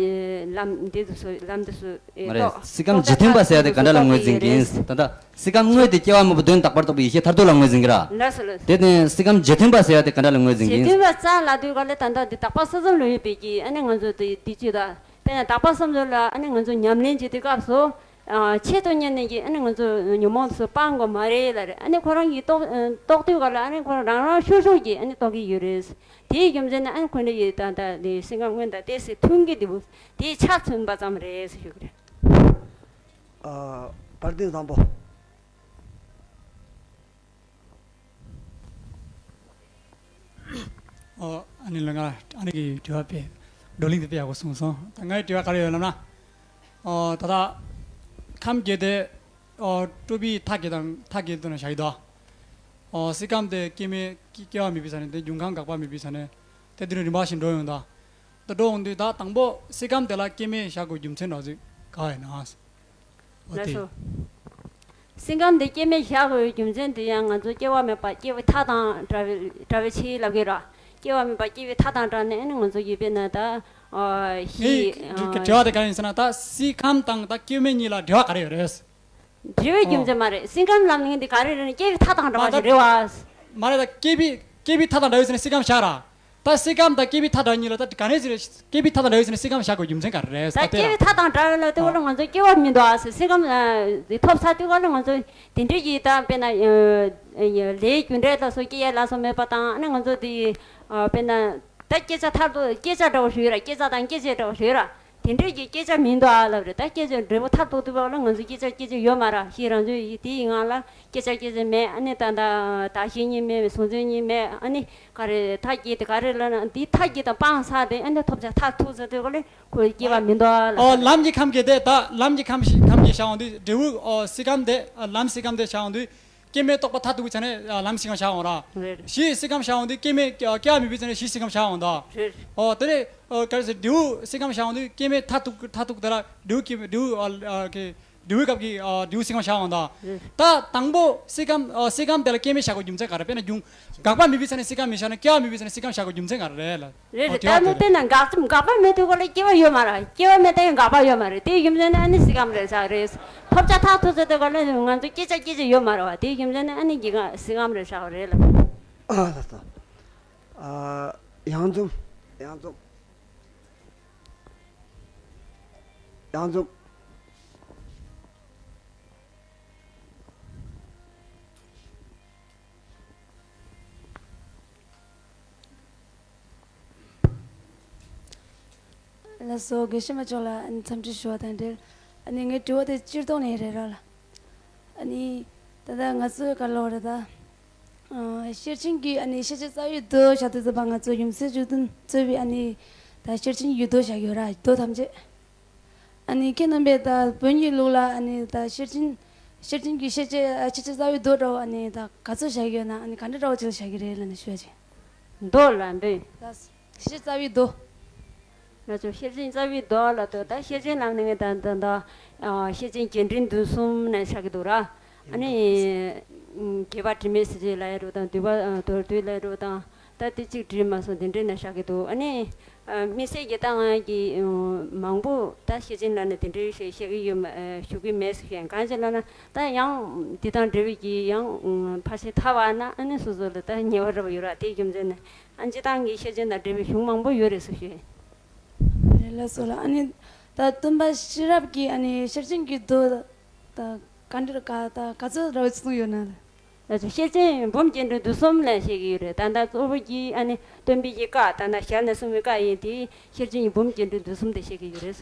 ལམ་འདི་ཚོ། ལམ་འདི་ཚོ། ཨེ། མ་རེད། རྟོགས། སེམས་ཁམས་རྟོགས། རྗེས་མཐུན་པ་ཟེར་ཡ་དེ་ག་འདྲ་ལ་ངོས་འཛིན་གྱི་ཡིན། ད་ལྟ་སེམས་ཁམས་དངོས་དེ་སྐྱེ་བ་མེད་པ་དོན་དག་པར་རྟོགས་པའི་ཡེ་ཤེས་མཐར་ཐུག་ལ་ངོས་འཛིན་གྱི་ར། ལགས་སོ། ལགས་སོ། དེ་ནས་སེམས་ཁམས་རྗེས་མཐུན་པ་ཟེར་ཡ་དེ་ག་འདྲ་ལ་ངོས་འཛིན་གྱི་ཡིན། རྗེས་མཐུན་པ་རྩ་ལ་དུས་ག་ལ་ད་ལྟ་འདི་དག་པ་ས་གསུམ་ལ་ཡོད་པའི་གི་ཨ་ནི་ང་ཚོ་དེ་དེ་ཅི་ད། དཔེར་ན་དག་པ་བསམ་ཚུལ་ལ་ཨ་ནི་ང་ཚོ་ཉམས་ལེན་བྱེད་དུས་སྐབས་སུ། ཨ། ཆེད་དུ་གཉེར་ནས་ཀྱི་ཨ་ནི་ང་ཚོ་ཉོན་མོངས་སུ་སྤང་དགོས་མ་རེད་ལ་རེད། ཨ་ནི་ཁོ་རང་གིས་རྟོགས། ཨ། རྟོགས་དུས་ག་ལ་ཨ་ནི་ཁོ་རང་རང་རང་ཤུགས་ཤུགས་ཀྱིས་ཨ་ནི་རྟོགས་ཀྱི་ཡོད་རེད། དེའི་རྒྱུ་མཚན་ནི་ཨ་ནི་ཁོ་འདྲ་ཡི་ད་ལྟ་དེ་སེམས་ཁམས་སྔོན་དང་ཏོག་ཙམ་མཐུན་གྱི་འདུག་དེ་ཆ་མཚོན་པ་ཙམ་རེད་ཟེར་ཞུ་གི་རེད། ཨ། དཔལ་ལྡན་བཟང་པོ། ཨོ། ཨ་ནི་ལ་ང་ཨ་ནི་གི་དྲི་བ་དཔེ་བགྲོ་གླེང་དེ་དཔེ་ཡག་པོ་གསུངས་སོང་། ད་ངའི་དྲི་བ་ག་རེ་ཡོད་ལབ་ན། ཨོ། ད་ལྟ་ཁམས་བརྒྱད་དེ། ཨོ། སྤྲོས་པའི་མཐའ་བརྒྱད་དང་མཐའ་བརྒྱད་དུ་ན་བཞག་ཡོད་དོ། ཨོ། སེམས་ཁམས་དེ་སྐྱེ་མེད། སྐྱེ་བ་མེད་པའི་ས་ནས། དེ་འབྱུང་ཁམས་འགག་པ་མེད་པའི་ས་ནས། དེ་དེ་རིང་རིམ་པ་བཞིན་འགྲོ་ཡོང་ད། ད་འགྲོ་འོང་དུས་ད་དང་པོ་སེམས་ཁམས་དེ་ལ་སྐྱེ་མེད་བཞག་དགོས་རྒྱུ་མཚན་འདྲ་ཟིག་ག་ཡིན་ན། ལགས་སོ། སེམས་ཁམས་འདི་སྐྱེ་མེད་བཞག་དགོས་རྒྱུ་མཚན་དེ་ཡང་ང་ཚོ་སྐྱེ་བ་མེད་པ་སྐྱེ་བའི་མཐའ་དང་བྲལ་བའི། བྲལ་བའི་ཕྱིར་ལབ་ཀྱི་ར། སྐྱེ་བ་མེད་པ་སྐྱེ་བའི་མཐའ་དང་བྲལ་ནས་ཨ་ནི་ང་ཚོ་ཡོད་པས་ན་ད། ཨ། ངའི་ཤི། དྲི་ཨ། དྲི་བ་དེ་ག་རེ་ཡིན་ཟེར་ན། ད་སེམས་ཁམས་དང་ད་སྐྱེ་མེད་གཉིས་ལ་འབྲེལ་བ་ག་རེ་ཡོད་རེད། འབྲེལ་བའི་རྒྱུ་ཨོ། མཚན་མ་རེད། སེམས་ཁམས་ལབ་ནི་འདི་ག་རེ་རེད་ན་སྐྱེ་བའི་མཐའ་དང་བྲལ་བ་ཞིག་རེད་བ། མ་རེད། ད་སྐྱེ་བའི། སྐྱེ་བའི་མཐའ་དང་བྲལ་བའི་ས་ནས་སེམས་ཁམས་བཞག་ར། ད་སེམས་ཁམས་དང་སྐྱེ་བའི་མཐའ་བྲལ་གཉིས་ལ་ད་ག་ནས་ཟེར། སྐྱེ་བའི་མཐའ་དང་བྲལ་བའི་ས་ནས་སེམས་ཁམས་བཞག་དགོས་རྒྱུ་མཚན་ག་རེ་རེད། ད་ད་དེ་སྐྱེ་ར། བའི་མཐའ་དང་བྲལ་བ་ལ་དེ་བ་ལ་ང་ཚོ་སྐྱེ་བ་མི་འདུག་ཨ་ཟེར། སེམས་ཁམས་དེ་ཐོབ་ཚར་དུས་ག་ལ་ང་ཚོ་དེ་འདྲའི་གི་ད་དཔེར་ན་ལས་རྒྱུ་འབྲས་ལ་སོགས་སྐྱེ་ཡ་ལ་སོགས་མེད་པ་དང་། ཨ་ནི་ང་ཚོ་དེ་དཔེར་ན་ད་སྐྱེ་ཆ་མཐར་ཐུག་སྐྱེ་ཆ་འདྲ་བོ་ཞིག་ཡོད་ར། སྐྱེ་ཆ་དང་སྐྱེ་བྱེད་འདྲ་བོ་ཞིག་ཡོད་ར། དེ་འདྲའི་གི་སྐད་ཆ་མི་འདུག་ཨ་ལབ་རེད། ད་སྐད་ཆ་འབྲས་བུ་མཐར་ཐུག་ཐུབ་པ་ལ་ང་ཚོ་སྐད་ཆ་སྐད་ཆ་ཡོད་མ་རེད། ཤེས་རང་ཚོའི་དེའི་ངང་ལ་སྐད་ཆ་སྐད་ཆ་མེད། ཨ་ནི་ད་ད་བདག་གཞན་གཉིས་མེད། གཟུང་འཛིན་གཉིས་མེད། ཨ་ནི་ག་རེ་མཐའ་བརྒྱད་དེ་ག་རེ་ལབ་ན། འདི་མཐའ་བརྒྱད་དང་སྤངས་ཚར་ཏེ་ཨ་ནི་ཐོབ་བྱ་མཐར་ཐུག་ཟེར་དུས་ག་ལ་ཁོ་སྐྱེ་བ་མི་འདུག་ཨ་ལབ། ཨོ། ལམ་གྱི་ཁམས་བརྒྱད་དེ། ད་ལམ་གྱི་ཁམས་ཤི་ཁམས་བརྒྱད་བྱ་འོང་དུས། འབྲས་བུ། ཨོ། སེམས་ཁམས་དེ། ལམ་སེམས་ཁམས་དེ་བྱ་འོང་དུས། སྐྱེ་མེད་རྟོགས་པ་མཐར་ཐུག་གི་ཆ་ནས་ལམ་སེམས་ཁམས་བཞག་འོང་ར། རེད། གཞི་སེམས་ཁམས་བཞག་འོང་དུས། སྐྱེ་མེད། སྐྱེ་བ་མེད་པའི་ཆ་ནས་གཞི་སེམས་ཁམས་བཞག་འོང་ད། རེད། ཨོ། དེ་ནས། ཨོ། ག་རེ་ཟེར། འབྲས་བུ་སེམས་ཁམས་བཞག་འོང་དུས། སྐྱེ་མེད་མཐར་ཐུག་མཐར་ཐུག་དེ་ལ་འབྲས་བུ་སྐྱེ། འབྲས་བུ། ཨ། ཨ། གི་འབྲས་བུའི་སྐབས་ཀྱི། ཨ། འབྲས་བུ་སེམས་ཁམས་བཞག་འོང་ད། རེད། ད་དང་པོ་སེམས་ཁམས། ཨ། སེམས་ཁམས་དེ་ལ་སྐྱེ་མེད་བཞག་དགོས་རྒྱུ་མཚན་ག་རེ། དཔེར་ན་རྒྱུ་འགག་པ་མེད་པའི་ཆ་ནས་སེམས་ཁམས་མི་བཞག་ན། སྐྱེ་བ་མེད་པའི་ཆ་ནས་སེམས་ཁམས་བཞག་དགོས་རྒྱུ་མཚན་ག་རེ་རེད་ལ། རེད། རེད། ཨོ། དེ་ད་ནི་དེ་དཔེར་ན་འགག་འགག་པ་མེད་དུས་ག་ལ་སྐྱེ་བ་ཡོད་མ་རེད། སྐྱེ་བ་མེད་དུས་འགག་པ་ཡོད་མ་རེད། དེའི་རྒྱུ་མཚན་ནི་ཨ་ནི་སེམས་ཁམས་རེད་ཟེར་རེད། ཐོབ་བྱ་མཐར་ཐུག་ཟེར་དུས་ག་ལ་ང་ཚོ་སྐྱེ་བྱ་སྐྱེ་བྱེད་ཡོད་མ་རེད་བ། དེའི་རྒྱུ་མཚན་ནི་ཨ་ནི་གི་སེམས་ཁམས་རེད་ཟེར་རེད་ལ། ཨ། ལགས་སོ། ཨ། གཡང་འཛོམས། གཡང་འཛོམས། གཡང་འཛོམས། ལགས་སོ། དགེ་བཤེས་མ་མཆོག་ལ་ཨ་ནི་འཚམས་འདྲི་ཞུ་བ་དང་འབྲེལ། ཨ་ནི་ངའི་དྲི་བ་དེ་སྤྱིར་བཏང་ནས་རེད་ར་ལ། ཨ་ནི་ད་ལྟ་ང་ཚོའི་ག་ལ་བ་རེད་ད། ཨ། ཤེར་ཕྱིན་གྱི་ཨ་ནི་ཤེར་ཕྱིན་རྩ་བའི་མདོ་བཞག་དུས་ཙམ་པ་ང་ཚོ་ཡུམ་སྲས་བཅུ་བདུན་གཙོས་པའི་ཨ་ནི་ད་ཤེར་ཕྱིན་གྱི་མདོ་བཞག་ཡོད་ར། མདོ་ཐམས་ཅད། ཨ་ནི་ཁྱེད་རྣམ་པས་ད་བོན་གྱི་ལུགས་ལ་ཨ་ནི་ད་ཤེར་ཕྱིན། ཤེར་ཕྱིན་གྱི་ཤེར་ཕྱིན། ཨ། ཤེར་ཕྱིན་རྩ་བའི་མདོ་འདྲ་བོ་ཨ་ནི་ད་ག་ཚོད་བཞག་ཡོད་ན། ཨ་ནི་ག་འདྲ་འདྲ་བོ་ཅིག་ལ་བཞག་གི་རེད་ལབ་ནས་ཞུ་ཡ་ཅིག་མདོ་ལ་འདོན། ད་ཤེར་ཕྱིན་རྩ་བའི་མདོ། ང་ཚོ་ཤེར་ཕྱིན་རྩ་བའི་མདོ་ལ་ལྟོས། ད་ཤེར་ཕྱིན་ལབ་ནས་ད་ད་ད། ཨ། ཤེར་ཕྱིན་རྒྱས་འབྲིང་བསྡུས་གསུམ་ནས་བཞག་གི་འདུག་ར། ཨ་ནི། ཨ། རྒྱས་པ་དྲི་མེད་ཟེར་ཅིག་ལབ་ཡ་འདྲ་བོ་དང་། བསྡུས་པ། ཨ། མདོར་བསྡུས་ལབ་ཡ་འདྲ་བོ་དང་། ད་དེ་གཅིག་བྲིས་མ་སོང་། དེ་འདྲས་ནས་བཞག་གི་འདུག་ཨ་ནི། ཨ། དམིགས་བསལ་གྱི་ད་ང་གིས། ཨ། མང་པོ་ད་ཤེར་ཕྱིན་ལབ་ནས་དེ་འདྲའི་བཤད་ཀྱི་ཡོད་མ། ཨ། ཞུ་གི་མེད་ཟེར་བཤད། གང་ཅི་ལབ་ན་ད་ཡང་འདི་དང་འབྲེལ་བའི་གི་ཡང་ཕར་ཕྱིན་ཐལ་བ་ན་ཨ་ནི་སོ་སོ་ལ་ད་ཉེ་བ་འདྲ་བོ་ཡོད་ར། དེའི་རྒྱུ་མཚན་ནས་ཨ་ནི་སྤྱིར་བཏང་གི་ཤེར་ཕྱིན་དང་འབྲེལ་བའི་གཞུང་མང་པོ་ཡོད་རེད་ཟེར་བཤད། རེད་ལགས་སོ་ལགས། ཨ་ནི་ད་སྟོན་པ་ཤེས་རབ་ཀྱིས་ཨ་ནི་ཤེར་ཕྱིན་གྱི་མདོ་ད་ག་འདྲ་ག་ད་ག་ཚོད་ར་བ་གསུངས་ཡོད་ན། ལགས་སོ། ཤེར་ཕྱིན་འབུམ་རྒྱས་འབྲིང་བསྡུས་གསུམ་ལ་བཤད་ཀྱི་ཡོད་རེད། ད་ལྟ་གཙོ་བོ་གྱི་ཨ་ནི་སྟོན་པའི་གི་བཀའ། ད་ལྟ་ཞལ་ནས་གསུངས་པའི་བཀའ་ཡིན་དེ། ཤེར་ཕྱིན་འབུམ་རྒྱས་འབྲིང་བསྡུས་གསུམ་དེ་བཤད་ཀྱི་ཡོད་རེད།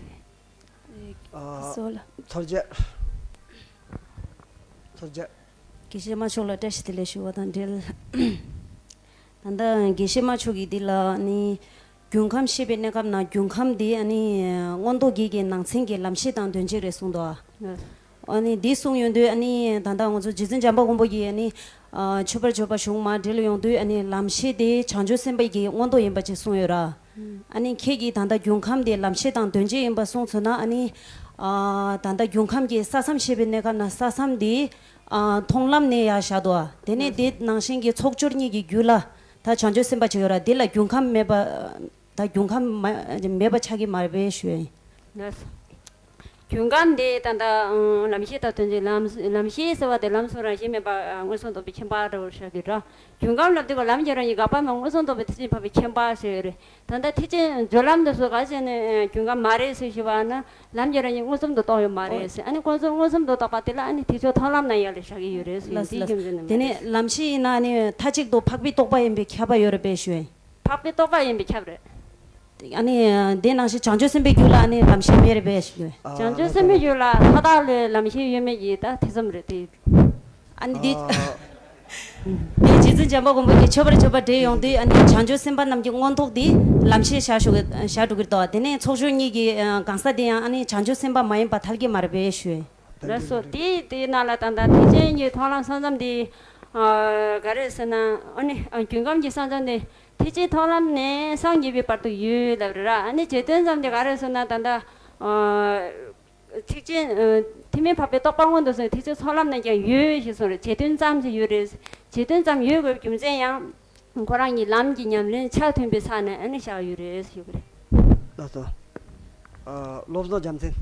ཨ། ཚོར་རྒྱ། ཚོར་རྒྱ། དགེ་བཤེས་མ་མཆོག་ལ་བཀྲ་ཤིས་བདེ་ལེགས་ཞུ་བ་དང་འབྲེལ། ད་ལྟ་དགེ་བཤེས་མ་མཆོག་གིས་འདི་ལ་ནི། རྒྱུན་ཁམས་ཤེས་པའི་གནས་སྐབས་ན་རྒྱུན་ཁམས་འདི་ཨ་ནི་མངོན་རྟོགས་རྒྱན་གྱི་ནང་ཚན་གྱི་ལམ་ཤེས་དང་དོན་གཅིག་རེད་གསུངས་འདུག་ཨ། ཨ། ཨ་ནི་འདི་གསུངས་ཡོང་དུས་ཨ་ནི་ད་ལྟ་ང་ཚོ་རྗེ་བཙུན་བྱམས་པ་མགོན་པོ་གིས་ཨ་ནི་ཨ་མཆོད་པར་བརྗོད་པ་གཞུང་མར་འབྲི་ལ་ཡོང་དུས་ཨ་ནི་ལམ་ཤེས་དེ་བྱང་ཆུབ་སེམས་དཔའ་གི་མངོན་རྟོགས་ཡིན་པ་ཅིག་གསུངས་ཡོད་ར། ཨ་ནི་ཁྱེད་ཀྱིས་ད་ལྟ་རྒྱུན་ཁམས་དེ་ལམ་ཤེས་དང་དོན་བྱེད་ཡིན་པ་གསུངས་ཚོད་ན་ཨ་ནི་ཨ་ད་ལྟ་རྒྱུན་ཁམས་ཀྱི་ས་མཚམས་ཞེས་པའི་གནས་སྐབས་ན་ས་མཚམས་དེ་ཨ་མཐོང་ལམ་ནས་ཡར་བཞག་འདུག་ཨ། དེ་ནས་དེ་ནང་བཞིན་གྱི་ཚོགས་སྦྱོར་གཉིས་ཀྱི་རྒྱུད་ལ་ད་བྱང་ཆུབ་སེམས་དཔའ་ཅིག་ཡོད་ར། དེ་ལ་རྒྱུན་ཁམས་མེད་པ། ད་རྒྱུན་ཁམས་མ་མེད་པ་ཆགས་ཀྱི་མ་རེད་པས་ཞུ་ཡ་ཡིན། ལགས་སོ། རྒྱུན་ཁམས་དེ་ད་ལྟ་ཨང་ལམ་ཤེས་དང་དོན་བྱེད་ལམ་ལམ་ཤེས་ཟེར་བ་དེ་ལམ་གསུམ་རང་བཞིན་མེད་པ་ཨ་མངོན་སུམ་རྟོགས་པའི་ཁྱད་པར་འདྲ་བོ་ཤར་གྱི་འདྲ། རྒྱུན་ཁམས་ལབ་དུས་ཀ་ལམ་གྱི་རང་བཞིན་འགག་པ་མེད་མངོན་སུམ་རྟོགས་པའི་ཐེག་ཆེན་འཕགས་པའི་ཁྱད་པར་ཞེས་ཡོད་རེད། ད་ལྟ་ཐེག་ཆེན་སྦྱོར་ལམ་དུ་སོགས་ག་བྱས་ནས་ཨ་རྒྱུན་ཁམས་མ་རེད་ཟེར་ཞུ་བ་ན་ལམ་གྱི་རང་བཞིན་མངོན་སུམ་དུ་རྟོགས་ཡོད་མ་རེད་ཟེར། ཨ་ནི་མངོན་སུམ་མངོན་སུམ་དུ་རྟོགས་པ་དེ་ལ་ཨ་ནི་ཐེག་མཆོག་མཐོང་ལམ་ན་ཡར་ལ་བཞག་གི་ཡོད་རེད་ཟེར། ལགས་སོ་འདིའི་ལགས་སོ། རྒྱུ་མཚན་ནི་དེ་མ་ནས་རེད། ལམ་ཤེས་ཡིན་ན་ཨ་ནི་མཐའ་གཅིག་ཏུ་འཕགས་པའི་རྟོགས་པ་ཡིན་པའི་ཁྱབ་པ་ཡོད་རེད་པས་ཞུ་ཡ་ཡིན། འཕགས་པའི་རྟོགས་པ་ཡིན་པའི་ཁྱབ་རེད། ཨ་ནི་དེ་ནང་བཞིན་བྱང་ཆུབ་སེམས་དཔའི་རྒྱུད་ལ་ཨ་ནི་ལམ་ཤེས་མེད་རེད་པས་ཞུ་ཡ་ཡིན། བྱང་ཆུབ་སེམས་དཔའི་རྒྱུད་ལ་མཐའ་དག་ལ་ལམ་ཤེས་ཡོད་མེད་ཀྱི་ད་ཐེ་ཚོམ་རེད་དེ། ཨ་ནི་འདི་ཨ། དེ་རྗེ་བཙུན་བྱམས་པ་མགོན་པོ་གིས་མཆོད་པར་བརྗོད་པ་འགྲེལ་ཡོང་དུས་ཨ་ནི་བྱང་ཆུབ་སེམས་དཔའ་རྣམས་ཀྱི་མངོན་རྟོགས་འདི་ལམ་ཤེས་བཞག་ཞུ་བཞག་འགྲོ་གི་འདུག་དེ་ནས་ཚོགས་སྦྱོར་གཉིས་ཀྱི་ཨ་གང་ཟག་དེ་ཡང་ཨ་ནི་བྱང་ཆུབ་སེམས་དཔའ་མ་ཡིན་པ་ཐལ་གྱི་མ་རེད་པས་ཞུ། ལགས་སོ། དེ་དེའི་ནང་ལ་ད་ལྟ་ཐེག་ཆེན་གྱི་མཐོང་ལམ་ས་མཚམས་དེ་ཨ་ག་རེ་ཟེར་ན་ཨ་ནི་ཨ་རྒྱུན་ཁམས་ཀྱི་ས་མཚམས་དེ་ཐེག་ཆེན་མཐོང་ལམ་ནས་སངས་རྒྱས་པའི་བར་དུ་ཡོད་ལབ་རེད་ར། ཨ་ནི་རྗེས་མཐུན་ཙམ་དེ་ག་རེ་ཟེར་ན་ད་ལྟ་ཨ། ཐེག་ཆེན་ཨ་ཐེག་དམན་འཕགས་པའི་རྟོགས་པ་མངོན་དུ་སོང་། ཐེག་ཆེན་ཚོགས་ལམ་ནས་ཀྱང་ཡོད་ཞེས་གསུངས་རེད། རྗེས་མཐུན་ཙམ་ཞིག་ཡོད་རེད། རྗེས་མཐུན་ཙམ་ཡོད་དགོས་པའི་རྒྱུ་མཚན་ཡང་ཁོ་རང་གི་ལམ་གྱི་ཉམས་ལེན་ཆ་མཐུན་པའི་ས་ནས་ཨ་ནི་བཞག་ཡོད་རེད་ཞུ་གི་རེད། ལགས་སོ། ཨ་བློ་བཟང་རྒྱལ་མཚན།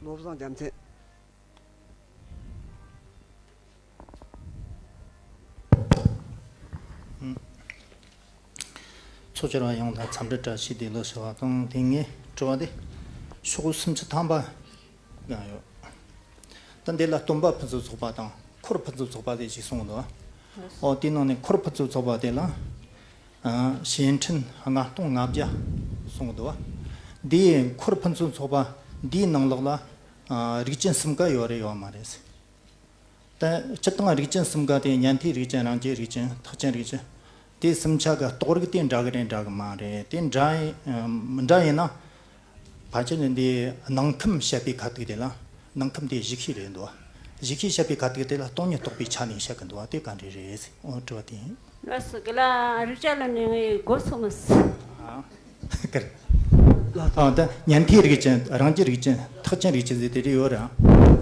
བློ་བཟང་རྒྱལ་མཚན། ཚོགས་བཅར་བ་ཡོངས་ལ་འཚམས་འདྲི་བཀྲ་ཤིས་བདེ་ལེགས་ཞུ་བ་དང་། དེ་ངས་དྲི་བ་དེ་ཤོག་གུ་སུམ་ཅུ་ཐམ་པ་ཡང་ཡོད། ད་འདི་ལ་སྟོན་པ་ཕུན་སུམ་ཚོགས་པ་དང་འཁོར་ཕུན་སུམ་ཚོགས་པ་དེ་ཞིག་གསུངས་འདུག་ཨོ་དེའི་ནང་ནས་འཁོར་ཕུན་སུམ་ཚོགས་པ་དེ་ལ་ཨ་བྱེ་ཕྲེང་ལྔ་སྟོང་ལྔ་བརྒྱ་གསུངས་འདུག་འདིའི་འཁོར་ཕུན་སུམ་ཚོགས་པ་འདིའི་ནང་ལོགས་ལ་ཨ་རིགས་ཅན་གསུམ་ཀ་ཡོད་རེད་ཡོད་མ་རེད། ད་སྤྱིར་བཏང་རིགས་ཅན་གསུམ་ཀ་དེ་ཉན་ཐོས་རིགས་ཅན། རང་རྒྱལ་རིགས་ཅན། ཐེག་ཆེན་རིགས་ཅན། དེ་གསུམ་ཆ་གི་རྟོགས་རིགས་དེ་འདྲ་གི་རེད་འདྲ་གི་མ་རེད། དེ་འདྲ་ཡིན་མི་འདྲ་ཡིན་ན་ཕལ་ཆེར་འདི་ནང་ཁམས་བཤད་པའི་ཁ་ཐུག་དེ་ལ་ནང་ཁམས་དེ་གཞི་ཤེས་རེད་འདུག་གཞི་ཤེས་བཤད་པའི་ཁ་ཐུག་དེ་ལ་སྟོང་ཉིད་རྟོགས་པའི་ཆ་ནས་བཤད་གི་འདུག་དེ་ག་འདྲ་རེད། ཨོ་དྲི་བ་དེ་ཡིན། ལགས་སོ། དགེ་ལགས་རིག་བྱ་ལ་ནི་ངའི་མགོ་ཚོས་མ་སོང་། ཨ། ཀར། ལགས་སོ། ཨ་ད་ཉན་ཐོས་རིགས་ཅན། རང་རྒྱལ་རིགས་ཅན། ཐེག་ཆེན་རིགས་ཅན་ཟེར་དེ་རིགས་ཡོད་རེད།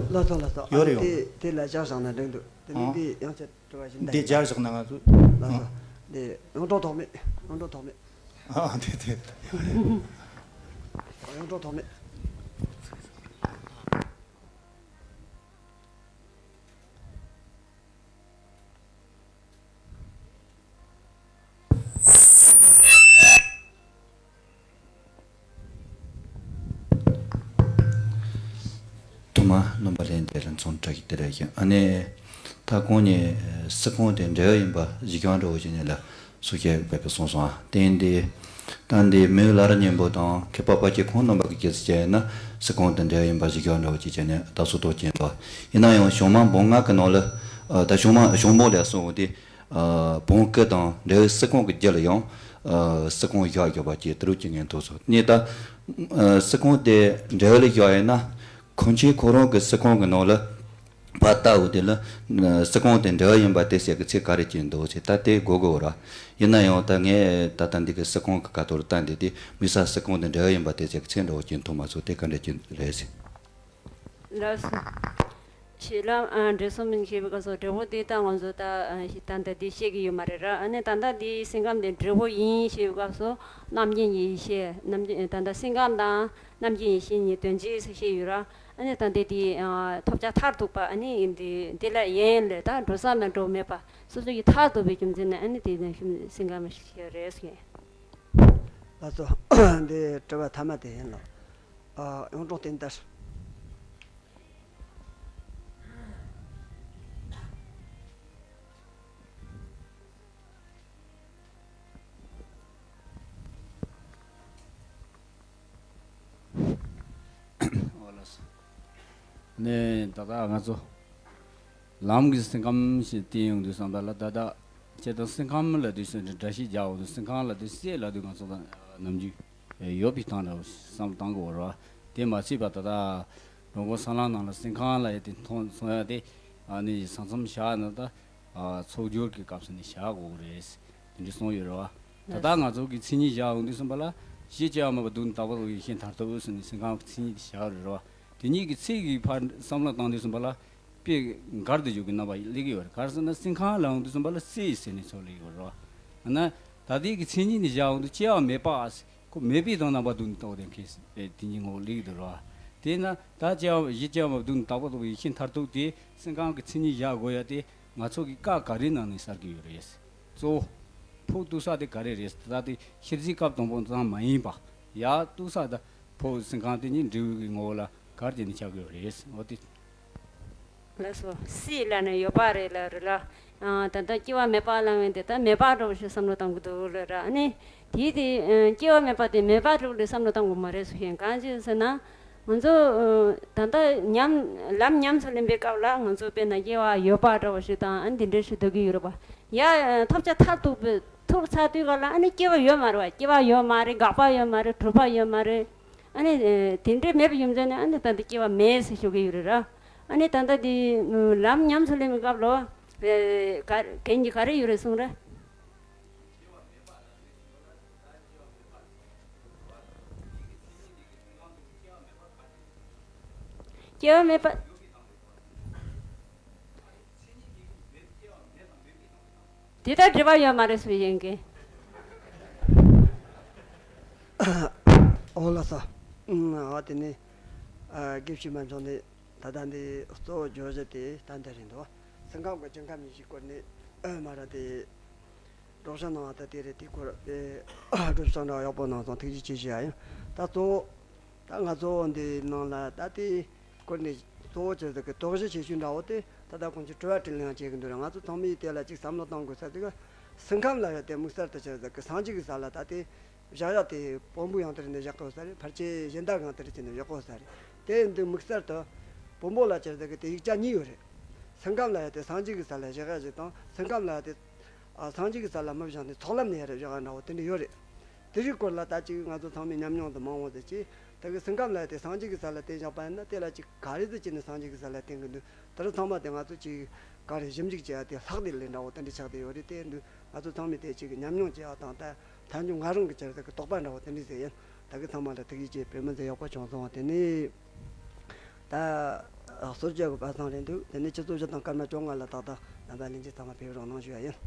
ལགས་སོ་ལགས་སོ། ཡོད་རེད། ཨ་ཡོད། དེ་དེ་ལ་བཞག་བཞག་ན་འགྲིག་འདུག་དེ་ནས་ཨ་འདི་ཡང་ཆེད་དྲི་བ་བཞིན་དེ་བཞག་བཞག་ན་ང་ཚོ། ལགས་སོ། ཨ་འདི་ཡོངས་གྲགས་ཐོགས་མེད། ཡོངས་གྲགས་ཐོགས་མེད། ཨ་དེ་དེ། ཡོངས་གྲགས་ཐོགས་མེད། ཐོག་མ་རྣམ་པ་ལྷན་རྒྱས་ལ་འཚམས་འདྲི་བཀྲ་ཤིས་བདེ་ལེགས་ཞུ། ཨ་ནི་ད་གོང་ནས་སི་ཁོང་དེ་འབྲེལ་ཡོད་ཡིན་པ་གཞི་རྐྱང་འདྲ་བོ་ཞིག་ནས་ལ་སུ་ཞིག་བས་ཀྱི་གསུངས་སོང་། ཨ་དེ་ཡིན་དུས་ད་འདི་མི་ལ་ར་སྙན་པོ་དང་མཁས་པ་དཔལ་སྐྱེས་ཁོང་རྣམ་པ་གི་སྐྱེས་སུ་བྱས་ན་སི་ཁོང་དེ་འབྲེལ་ཡོད་ཡིན་པ་གཞི་རྐྱང་འདྲ་བོ་ཞིག་བྱས་ནས་ད་སུ་ཐོག་ཅན་དོ། ཡིན་ན་ཡང་ཞུང་མང་འབུམ་ལྔ་གི་ནང་ལ་ཨ་ད་ཞུང་མང་ཞུང་འབུམ་ལས་གསུངས་ཏེ། ཨ་བོང་སྐུ་དང་འབྲེལ་ཡོད་སི་ཁོང་གི་རྒྱུད་ལ་ཡང་ཨ་སི་ཁོང་བཞག་ཡོད་པ་ཅིག་དེ་རུ་ཅིག་ངས་མཐོང་སོང་། ནི་ད་ཨ་སི་ཁོང་དེ་འབྲེལ་ཡོད་ལ་བཞག་ཡོད་ན་ཁོང་ཆེན་ཁོ་རང་གི་སི་ཁོང་གི་ནང་ལ་ཕ་ལྟ་བུ་དེ་ལ་ཨ་སི་ཁོང་དེ་འབྲེལ་ཡོད་ཡིན་པ་དེ་ཟེར་གི་ཚིག་ག་རེ་ཅིག་འདུག་ཟེར། ད་དེ་དགོས་དགོས་ར། ཡིན་ན་ཡང་ད་ངས་ད་ལྟ་འདི་གི་སི་ཁོང་གི་ཁ་ཐོག་ལ་བལྟས་འདི་དེ་མི་ས་སི་ཁོང་དེ་འབྲེལ་ཡོད་ཡིན་པ་དེ་ཟེར་གི་ཚིག་འདྲ་བོ་ཅིག་མཐོང་མ་སོང་། དེ་ག་འདྲ་ཅིག་རེད་ཟེར། ལགས་སོ། ཞེས་ལ་ཨ་འབྲས་སྤུངས་མིན་ཞེས་པའི་སྐབས་སུ་འབྲས་བུ་དེ་ད་ང་ཚོ་ད་ཨ་ཞིག་ད་ལྟ་འདི་བཤད་ཀྱི་ཡོད་མ་རེད་ར། ཨ་ནི་ད་ལྟ་འདི་སེམས་ཁམས་དེ་འབྲས་བུ་ཡིན་ཞེས་པའི་སྐབས་སུ་རྣམ་མཁྱེན་ཡེ་ཤེས། རྣམ་མཁྱེན་ད་ལྟ་སེམས་ཁམས་དང་རྣམ་མཁྱེན་ཡེ་ཤེས་གཉིས་དོན་གཅིག་ཟེར་བཤད་ཡོད་ར། ཨ་ནི་ད་ལྟ་འདི་ཨ་ཐོབ་བྱ་མཐར་ཐུག་པ་ཨ་ནི་འདི་འདི་ལ་ཡན་ལས་ད་འགྲོ་ས་མེད་འགྲོ་མེད་པ་སོ་སོ་ཡི་མཐར་ཐུག་པའི་རྒྱུ་མཚན་ནི་ཨ་ནི་དེ་ནས་སེམས་ཁམས་ཞིག་རེད་ཟེར། ལགས་སོ། འདི་དྲི་བ་ཐ་མ་དེ་ཡིན་ལ། ཨ་ཡོངས་གྲགས་བསྟན་དར། ཨོ་ལགས་སོ། ནས་ད་ལྟ་ང་ཚོ་ལམ་གྱི་སེམས་ཁམས་ཞེས་བསྟན་ཡོང་དུས་བསམ་པ་ལ་ད་ལྟ་ཁྱེད་ད་སེམས་ཁམས་ལ་དུས་སུ་འདྲ་ཞིག་རྒྱག་འོང་དུས་སེམས་ཁམས་ལ་དུས་སྲེད་ལ་དུས་ང་ཚོ་ད་ནམ་རྒྱུན་ཡོད་པའི་སྟངས་འདྲ་བོ་བསམ་བློ་བཏང་དགོས་ར། དེ་མ་ཚད་པ་ད་ལྟ་རོང་པོ་ས་ལམ་ནང་ལ་སེམས་ཁམས་ལ་ཡ་དེ་མཐོང་སོང་ཡ་དེ་ཨ་ནི་ས་མཚམས་བཞག་ན་ད་ཚོགས་སྦྱོར་གྱི་སྐབས་སུ་ནི་བཞག་དགོས་རེད། དེ་འདྲ་གསུངས་ཡོད་རེད་བ། ད་ལྟ་ང་ཚོ་གི་མཚན་ཉིད་བཞག་ཡོང་དུས་ཙམ་པ་ལ་གཞི་བཅའ་མེད་པ་སྡུག་བསྔལ་དག་པ་ལ་ཡིད་ཆེས་མཐར་ཐུག་ཟེར་ནས་སེམས་ཁམས་ཀྱི་མཚན་ཉིད་དེ་བཞག་རེད་བ། དེ་གཉིས་ཀྱི་ཚིག་གི་ཕར་བསམ་བློ་བཏང་དུས་ཙམ་པ་ལ་དཔེ་འགལ་དུ་འཇུག་གི་རྣམ་པ་སླེབས་ཀྱི་ཡོད་རེད། ག་རེ་ཟེར་ན་སེམས་ཁམས་ལ་ཡོང་དུས་ཙམ་པ་ལ་སྲིད་ཟེར་ནས་ཚོར་སླེབས་ཀྱི་ཡོད་རེད་བ། ན་ད་ལྟའི་གི་མཚན་ཉིད་ནི་བཞག་ཡོང་དུས་སྐྱེ་བ་མེད་པ་ཁོ་མེད་པའི་དོན་རྣམ་པ་སྡུག་བསྔལ་དག་པ་དེ་མཁས་ཟེར་དེ་གཉིས་ངོ་སླེབས་ཀྱི་འདུག་རེད་བ། དེས་ན་ད་སྐྱེ་བ་གཞི་བཅའ་མེད་པ་སྡུག་བསྔལ་དག་པ་ལ་ཡིད་ཆེས་མཐར་ཐུག་དེ་སེམས་ཁམས་ཀྱི་མཚན་ཉིད་བཞག་དགོས་ཡ་དེ་ང་ཚོ་གི་བཀའ་ག་རེའི་ནང་ནས་གསལ་གྱི་ཡོད་རེད། གཙོ་བོ་ཕོ་གཏུག་ས་དེ་ག་རེ་རེད། ད་ལྟ་དེ་ཤེར་ཕྱིན་སྐབས་དང་པོ་ཙམ་མ་ཡིན་པ་ཡ་གཏུག་ས་ད་ཕོ་སེམས་ཁམས་དེ་གཉིས་འབྲས་བུ་གི་ངོ་བོ་ལ་ག་རེ་བྱས་ནས་ཆགས་ཀྱི་ཡོད་རེད། འོ་དེ། ལགས་སོ། སྲིད་ལ་ནི་ཡོད་པ་རེད་ལ་རེད་ལ། ཨ་ད་ལྟ་སྐྱེ་བ་མེད་པ་ལབ་ཡོང་དུས་ད་མེད་པ་འདྲ་བོ་ཞིག་བསམ་བློ་གཏོང་གི་འདུག་ལ་ར། ཨ་ནི་དེའི་དེ་ཨ་སྐྱེ་བ་མེད་པ་དེ་མེད་པ་འདྲ་བོ་ལ་བསམ་བློ་གཏོང་དགོས་མ་རེད་ཟེར་ཞིང་གང་ཅི་ཟེར་ན། ང་ཚོ་ཨ་ད་ལྟ་ཉམས་ལམ་ཉམས་སུ་ལེན་པའི་སྐབས་ལ་ང་ཚོ་དཔེར་ན་སྐྱེ་བ་ཡོད་པ་འདྲ་བོ་ཞིག་དང་ཨ་འདི་འདྲ་ཞིག་འདོད་ཀྱི་ཡོད་རེད་པ། ཡ་ཐོབ་བྱ་མཐར་ཐུག་པའི་ཐུག་ཚར་དུས་སྐབས་ལ་ཨ་ནི་སྐྱེ་བ་ཡོད་མ་རེད་པ། སྐྱེ་བ་ཡོད་མ་རེད། འགག་པ་ཡོད་མ་རེད། གྲུབ་པ་ཡོད་མ་རེད། ཨ་ནི་ཨ་དེ་འདྲའི་མེད་པའི་རྒྱུ་མཚན་ནི་ཨ་ནི་ད་ལྟ་སྐྱེ་བ་མེད་ཟེར་ཞུ་གི་ཡོད་རེད་ར། ཨ་ནི་ད་ལྟ་དེ་ལམ་ཉམས་སུ་ལེན་པའི་སྐབས་ལ་ཨེ་ག་རྒན་གྱིས་ག་རེ་ཡོད་རེད་གསུངས་ར། སྐྱེ་བ་མེད་པ། དེ་ལྟར་འབྲེལ་བ་ཡོད་མ་རེད་ཟེར་ཡིན་གི། འོ་ལགས་སོ། ཨ་དེ་ནི་ཨ་དགེ་བཤེས་པ་མཆོག་ནས་ད་ལྟ་འདི་གཙོ་བོ་བརྗོད་གཞི་དེ་ད་འདི་རེད་འདུག། སེམས་ཁམས་ཀྱི་རྒྱུན་ཁམས་ཉིད་ཀྱི་སྐོར་ནས་ཨ་མ་ར་དེ་སྒྲོག་བཤད་གནང་བ་ད་དེ་རེད། དེའི་སྐོར་དེ་སྒྲོག་བཤད་འདྲ་ཡག་པོ་གནང་སོང་། ཐུགས་རྗེ་ཆེ་ཞུ་ཡ་ཡིན། ད་གཙོ་བོ་ད་ང་ཚོ་འདི་ནང་ལ་ད་དེ་སྐོར་ནས་གཙོ་བོ་ཆེ་ཟིག་གི་དོགས་གཞི་ཆེ་ཤོས་འདྲ་བོ་དེ་ད་ལྟ་ཁོང་ཚོས་དྲི་བ་དྲིས་ལན་ཡང་བྱེད་ཀྱི་འདུག་ར། ང་ཚོ་ཚང་མས་དེ་ལ་ཅིག་བསམ་བློ་གཏོང་དགོས་ས་དེ་ག་སེམས་ཁམས་ལ་ཡོད་དེ་དམིགས་བསལ་དུ་ཆེ་ཟིག་གི་སངས་རྒྱས་ཀྱི་ས་ལ་ད་དེ་བཞག་ཡག་དེ་བོན་པོ་ཡང་དེ་རེད་འདི་བཞག་དགོས་ས་རེད། ཕལ་ཆེར་གཞན་དག་ཡང་དེ་རེད་ཅེས་ནས་བཞག་དགོས་ས་རེད། དེ་འདི་དམིགས་བསལ་དུ་བོན་པོ་ལ་ཆེ་ཟིག་གི་དེ་ཡིག་ཆ་གཉིས་ཡོད་རེད། སེམས་ཁམས་ལ་ཡོད་དེ་སངས་རྒྱས་ཀྱི་ས་ལ་བཞག་ཡག་ཅིག་དང་སེམས་ཁམས་ལ་ཡོད་དེ་ཨ་སངས་རྒྱས་ཀྱི་ས་ལ་མི་བཞག་ནས་ཚོགས་ལམ་ནས་ཡར་བཞག་ཡག་འདྲ་བོ་དེ་འདྲ་ཡོད་རེད། དེ་རིགས་སྐོར་ལ་ད་ཅིག་ང་ཚོ་ཚང་མས་ཉམས་མྱོང་དུ་མང་བོ་ཟེར་གྱི། ད་གི་སེམས་ཁམས་ལ་ཡོད་དེ་སངས་རྒྱས་ཀྱི་ས་ལ་བརྟེན་བཞག་པ་ཡིན་ན་དེ་ལ་ཅིག་ག་རེ་ཟེར་གྱི་ནས་སངས་རྒྱས་ཀྱི་ས་ལ་བརྟེན་གྱི་འདུག། དེ་རིགས་ཚང་མ་དེ་ང་ཚོ་ཅིག་ག་རེ་ཞིབ་འཇུག་བྱེད་ཡག་དེ་ལྷག་དེ་ལས་འདྲ་བོ་དེ་འདྲ་ཆགས་བསྡད་ཡོད་རེད། དེ་འདུག་ང་ཚོ་ཚང་མས་དེ་ཅིག་ཉམས་མྱོང་བྱེད་ཡག་དང་ད་ཐལ་འགྱུར་ང་རང་གི་ཆེ་ཟིག་གི་དོགས་པ་འདྲ་བོ་དེ་འདྲ་ཟེར་ཡིན། ད་གི་ཚང་མ་ལ་ཐུགས་རྗེ་ཆེ། དཔེ་མི་སྲིད་ཡག་པོ་བྱུང་སོང་། དེ་ནས་ད་སོར་བརྒྱད་ཀྱི་པ་སངས་རེད་འདུག། དེ་ནས་ཆུ་ཚོད་བཞི་དང་སྐར་མ་བཅོ་ལྔ་ལ་ཏག་ཏག་རྣམ་པ་ལྷན་རྒྱས་ཚང་མ་ཕེབས་རོགས་གནང་ཞུ་ཡ་ཡིན།